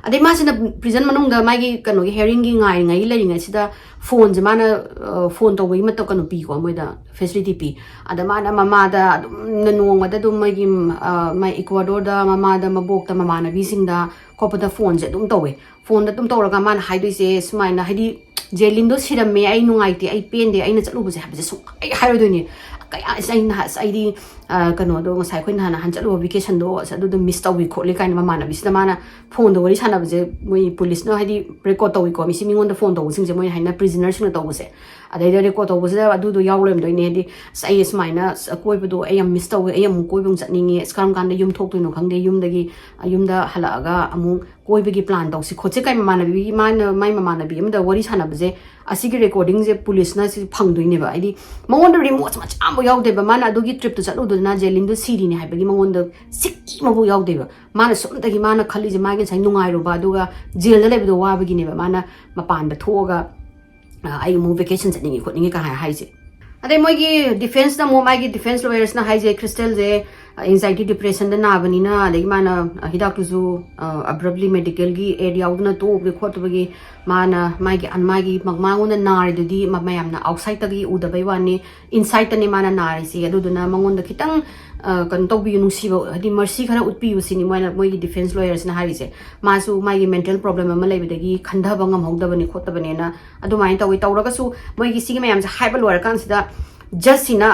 ꯑꯗꯩ ꯃꯥꯁꯤꯅ ꯄ꯭ꯔꯤꯖꯟ ꯃꯅꯨꯡꯗ ꯃꯥꯒꯤ ꯀꯩꯅꯣꯒꯤ ꯍꯤꯌꯔꯤꯡꯒꯤ ꯉꯥꯏꯔꯤꯉꯩꯒꯤ ꯂꯩꯔꯤꯉꯩꯁꯤꯗ ꯐꯣꯟꯁꯦ ꯃꯥꯅ, ꯑ, ꯐꯣꯟ ꯇꯧꯕꯒꯤ ꯃꯇꯝ ꯀꯩꯅꯣ ꯄꯤꯀꯣ, ꯃꯣꯏꯗ ꯐꯦꯁꯤꯂꯤꯇꯤ ꯄꯤ꯫ ꯑꯗ ꯃꯥꯅ ꯃꯃꯥꯗ ꯑꯗꯨꯝ ꯅꯣꯡꯃꯗ ꯑꯗꯨꯝ ꯃꯣꯏꯒꯤ, ꯑ, ꯃꯥꯏ ꯏꯀ꯭ꯋꯥꯗꯣꯔꯗ ꯃꯃꯥꯗ, ꯃꯕꯣꯛꯇ, ꯃꯃꯥꯟꯅꯕꯤꯁꯤꯡꯗ ꯈꯣꯠꯄꯗ ꯐꯣꯟꯁꯦ ꯑꯗꯨꯝ ꯇꯧꯋꯦ꯫ ꯐꯣꯟꯗ ꯑꯗꯨꯝ ꯇꯧꯔꯒ ꯃꯥꯅ ꯍꯥꯏꯗꯣꯏꯁꯦ ꯁꯨꯃꯥꯏꯅ, ꯍꯥꯏꯗꯤ, "ꯖꯦꯂꯤꯟꯗꯣ ꯁꯤꯔꯝꯃꯦ, ꯑꯩ ꯅꯨꯡꯉꯥꯏꯇꯦ, ꯑꯩ ꯄꯦꯟꯗꯦ, ꯑꯩꯅ ꯆꯠꯂꯨꯕꯁꯦ" ꯍꯥꯏꯕꯁꯦ ꯁꯨꯡꯍꯥꯏ ꯍꯥꯏꯔꯣꯏꯗꯣꯏꯅꯦ꯫ ꯀꯌꯥ, ꯑꯁ, ꯑꯩ ꯅꯍꯥꯟ, ꯑꯁ, ꯑꯩꯗꯤ, ꯑ, ꯀꯩꯅꯣꯗꯣ, ꯉꯁꯥꯏ ꯑꯩꯈꯣꯏ ꯅꯍꯥꯟ, ꯅꯍꯥꯟ ꯆꯠꯂꯨꯕ ꯚꯦꯀꯦꯁꯟꯗꯣ, ꯑꯁ, ꯑꯗꯨꯗꯣ ꯃꯤꯁ ꯇꯧꯏ ꯈꯣꯠꯂꯤ ꯀꯥꯏꯅ ꯃꯃꯥꯟꯅꯕꯤꯁꯤꯗ ꯃꯥꯅ ꯐꯣꯟꯗ ꯋꯥꯔꯤ ꯁꯥꯟꯅꯕꯁꯦ ꯃꯣꯏ ꯄꯨꯂꯤꯁꯅ ꯍꯥꯏꯗꯤ ꯔꯦꯀꯣꯔꯠ ꯇꯧꯏꯀꯣ, ꯃꯤꯁꯤ ꯃꯤꯉꯣꯟꯗ ꯐꯣꯟ ꯇꯧꯕꯁꯤꯡꯁꯦ ꯃꯣꯏꯅ ꯍꯥꯏꯅ ꯄ꯭ꯔꯤꯖꯅꯔꯁꯤꯡꯅ ꯇꯧꯕꯁꯦ꯫ ꯑꯗꯩꯗ ꯔꯦꯀꯣꯔꯠ ꯇꯧꯕꯁꯤꯗ ꯑꯗꯨꯗꯣ ꯌꯥꯎ ꯂꯩꯔꯝꯗꯣꯏꯅꯦ꯫ ꯍꯥꯏꯗꯤ, "ꯑꯁ, ꯑꯩ ꯁꯨꯃꯥꯏꯅ, ꯑꯁ, ꯑꯀꯣꯏꯕꯗꯣ ꯑꯩ ꯌꯥꯝ ꯃꯤꯁ ꯇꯧꯋꯦ, ꯑꯩ ꯑꯃꯨꯛ ꯀꯣꯏꯕ ꯑꯃꯨꯛ ꯆꯠꯅꯤꯡꯉꯦ, ꯑꯁ, ꯀꯔꯝ ꯀꯥꯟꯗ ꯌꯨꯝ ꯊꯣꯛꯇꯣꯏꯅꯣ ꯈꯪꯗꯦ, ꯌꯨꯝꯗꯒꯤ, ꯌꯨꯝꯗ ꯍꯜꯂꯛꯑꯒ ꯑꯃꯨꯛ ꯀꯣꯏꯕꯒꯤ ꯄ꯭ꯂꯥꯟ ꯇꯧꯁꯤ ꯈꯣꯠꯁꯤ" ꯀꯥꯏ ꯃꯃꯥꯟꯅꯕꯤ, ꯃꯥꯅ ꯃꯥꯏ ꯃꯃꯥꯟꯅꯕꯤ ꯑꯃꯗ ꯋꯥꯔꯤ ꯁꯥꯟꯅꯕꯁꯦ, ꯑꯁꯤꯒꯤ ꯔꯦꯀꯣꯔꯗꯤꯡꯁꯦ ꯄꯨꯂꯤꯁꯅ ꯁꯤ ꯐꯪꯗꯣꯏꯅꯦꯕ꯫ ꯍꯥꯏꯗꯤ, ꯃꯉꯣꯟꯗ ꯔꯤꯃꯣꯠꯁ ꯃꯆꯥ ꯑꯃꯐꯥꯎ ꯌꯥꯎꯗꯦꯕ꯫ ꯃꯥꯅ ꯑꯗꯨꯒꯤ ꯇ꯭ꯔꯤꯞꯇꯨ ꯆꯠꯂꯨꯗꯣꯏ ꯑꯗꯨꯅ ꯖꯦꯂꯤꯟꯗꯣ ꯁꯤꯔꯤꯅꯤ ꯍꯥꯏꯕꯒꯤ ꯃꯉꯣꯟꯗ ꯁꯤꯛꯀꯤ ꯑꯃꯐꯥꯎ ꯌꯥꯎꯗꯦꯕ꯫ ꯃꯥꯅ ꯁꯨꯝꯇꯒꯤ ꯃꯥꯅ ꯈꯜꯂꯤꯁꯦ ꯃꯥꯒꯤ ꯉꯁꯥꯏ ꯅꯨꯡꯉꯥꯏꯔꯨꯕ ꯑꯗꯨꯒ ꯖꯦꯜꯗ ꯂꯩꯕꯗꯣ ꯋꯥꯕꯒꯤꯅꯦꯕ ꯃꯥꯅ ꯃꯄꯥꯟꯗ ꯊꯣꯛꯑꯒ ꯑ, ꯑꯩ ꯑꯃꯨꯛ ꯚꯦꯀꯦꯁꯟ ꯆꯠꯅꯤꯡꯉꯤ ꯈꯣꯠꯅꯤꯡꯉꯤ ꯀꯥꯏ ꯍꯥꯏꯁꯦ꯫ ꯑꯗꯩ ꯃꯣꯏꯒꯤ ꯗꯤꯐꯦꯟꯁꯅ ꯑꯃꯨꯛ ꯃꯥꯒꯤ ꯗꯤꯐꯦꯟꯁ ꯂꯣꯌꯔꯁꯅ ꯍꯥꯏꯁꯦ ꯀ꯭ꯔꯤꯁꯇꯦꯜꯁꯦ ꯑꯦꯡꯖꯥꯏꯇꯤ ꯗꯤꯄ꯭ꯔꯦꯁꯟꯗ ꯅꯥꯕꯅꯤꯅ ꯑꯗꯒꯤ ꯃꯥꯅ ꯑ, ꯍꯤꯗꯥꯛꯇꯨꯁꯨ ꯑꯕ꯭ꯔꯞꯂꯤ ꯃꯦꯗꯤꯀꯦꯜꯒꯤ ꯑꯦꯗ ꯌꯥꯎꯗꯅ ꯇꯣꯛꯎꯕꯒꯤ ꯈꯣꯠꯇꯨꯕꯒꯤ ꯃꯥꯅ ꯃꯥꯒꯤ ꯃꯥꯒꯤ ꯃꯉꯣꯟꯗ ꯅꯥꯔꯤꯗꯨꯗꯤ ꯃ- ꯃꯌꯥꯝꯅ ꯑꯥꯎꯠꯁꯥꯏꯠꯇꯒꯤ ꯎꯗꯕꯩ ꯋꯥꯅꯤ, ꯏꯟꯁꯥꯏꯠꯇꯅꯦ ꯃꯥꯅ ꯅꯥꯔꯤꯁꯦ꯫ ꯑꯗꯨꯗꯨꯅ ꯃꯉꯣꯟꯗ ꯈꯤꯇꯪ ꯑ, ꯀꯩꯅꯣ ꯇꯧꯕꯤꯌꯨ, ꯅꯨꯡꯁꯤꯕ ꯍꯥꯏꯗꯤ ꯃꯔꯁꯤ ꯈꯔ ꯎꯠꯄꯤꯌꯨ ꯁꯤꯅꯤ ꯃꯣꯏꯅ ꯃꯣꯏꯒꯤ ꯗꯤꯐꯦꯟꯁ ꯂꯣꯌꯔꯁꯅ ꯍꯥꯏꯔꯤꯁꯦ꯫ ꯃꯥꯁꯨ ꯃꯥꯒꯤ ꯃꯦꯟꯇꯦꯜ ꯄ꯭ꯔꯣꯕ꯭ꯂꯦꯝ ꯑꯃ ꯂꯩꯕꯗꯒꯤ ꯈꯟꯊꯕ ꯉꯝꯍꯧꯗꯕꯅꯤ ꯈꯣꯠꯇꯕꯅꯦꯅ ꯑꯗꯨꯃꯥꯏꯅ ꯇꯧꯋꯤ꯫ ꯇꯧꯔꯒꯁꯨ ꯃꯣꯏꯒꯤ ꯁꯤꯒꯤ ꯃꯌꯥꯝꯁꯦ ꯍꯥꯏꯕ ꯂꯣꯏꯔꯀꯥꯟꯁꯤꯗ ꯖꯁꯁꯤꯅ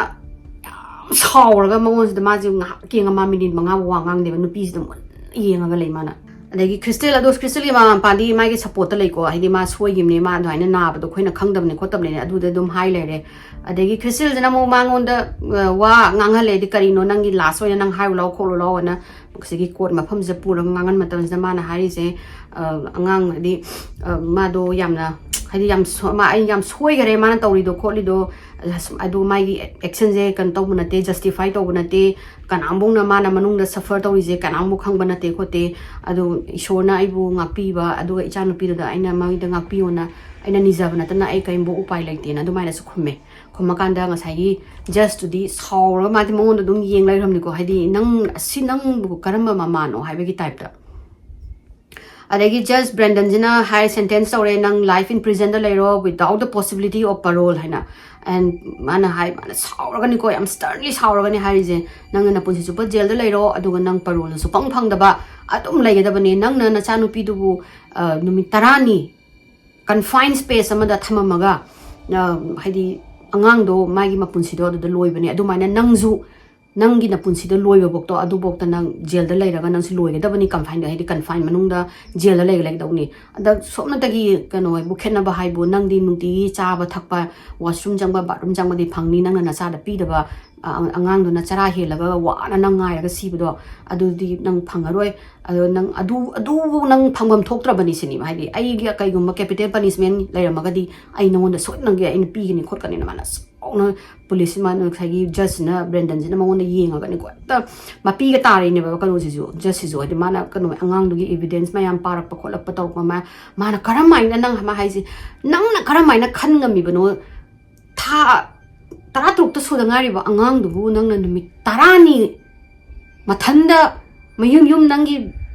ꯌꯥꯝ ꯁꯥꯎꯔꯒ ꯃꯉꯣꯟꯁꯤꯗ ꯃꯥꯁꯦ ꯉꯥꯏꯍꯥꯛ ꯌꯦꯡꯉ ꯃꯥ ꯃꯤꯅꯤꯠ ꯃꯉꯥꯕꯨ ꯋꯥ ꯉꯥꯡꯗꯦꯕ, ꯅꯨꯄꯤꯁꯤꯗ ꯃꯨꯟꯅ ꯌꯦꯡꯉꯒ ꯂꯩ ꯃꯥꯅ꯫ ꯑꯗꯒꯤ ꯀ꯭ꯔꯤꯁꯇꯦꯜ, ꯑꯗꯣ ꯀ꯭ꯔꯤꯁꯇꯦꯜꯒꯤ ꯃꯃꯥ ꯃꯄꯥꯗꯤ ꯃꯥꯒꯤ ꯁꯞꯄꯣꯔꯠꯇ ꯂꯩꯀꯣ, ꯍꯥꯏꯗꯤ ꯃꯥ ꯁꯣꯏꯈꯤꯕꯅꯦ, ꯃꯥ ꯑꯗꯨꯃꯥꯏꯅ ꯅꯥꯕꯗꯣ ꯑꯩꯈꯣꯏꯅ ꯈꯪꯗꯕꯅꯦ ꯈꯣꯠꯇꯕꯅꯦ ꯑꯗꯨꯗ ꯑꯗꯨꯝ ꯍꯥꯏ ꯂꯩꯔꯦ꯫ ꯑꯗꯒꯤ ꯀ꯭ꯔꯤꯁꯇꯦꯜꯁꯤꯅ ꯑꯃꯨꯛ ꯃꯉꯣꯟꯗ ꯑ, ꯋꯥ ꯉꯥꯡꯍꯜꯂꯦ, ꯍꯥꯏꯗꯤ ꯀꯔꯤꯅꯣ ꯅꯪꯒꯤ ꯂꯥꯁ ꯑꯣꯏꯅ ꯅꯪ ꯍꯥꯏꯔꯨ ꯂꯥꯎ ꯈꯣꯠꯂꯨ ꯂꯥꯎ ꯑꯅ ꯁꯤꯒꯤ ꯀꯣꯔꯠ ꯃꯐꯝꯁꯤꯗ ꯄꯨꯔꯒ ꯉꯥꯡꯍꯟ ꯃꯇꯝꯁꯤꯗ ꯃꯥꯅ ꯍꯥꯏꯔꯤꯁꯦ ꯑ, ꯑꯉꯥꯡ ꯍꯥꯏꯗꯤ ꯑ, ꯃꯥꯗꯣ ꯌꯥꯝꯅ ꯍꯥꯏꯗꯤ ꯌꯥꯝ ꯁꯣ- ꯃꯥ ꯑꯩ ꯌꯥꯝ ꯁꯣꯏꯈꯔꯦ ꯃꯥꯅ ꯇꯧꯔꯤꯗꯣ ꯈꯣꯠꯂꯤꯗꯣ, ꯑꯗꯨ ꯃꯥꯒꯤ ꯑꯦꯛꯁꯟꯁꯦ ꯀꯩꯅꯣ ꯇꯧꯕ ꯅꯠꯇꯦ, ꯖꯁꯇꯤꯐꯥꯏ ꯇꯧꯕ ꯅꯠꯇꯦ, ꯀꯅꯥꯝꯕꯧꯅ ꯃꯥꯅ ꯃꯅꯨꯡꯗ ꯁꯐꯔ ꯇꯧꯔꯤꯁꯦ ꯀꯅꯥꯝꯕꯧ ꯈꯪꯕ ꯅꯠꯇꯦ ꯈꯣꯠꯇꯦ꯫ ꯑꯗꯨ ꯏꯁꯣꯔꯅ ꯑꯩꯕꯨ ꯉꯥꯛꯄꯤꯕ ꯑꯗꯨꯒ ꯏꯆꯥꯅꯨꯄꯤꯗꯨꯗ ꯑꯩꯅ ꯃꯣꯏꯗ ꯉꯥꯛꯄꯤꯌꯣꯅ ꯑꯩꯅ ꯅꯤꯖꯕ ꯅꯠꯇꯅ ꯑꯩ ꯀꯔꯤꯝꯐꯥꯎ ꯎꯄꯥꯏ ꯂꯩꯇꯦꯅ ꯑꯗꯨꯃꯥꯏꯅꯁꯨ ꯈꯨꯝꯃꯦ꯫ ꯈꯨꯝꯃꯀꯥꯟꯗ ꯉꯁꯥꯏꯒꯤ ꯖꯁꯇꯨꯗꯤ ꯁꯥꯎꯔꯒ ꯃꯥꯗꯤ ꯃꯉꯣꯟꯗ ꯑꯗꯨꯝ ꯌꯦꯡ ꯂꯩꯈ꯭ꯔꯕꯅꯤꯀꯣ, ꯍꯥꯏꯗꯤ ꯅꯪ ꯑꯁꯤ ꯅꯪꯕꯨ ꯀꯔꯝꯕ ꯃꯃꯥꯅꯣ ꯍꯥꯏꯕꯒꯤ ꯇꯥꯏꯞꯇ꯫ ꯑꯗꯒꯤ ꯖꯁ ꯕ꯭ꯔꯦꯟꯗꯟꯁꯤꯅ ꯍꯥꯏ ꯁꯦꯟꯇꯦꯟꯁ ꯇꯧꯔꯦ, ꯅꯪ ꯂꯥꯏꯐ ꯏꯝ ꯄ꯭ꯔꯤꯖꯟꯗ ꯂꯩꯔꯣ without the possibility of parole ꯍꯥꯏꯅ꯫ ꯑꯦꯟ ꯃꯥꯅ ꯍꯥꯏ, ꯃꯥꯅ ꯁꯥꯎꯔꯒꯅꯤꯀꯣ, ꯌꯥꯝ ꯁ꯭ꯇꯔꯟꯂꯤ ꯁꯥꯎꯔꯒꯅꯤ ꯍꯥꯏꯔꯤꯁꯦ, ꯅꯪꯅ ꯅꯄꯨꯟꯁꯤ ꯆꯨꯞꯄ ꯖꯦꯜꯗ ꯂꯩꯔꯣ ꯑꯗꯨꯒ ꯅꯪ ꯄꯔꯣꯜꯅ ꯁꯨꯐꯪ ꯐꯪꯗꯕ ꯑꯗꯨꯝ ꯂꯩꯒꯗꯕꯅꯦ꯫ ꯅꯪꯅ ꯅꯆꯥꯅꯨꯄꯤꯗꯨꯕꯨ ꯑ, ꯅꯨꯃꯤꯠ ꯇꯔꯥꯅꯤ ꯀꯟꯐꯥꯏꯟ ꯁ꯭ꯄꯦꯁ ꯑꯃꯗ ꯊꯝꯃꯝꯃꯒ ꯑ, ꯍꯥꯏꯗꯤ ꯑꯉꯥꯡꯗꯣ ꯃꯥꯒꯤ ꯃꯄꯨꯟꯁꯤꯗꯣ ꯑꯗꯨꯗ ꯂꯣꯏꯕꯅꯦ꯫ ꯑꯗꯨꯃꯥꯏꯅ ꯅꯪꯁꯨ ꯅꯪꯒꯤ ꯅꯄꯨꯟꯁꯤꯗ ꯂꯣꯏꯕꯐꯧꯇꯣ ꯑꯗꯨꯐꯧꯇ ꯅꯪ ꯖꯦꯜꯗ ꯂꯩꯔꯒ ꯅꯪꯁꯨ ꯂꯣꯏꯒꯗꯕꯅꯤ, ꯀꯟꯐꯥꯏꯟꯗ ꯍꯥꯏꯗꯤ ꯀꯟꯐꯥꯏꯟ ꯃꯅꯨꯡꯗ ꯖꯦꯜꯗ ꯂꯩꯒꯗꯧꯅꯤ꯫ ꯑꯗ ꯁꯣꯝꯅꯇꯒꯤ ꯀꯩꯅꯣ ꯍꯥꯏꯕꯨ ꯈꯦꯠꯅꯕ ꯍꯥꯏꯕꯨ ꯅꯪꯗꯤ ꯅꯨꯡꯇꯤꯒꯤ ꯆꯥꯕ ꯊꯛꯄ, ꯋꯥꯁꯔꯨꯝ ꯆꯪꯕ, ꯕꯥꯠꯔꯨꯝ ꯆꯪꯕꯗꯤ ꯐꯪꯅꯤ, ꯅꯪꯅ ꯅꯆꯥꯗ ꯄꯤꯗꯕ ꯑ, ꯑꯉꯥꯡꯗꯨꯅ ꯆꯔꯥ ꯍꯦꯜꯂꯒ ꯋꯥꯅ ꯅꯪ ꯉꯥꯏꯔꯒ ꯁꯤꯕꯗꯣ ꯑꯗꯨꯗꯤ ꯅꯪ ꯐꯪꯉꯔꯣꯏ꯫ ꯑꯗꯣ ꯅꯪ ꯑꯗꯨ ꯑꯗꯨꯕꯨ ꯅꯪ ꯐꯪꯐꯝ ꯊꯣꯛꯇ꯭ꯔꯕꯅꯤ ꯁꯤꯅꯤ꯫ ꯍꯥꯏꯗꯤ ꯑꯩꯒꯤ ꯀꯩꯒꯨꯝꯕ ꯀꯦꯄꯤꯇꯦꯜ ꯄꯅꯤꯁꯃꯦꯟ ꯂꯩꯔꯝꯃꯒꯗꯤ ꯑꯩ ꯅꯉꯣꯟꯗ ꯁꯣꯏꯗꯅꯒꯤ ꯑꯩꯅ ꯄꯤꯒꯅꯤ ꯈꯣꯠꯀꯅꯤꯅ ꯃꯥꯅ ꯄꯨꯂꯤꯁꯁꯤꯃ ꯉꯁꯥꯏꯒꯤ ꯖꯁꯁꯤꯅ, ꯕ꯭ꯔꯦꯟꯗꯟꯁꯤꯅ ꯃꯉꯣꯟꯗ ꯌꯦꯡꯉꯒꯅꯤꯀꯣ, ꯍꯦꯛꯇ ꯃꯄꯤꯒ ꯇꯥꯔꯤꯅꯦꯕ ꯀꯩꯅꯣꯁꯤꯁꯨ, ꯖꯁꯁꯤꯁꯨ꯫ ꯍꯥꯏꯗꯤ ꯃꯥꯅ ꯀꯩꯅꯣ, ꯑꯉꯥꯡꯗꯨꯒꯤ ꯏꯕꯤꯗꯦꯟꯁ ꯃꯌꯥꯝ ꯄꯥꯔꯛꯄ ꯈꯣꯠꯂꯛꯄ ꯇꯧꯔꯛꯄ, ꯃꯥ ꯃꯥꯅ ꯀꯔꯝ ꯍꯥꯏꯅ, ꯅꯪ ꯑꯃ ꯍꯥꯏꯁꯦ, ꯅꯪꯅ ꯀꯔꯝ ꯍꯥꯏꯅ ꯈꯟ ꯉꯝꯃꯤꯕꯅꯣ? ꯊꯥ ꯇꯔꯥꯇꯔꯨꯛꯇ ꯁꯨꯗ ꯉꯥꯏꯔꯤꯕ ꯑꯉꯥꯡꯗꯨꯕꯨ ꯅꯪꯅ ꯅꯨꯃꯤꯠ ꯇꯔꯥꯅꯤ ꯃꯊꯟꯗ ꯃꯌꯨꯝ ꯌꯨꯝ ꯅꯪꯒꯤ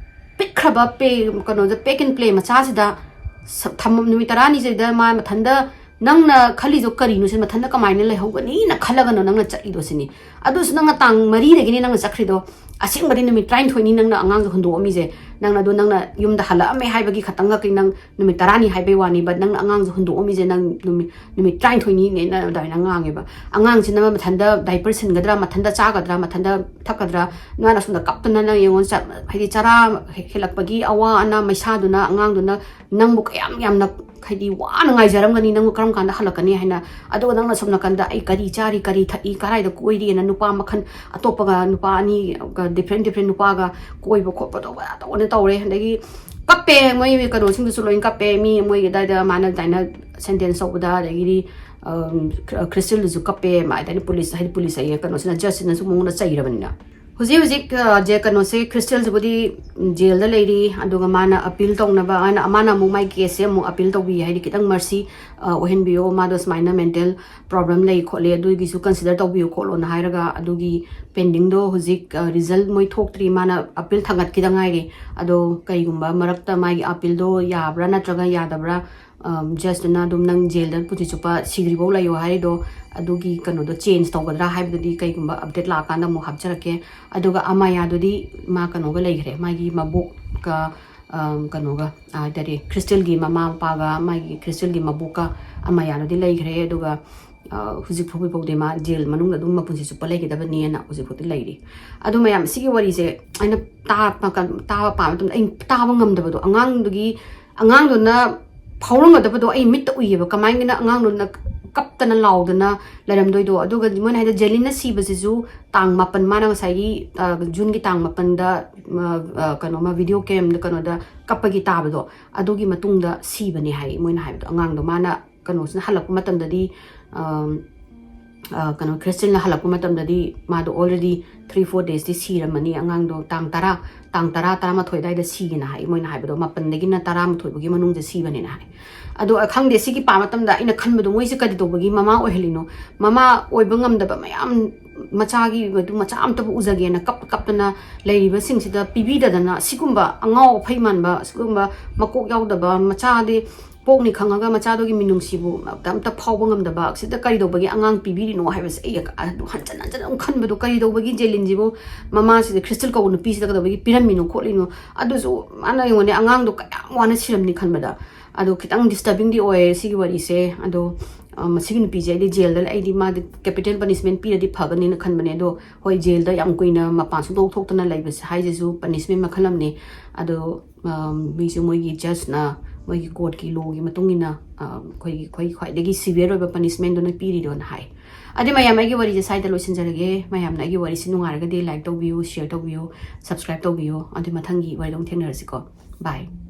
ꯄꯤꯛꯈ꯭ꯔꯕ ꯄꯦ ꯀꯩꯅꯣꯗ, ꯄꯦꯛ ꯑꯦꯟ ꯄ꯭ꯂꯦ ꯃꯆꯥꯁꯤꯗ ꯁ- ꯊꯝꯃ-, ꯅꯨꯃꯤꯠ ꯇꯔꯥꯅꯤꯁꯤꯗ ꯃꯥ ꯃꯊꯟꯗ, ꯅꯪꯅ ꯈꯜꯂꯤꯗꯣ ꯀꯔꯤꯅꯣ ꯁꯤ, ꯃꯊꯟꯗ ꯀꯃꯥꯏꯅ ꯂꯩꯍꯧꯒꯅꯤꯅ ꯈꯜꯂꯒꯅꯣ ꯅꯪꯅ ꯆꯠꯂꯤꯗꯣ ꯁꯤꯅꯤ꯫ ꯑꯗꯨꯁꯨ ꯅꯪꯅ ꯇꯥꯡ ꯃꯔꯤꯗꯒꯤꯅꯤ ꯅꯪꯅ ꯆꯠꯈ꯭ꯔꯤꯗꯣ꯫ ꯑꯁꯦꯡꯕꯗꯤ ꯅꯨꯃꯤꯠ ꯇꯔꯥꯅꯤꯊꯣꯏꯅꯤ ꯅꯪꯅ ꯑꯉꯥꯡꯁꯦ ꯍꯨꯟꯗꯣꯛꯑꯝꯃꯤꯁꯦ꯫ ꯅꯪꯅ ꯑꯗꯣ, ꯅꯪꯅ ꯌꯨꯝꯗ ꯍꯜꯂꯛꯑꯝꯃꯦ ꯍꯥꯏꯕꯒꯤ ꯈꯛꯇꯪ ꯈꯛꯀꯤ ꯅꯪ ꯅꯨꯃꯤꯠ ꯇꯔꯥꯅꯤ ꯍꯥꯏꯕꯩ ꯋꯥꯅꯤ, but ꯅꯪꯅ ꯑꯉꯥꯡꯁꯦ ꯍꯨꯟꯗꯣꯛꯑꯝꯃꯤꯁꯦ ꯅꯪ ꯅꯨꯃꯤꯠ, ꯅꯨꯃꯤꯠ ꯇꯔꯥꯅꯤꯊꯣꯏꯅꯤꯅꯦꯅ ꯑꯗꯨꯃꯥꯏꯅ ꯉꯥꯡꯉꯦꯕ꯫ ꯑꯉꯥꯡꯁꯤꯅ ꯃꯊꯟꯇ ꯗꯥꯏꯄꯔ ꯁꯤꯟꯒꯗ꯭ꯔꯥ, ꯃꯊꯟꯇ ꯆꯥꯒꯗ꯭ꯔꯥ, ꯃꯊꯟꯇ ꯊꯛꯀꯗ꯭ꯔꯥ, ꯅꯪ ꯑꯁꯣꯝꯗ ꯀꯞꯇꯅ ꯅꯪ ꯌꯦꯡꯉꯣ, ꯆ-, ꯍꯥꯏꯗꯤ ꯆꯔꯥ ꯍꯦꯜꯂꯛꯄꯒꯤ ꯑꯋꯥ ꯑꯅꯥ ꯃꯩꯁꯥꯗꯨꯅ ꯑꯉꯥꯡꯗꯨꯅ ꯅꯪꯕꯨ ꯀꯌꯥꯝ ꯌꯥꯝꯅ ꯍꯥꯏꯗꯤ ꯋꯥꯅ ꯉꯥꯏꯖꯔꯝꯒꯅꯤ, ꯅꯪꯕꯨ ꯀꯔꯝ ꯀꯥꯟꯗ ꯍꯜꯂꯛꯀꯅꯤ ꯍꯥꯏꯅ꯫ ꯑꯗꯨꯒ ꯅꯪꯅ ꯁꯣꯝ ꯅꯥꯀꯟꯗ ꯑꯩ ꯀꯔꯤ ꯆꯥꯔꯤ, ꯀꯔꯤ ꯊꯛꯏ, ꯀꯔꯥꯏꯗ ꯀꯣꯏꯔꯤꯑꯅ ꯅꯨꯄꯥ ꯃꯈꯜ ꯑꯇꯣꯞꯄꯒ, ꯅꯨꯄꯥ ꯑꯅꯤ, different different ꯅꯨꯄꯥꯒ ꯀꯣꯏꯕ ꯈꯣꯠꯄ ꯇꯧꯕ ꯇꯧꯕꯅ ꯇꯧꯔꯦ꯫ ꯑꯗꯒꯤ ꯀꯞꯄꯦ, ꯃꯣꯏ ꯀꯩꯅꯣꯁꯤꯡꯗꯨꯁꯨ ꯂꯣꯏ ꯀꯞꯄꯦ꯫ ꯃꯤ ꯃꯣꯏꯒꯤ ꯑꯗꯥꯏꯗ ꯃꯥꯅ ꯑꯗꯥꯏꯅ ꯁꯦꯟꯇꯦꯟꯁ ꯇꯧꯕꯗ, ꯑꯗꯒꯤꯗꯤ, ꯑꯝ, ꯈ꯭ꯔꯤꯁꯇꯦꯜꯗꯨꯁꯨ ꯀꯞꯄꯦ, ꯃꯥ ꯑꯗꯥꯏꯅ ꯄꯨꯂꯤꯁ, ꯍꯥꯏꯗꯤ ꯄꯨꯂꯤꯁ ꯑꯌꯦ ꯀꯩꯅꯣꯁꯤꯅ, ꯖꯁꯁꯤꯅꯁꯨ ꯃꯉꯣꯟꯗ ꯆꯩꯔꯕꯅꯤꯅ꯫ ꯍꯧꯖꯤꯛ ꯍꯧꯖꯤꯛ, ꯑ, ꯖꯦ-, ꯀꯩꯅꯣꯁꯦ, ꯈ꯭ꯔꯤꯁꯇꯦꯜꯁꯤꯕꯨꯗꯤ ꯖꯦꯜꯗ ꯂꯩꯔꯤ꯫ ꯑꯗꯨꯒ ꯃꯥꯅ ꯑꯄꯤꯜ ꯇꯧꯅꯕ, ꯃꯥꯅ, ꯃꯥꯅ ꯑꯃꯨꯛ ꯃꯥꯏ ꯀꯦꯁꯁꯦ ꯑꯃꯨꯛ ꯑꯄꯤꯜ ꯇꯧꯕꯤ, ꯍꯥꯏꯗꯤ ꯈꯤꯇꯪ ꯃꯔꯁꯤ, ꯑ, ꯑꯣꯏꯍꯟꯕꯤꯌꯣ, ꯃꯥꯗꯣ ꯁꯨꯃꯥꯏꯅ ꯃꯦꯟꯇꯦꯜ ꯄ꯭ꯔꯣꯕ꯭ꯂꯦꯝ ꯂꯩ ꯈꯣꯠꯂꯦ, ꯑꯗꯨꯒꯤꯁꯨ ꯀꯟꯁꯤꯗꯔ ꯇꯧꯕꯤꯌꯨ ꯈꯣꯠꯂꯣꯅ ꯍꯥꯏꯔꯒ, ꯑꯗꯨꯒꯤ ꯄꯦꯟꯗꯤꯡꯗꯣ ꯍꯧꯖꯤꯛ, ꯑ, ꯔꯤꯖꯜ ꯃꯣꯏ ꯊꯣꯛꯇ꯭ꯔꯤ꯫ ꯃꯥꯅ ꯑꯄꯤꯜ ꯊꯥꯡꯒꯠꯈꯤꯗ ꯉꯥꯏꯔꯤ꯫ ꯑꯗꯣ ꯀꯩꯒꯨꯝꯕ ꯃꯔꯛꯇ ꯃꯥꯒꯤ ꯑꯄꯤꯜꯗꯣ ꯌꯥꯕ꯭ꯔꯥ ꯅꯠꯇ꯭ꯔꯒ ꯌꯥꯗꯕ꯭ꯔꯥ, ꯑꯝ, ꯖꯁꯇꯨꯅ ꯑꯗꯨꯝ ꯅꯪ ꯖꯦꯜꯗ ꯄꯨꯟꯁꯤ ꯆꯨꯞꯄ ꯁꯤꯗ꯭ꯔꯤꯐꯥꯎ ꯂꯩꯌꯣ ꯍꯥꯏꯔꯤꯗꯣ, ꯑꯗꯨꯒꯤ ꯀꯩꯅꯣꯗꯣ ꯆꯦꯟꯖ ꯇꯧꯒꯗ꯭ꯔꯥ ꯍꯥꯏꯕꯗꯨꯗꯤ ꯀꯩꯒꯨꯝꯕ ꯑꯞꯗꯦꯠ ꯂꯥꯛꯑꯀꯥꯟꯗ ꯑꯃꯨꯛ ꯍꯥꯞꯆꯔꯛꯀꯦ꯫ ꯑꯗꯨꯒ ꯑꯃꯌꯥꯗꯨꯗꯤ ꯃꯥ ꯀꯩꯅꯣꯒ ꯂꯩꯈ꯭ꯔꯦ, ꯃꯥꯒꯤ ꯃꯕꯣꯛꯀ, ꯑꯝ, ꯀꯩꯅꯣꯒ, ꯑ, ꯍꯥꯏꯇꯥꯔꯦ, ꯈ꯭ꯔꯤꯁꯇꯦꯜꯒꯤ ꯃꯃꯥ ꯃꯄꯥꯒ ꯃꯥꯒꯤ ꯈ꯭ꯔꯤꯁꯇꯦꯜꯒꯤ ꯃꯕꯣꯛꯀ ꯑꯃꯌꯥꯗꯨꯗꯤ ꯂꯩꯈ꯭ꯔꯦ꯫ ꯑꯗꯨꯒ, ꯑ, ꯍꯧꯖꯤꯛ ꯐꯥꯎꯕ ꯐꯥꯎꯗꯤ ꯃꯥ ꯖꯦꯜ ꯃꯅꯨꯡꯗ ꯑꯗꯨꯝ ꯃꯄꯨꯟꯁꯤ ꯆꯨꯞꯄ ꯂꯩꯒꯗꯕꯅꯤꯅ ꯍꯧꯖꯤꯛ ꯐꯥꯎꯗꯤ ꯂꯩꯔꯤ꯫ ꯑꯗꯨ ꯃꯌꯥꯝ ꯁꯤꯒꯤ ꯋꯥꯔꯤꯁꯦ ꯑꯩꯅ ꯇꯥꯕ ꯀ-, ꯇꯥꯕ ꯄꯥꯕ ꯃꯇꯝꯗ ꯑꯩ ꯇꯥꯕ ꯉꯝꯗꯕꯗꯣ, ꯑꯉꯥꯡꯗꯨꯒꯤ, ꯑꯉꯥꯡꯗꯨꯅ ꯐꯥꯎꯔꯝꯒꯗꯕꯗꯣ ꯑꯩ ꯃꯤꯠꯇ ꯎꯏꯌꯦꯕ꯫ ꯀꯃꯥꯏꯅ ꯑꯉꯥꯡꯗꯨꯅ ꯀꯞꯇꯅ ꯂꯥꯎꯗꯅ ꯂꯩꯔꯝꯗꯣꯏꯗꯣ? ꯑꯗꯨꯒ ꯃꯣꯏꯅ ꯍꯥꯏꯗ ꯖꯦꯂꯤꯟꯅ ꯁꯤꯕꯁꯤꯁꯨ ꯇꯥꯡ ꯃꯥꯄꯟ, ꯃꯥꯅ ꯉꯁꯥꯏꯒꯤ, ꯑ, ꯖꯨꯟꯒꯤ ꯇꯥꯡ ꯃꯥꯄꯟꯗ, ꯑ, ꯑ, ꯀꯩꯅꯣꯃ ꯚꯤꯗꯤꯑꯣ ꯀꯦꯝꯗ ꯀꯩꯅꯣꯗ ꯀꯞꯄꯒꯤ ꯇꯥꯕꯗꯣ, ꯑꯗꯨꯒꯤ ꯃꯇꯨꯡꯗ ꯁꯤꯕꯅꯦ ꯍꯥꯏ ꯃꯣꯏꯅ ꯍꯥꯏꯕꯗꯣ꯫ ꯑꯉꯥꯡꯗꯣ ꯃꯥꯅ ꯀꯩꯅꯣꯁꯤꯅ ꯍꯜꯂꯛꯄ ꯃꯇꯝꯗꯗꯤ, ꯑꯝ, ꯑ, ꯀꯩꯅꯣ, ꯈ꯭ꯔꯤꯁꯇꯤꯟꯅ ꯍꯜꯂꯛꯄ ꯃꯇꯝꯗꯗꯤ ꯃꯥꯗꯣ already three four daysꯇꯤ ꯁꯤꯔꯝꯃꯅꯤ, ꯑꯉꯥꯡꯗꯣ ꯇꯥꯡ ꯇꯔꯥ, ꯇꯥꯡ ꯇꯔꯥ, ꯇꯔꯥꯃꯥꯊꯣꯏ ꯑꯗꯨꯋꯥꯏꯗ ꯁꯤꯒꯦꯅ ꯍꯥꯏ, ꯃꯣꯏꯅ ꯍꯥꯏꯕꯗꯣ ꯃꯥꯄꯟꯗꯒꯤꯅ ꯇꯔꯥꯃꯥꯊꯣꯏ ꯐꯥꯎꯒꯤ ꯃꯅꯨꯡꯗ ꯁꯤꯕꯅꯦꯅ ꯍꯥꯏ꯫ ꯑꯗꯣ, ꯑ, ꯈꯪꯗꯦ, ꯁꯤꯒꯤ ꯄꯥ ꯃꯇꯝꯗ ꯑꯩꯅ ꯈꯟꯕꯗꯣ, ꯃꯣꯏꯁꯦ ꯀꯔꯤ ꯇꯧꯕꯒꯤ ꯃꯃꯥ ꯑꯣꯏꯍꯜꯂꯤꯅꯣ? ꯃꯃꯥ ꯑꯣꯏꯕ ꯉꯝꯗꯕ ꯃꯌꯥꯝ, ꯃꯆꯥꯒꯤ ꯃꯗꯨ ꯃꯆꯥ ꯑꯝꯇꯕꯨ ꯎꯖꯒꯦꯅ ꯀꯞ ꯀꯞꯇꯅ ꯂꯩꯔꯤꯕꯁꯤꯡꯁꯤꯗ ꯄꯤꯕꯤꯗꯗꯅ, ꯁꯤꯒꯨꯝꯕ ꯑꯉꯥꯎ ꯑꯐꯩ ꯃꯥꯟꯕ, ꯁꯤꯒꯨꯝꯕ ꯃꯀꯣꯛ ꯌꯥꯎꯗꯕ, ꯃꯆꯥꯗꯤ ꯄꯣꯛꯅꯤ ꯈꯪꯉꯒ ꯃꯆꯥꯗꯨꯒꯤ ꯃꯤꯅꯨꯡꯁꯤꯕꯨ ꯑꯝꯇ, ꯑꯝꯇ ꯐꯥꯎꯕ ꯉꯝꯗꯕ, ꯁꯤꯗ ꯀꯔꯤ ꯇꯧꯕꯒꯤ ꯑꯉꯥꯡ ꯄꯤꯕꯤꯔꯤꯅꯣ ꯍꯥꯏꯕꯁꯦ ꯑꯩ ꯑꯗꯨ ꯍꯟꯖꯟ ꯍꯟꯖꯟ ꯑꯗꯨꯝ ꯈꯟꯕꯗꯣ, ꯀꯔꯤ ꯇꯧꯕꯒꯤ ꯖꯦꯂꯤꯟꯁꯤꯕꯨ ꯃꯃꯥꯁꯤꯗ, ꯈ꯭ꯔꯤꯁꯇꯜ ꯀꯧꯕ ꯅꯨꯄꯤꯁꯤꯗ ꯀꯩꯗꯧꯕꯒꯤ ꯄꯤꯔꯝꯃꯤꯅꯣ ꯈꯣꯠꯂꯤꯅꯣ? ꯑꯗꯨꯁꯨ ꯃꯥꯅ, ꯌꯦꯡꯉꯣꯅꯦ, ꯑꯉꯥꯡꯗꯣ ꯀꯌꯥꯝ ꯋꯥꯅ ꯁꯤꯔꯝꯅꯤ ꯈꯟꯕꯗ꯫ ꯑꯗꯣ ꯈꯤꯇꯪ disturbingꯗꯤ ꯑꯣꯏꯌꯦ ꯁꯤꯒꯤ ꯋꯥꯔꯤꯁꯦ꯫ ꯑꯗꯣ, ꯑ, ꯃꯁꯤꯒꯤ ꯅꯨꯄꯤꯁꯦ ꯑꯩꯗꯤ ꯖꯦꯜꯗ, ꯑꯩꯗꯤ ꯃꯥꯗꯤ capital punishment ꯄꯤꯔꯗꯤ ꯐꯒꯅꯤꯅ ꯈꯟꯕꯅꯦ꯫ ꯑꯗꯣ ꯍꯣꯏ, ꯖꯦꯜꯗ ꯌꯥꯝ ꯀꯨꯏꯅ ꯃꯄꯥꯟ ꯁꯨꯡꯊꯣꯛ ꯊꯣꯛꯇꯅ ꯂꯩꯕꯁꯦ ꯍꯥꯏꯁꯤꯁꯨ punishment ꯃꯈꯜ ꯑꯃꯅꯤ꯫ ꯑꯗꯣ, ꯑ, ꯃꯤꯁꯨ ꯃꯣꯏꯒꯤ judgeꯅ, ꯃꯣꯏꯒꯤ courtꯀꯤ lawꯒꯤ ꯃꯇꯨꯡ ꯏꯟꯅ, ꯑ, ꯑꯩꯈꯣꯏꯒꯤ, ꯑꯩꯈꯣꯏ ꯈ꯭ꯋꯥꯏꯗꯒꯤ severe ꯑꯣꯏꯕ punishmentꯗꯨꯅ ꯄꯤꯔꯤꯗꯣꯅ ꯍꯥꯏ꯫ ꯑꯗꯨ ꯃꯌꯥꯝ, ꯑꯩꯒꯤ ꯋꯥꯔꯤꯁꯦ ꯁ꯭ꯋꯥꯏꯗ ꯂꯣꯏꯁꯤꯟꯖꯔꯒꯦ꯫ ꯃꯌꯥꯝꯅ ꯑꯩꯒꯤ ꯋꯥꯔꯤꯁꯤ ꯅꯨꯡꯉꯥꯏꯔꯒꯗꯤ like ꯇꯧꯕꯤꯌꯨ, share ꯇꯧꯕꯤꯌꯨ, subscribe ꯇꯧꯕꯤꯌꯨ꯫ ꯑꯗꯨ ꯃꯊꯪꯒꯤ ꯋꯥꯔꯤꯗ ꯑꯃꯨꯛ ꯊꯦꯡꯅꯔꯁꯤꯀꯣ꯫ Bye꯫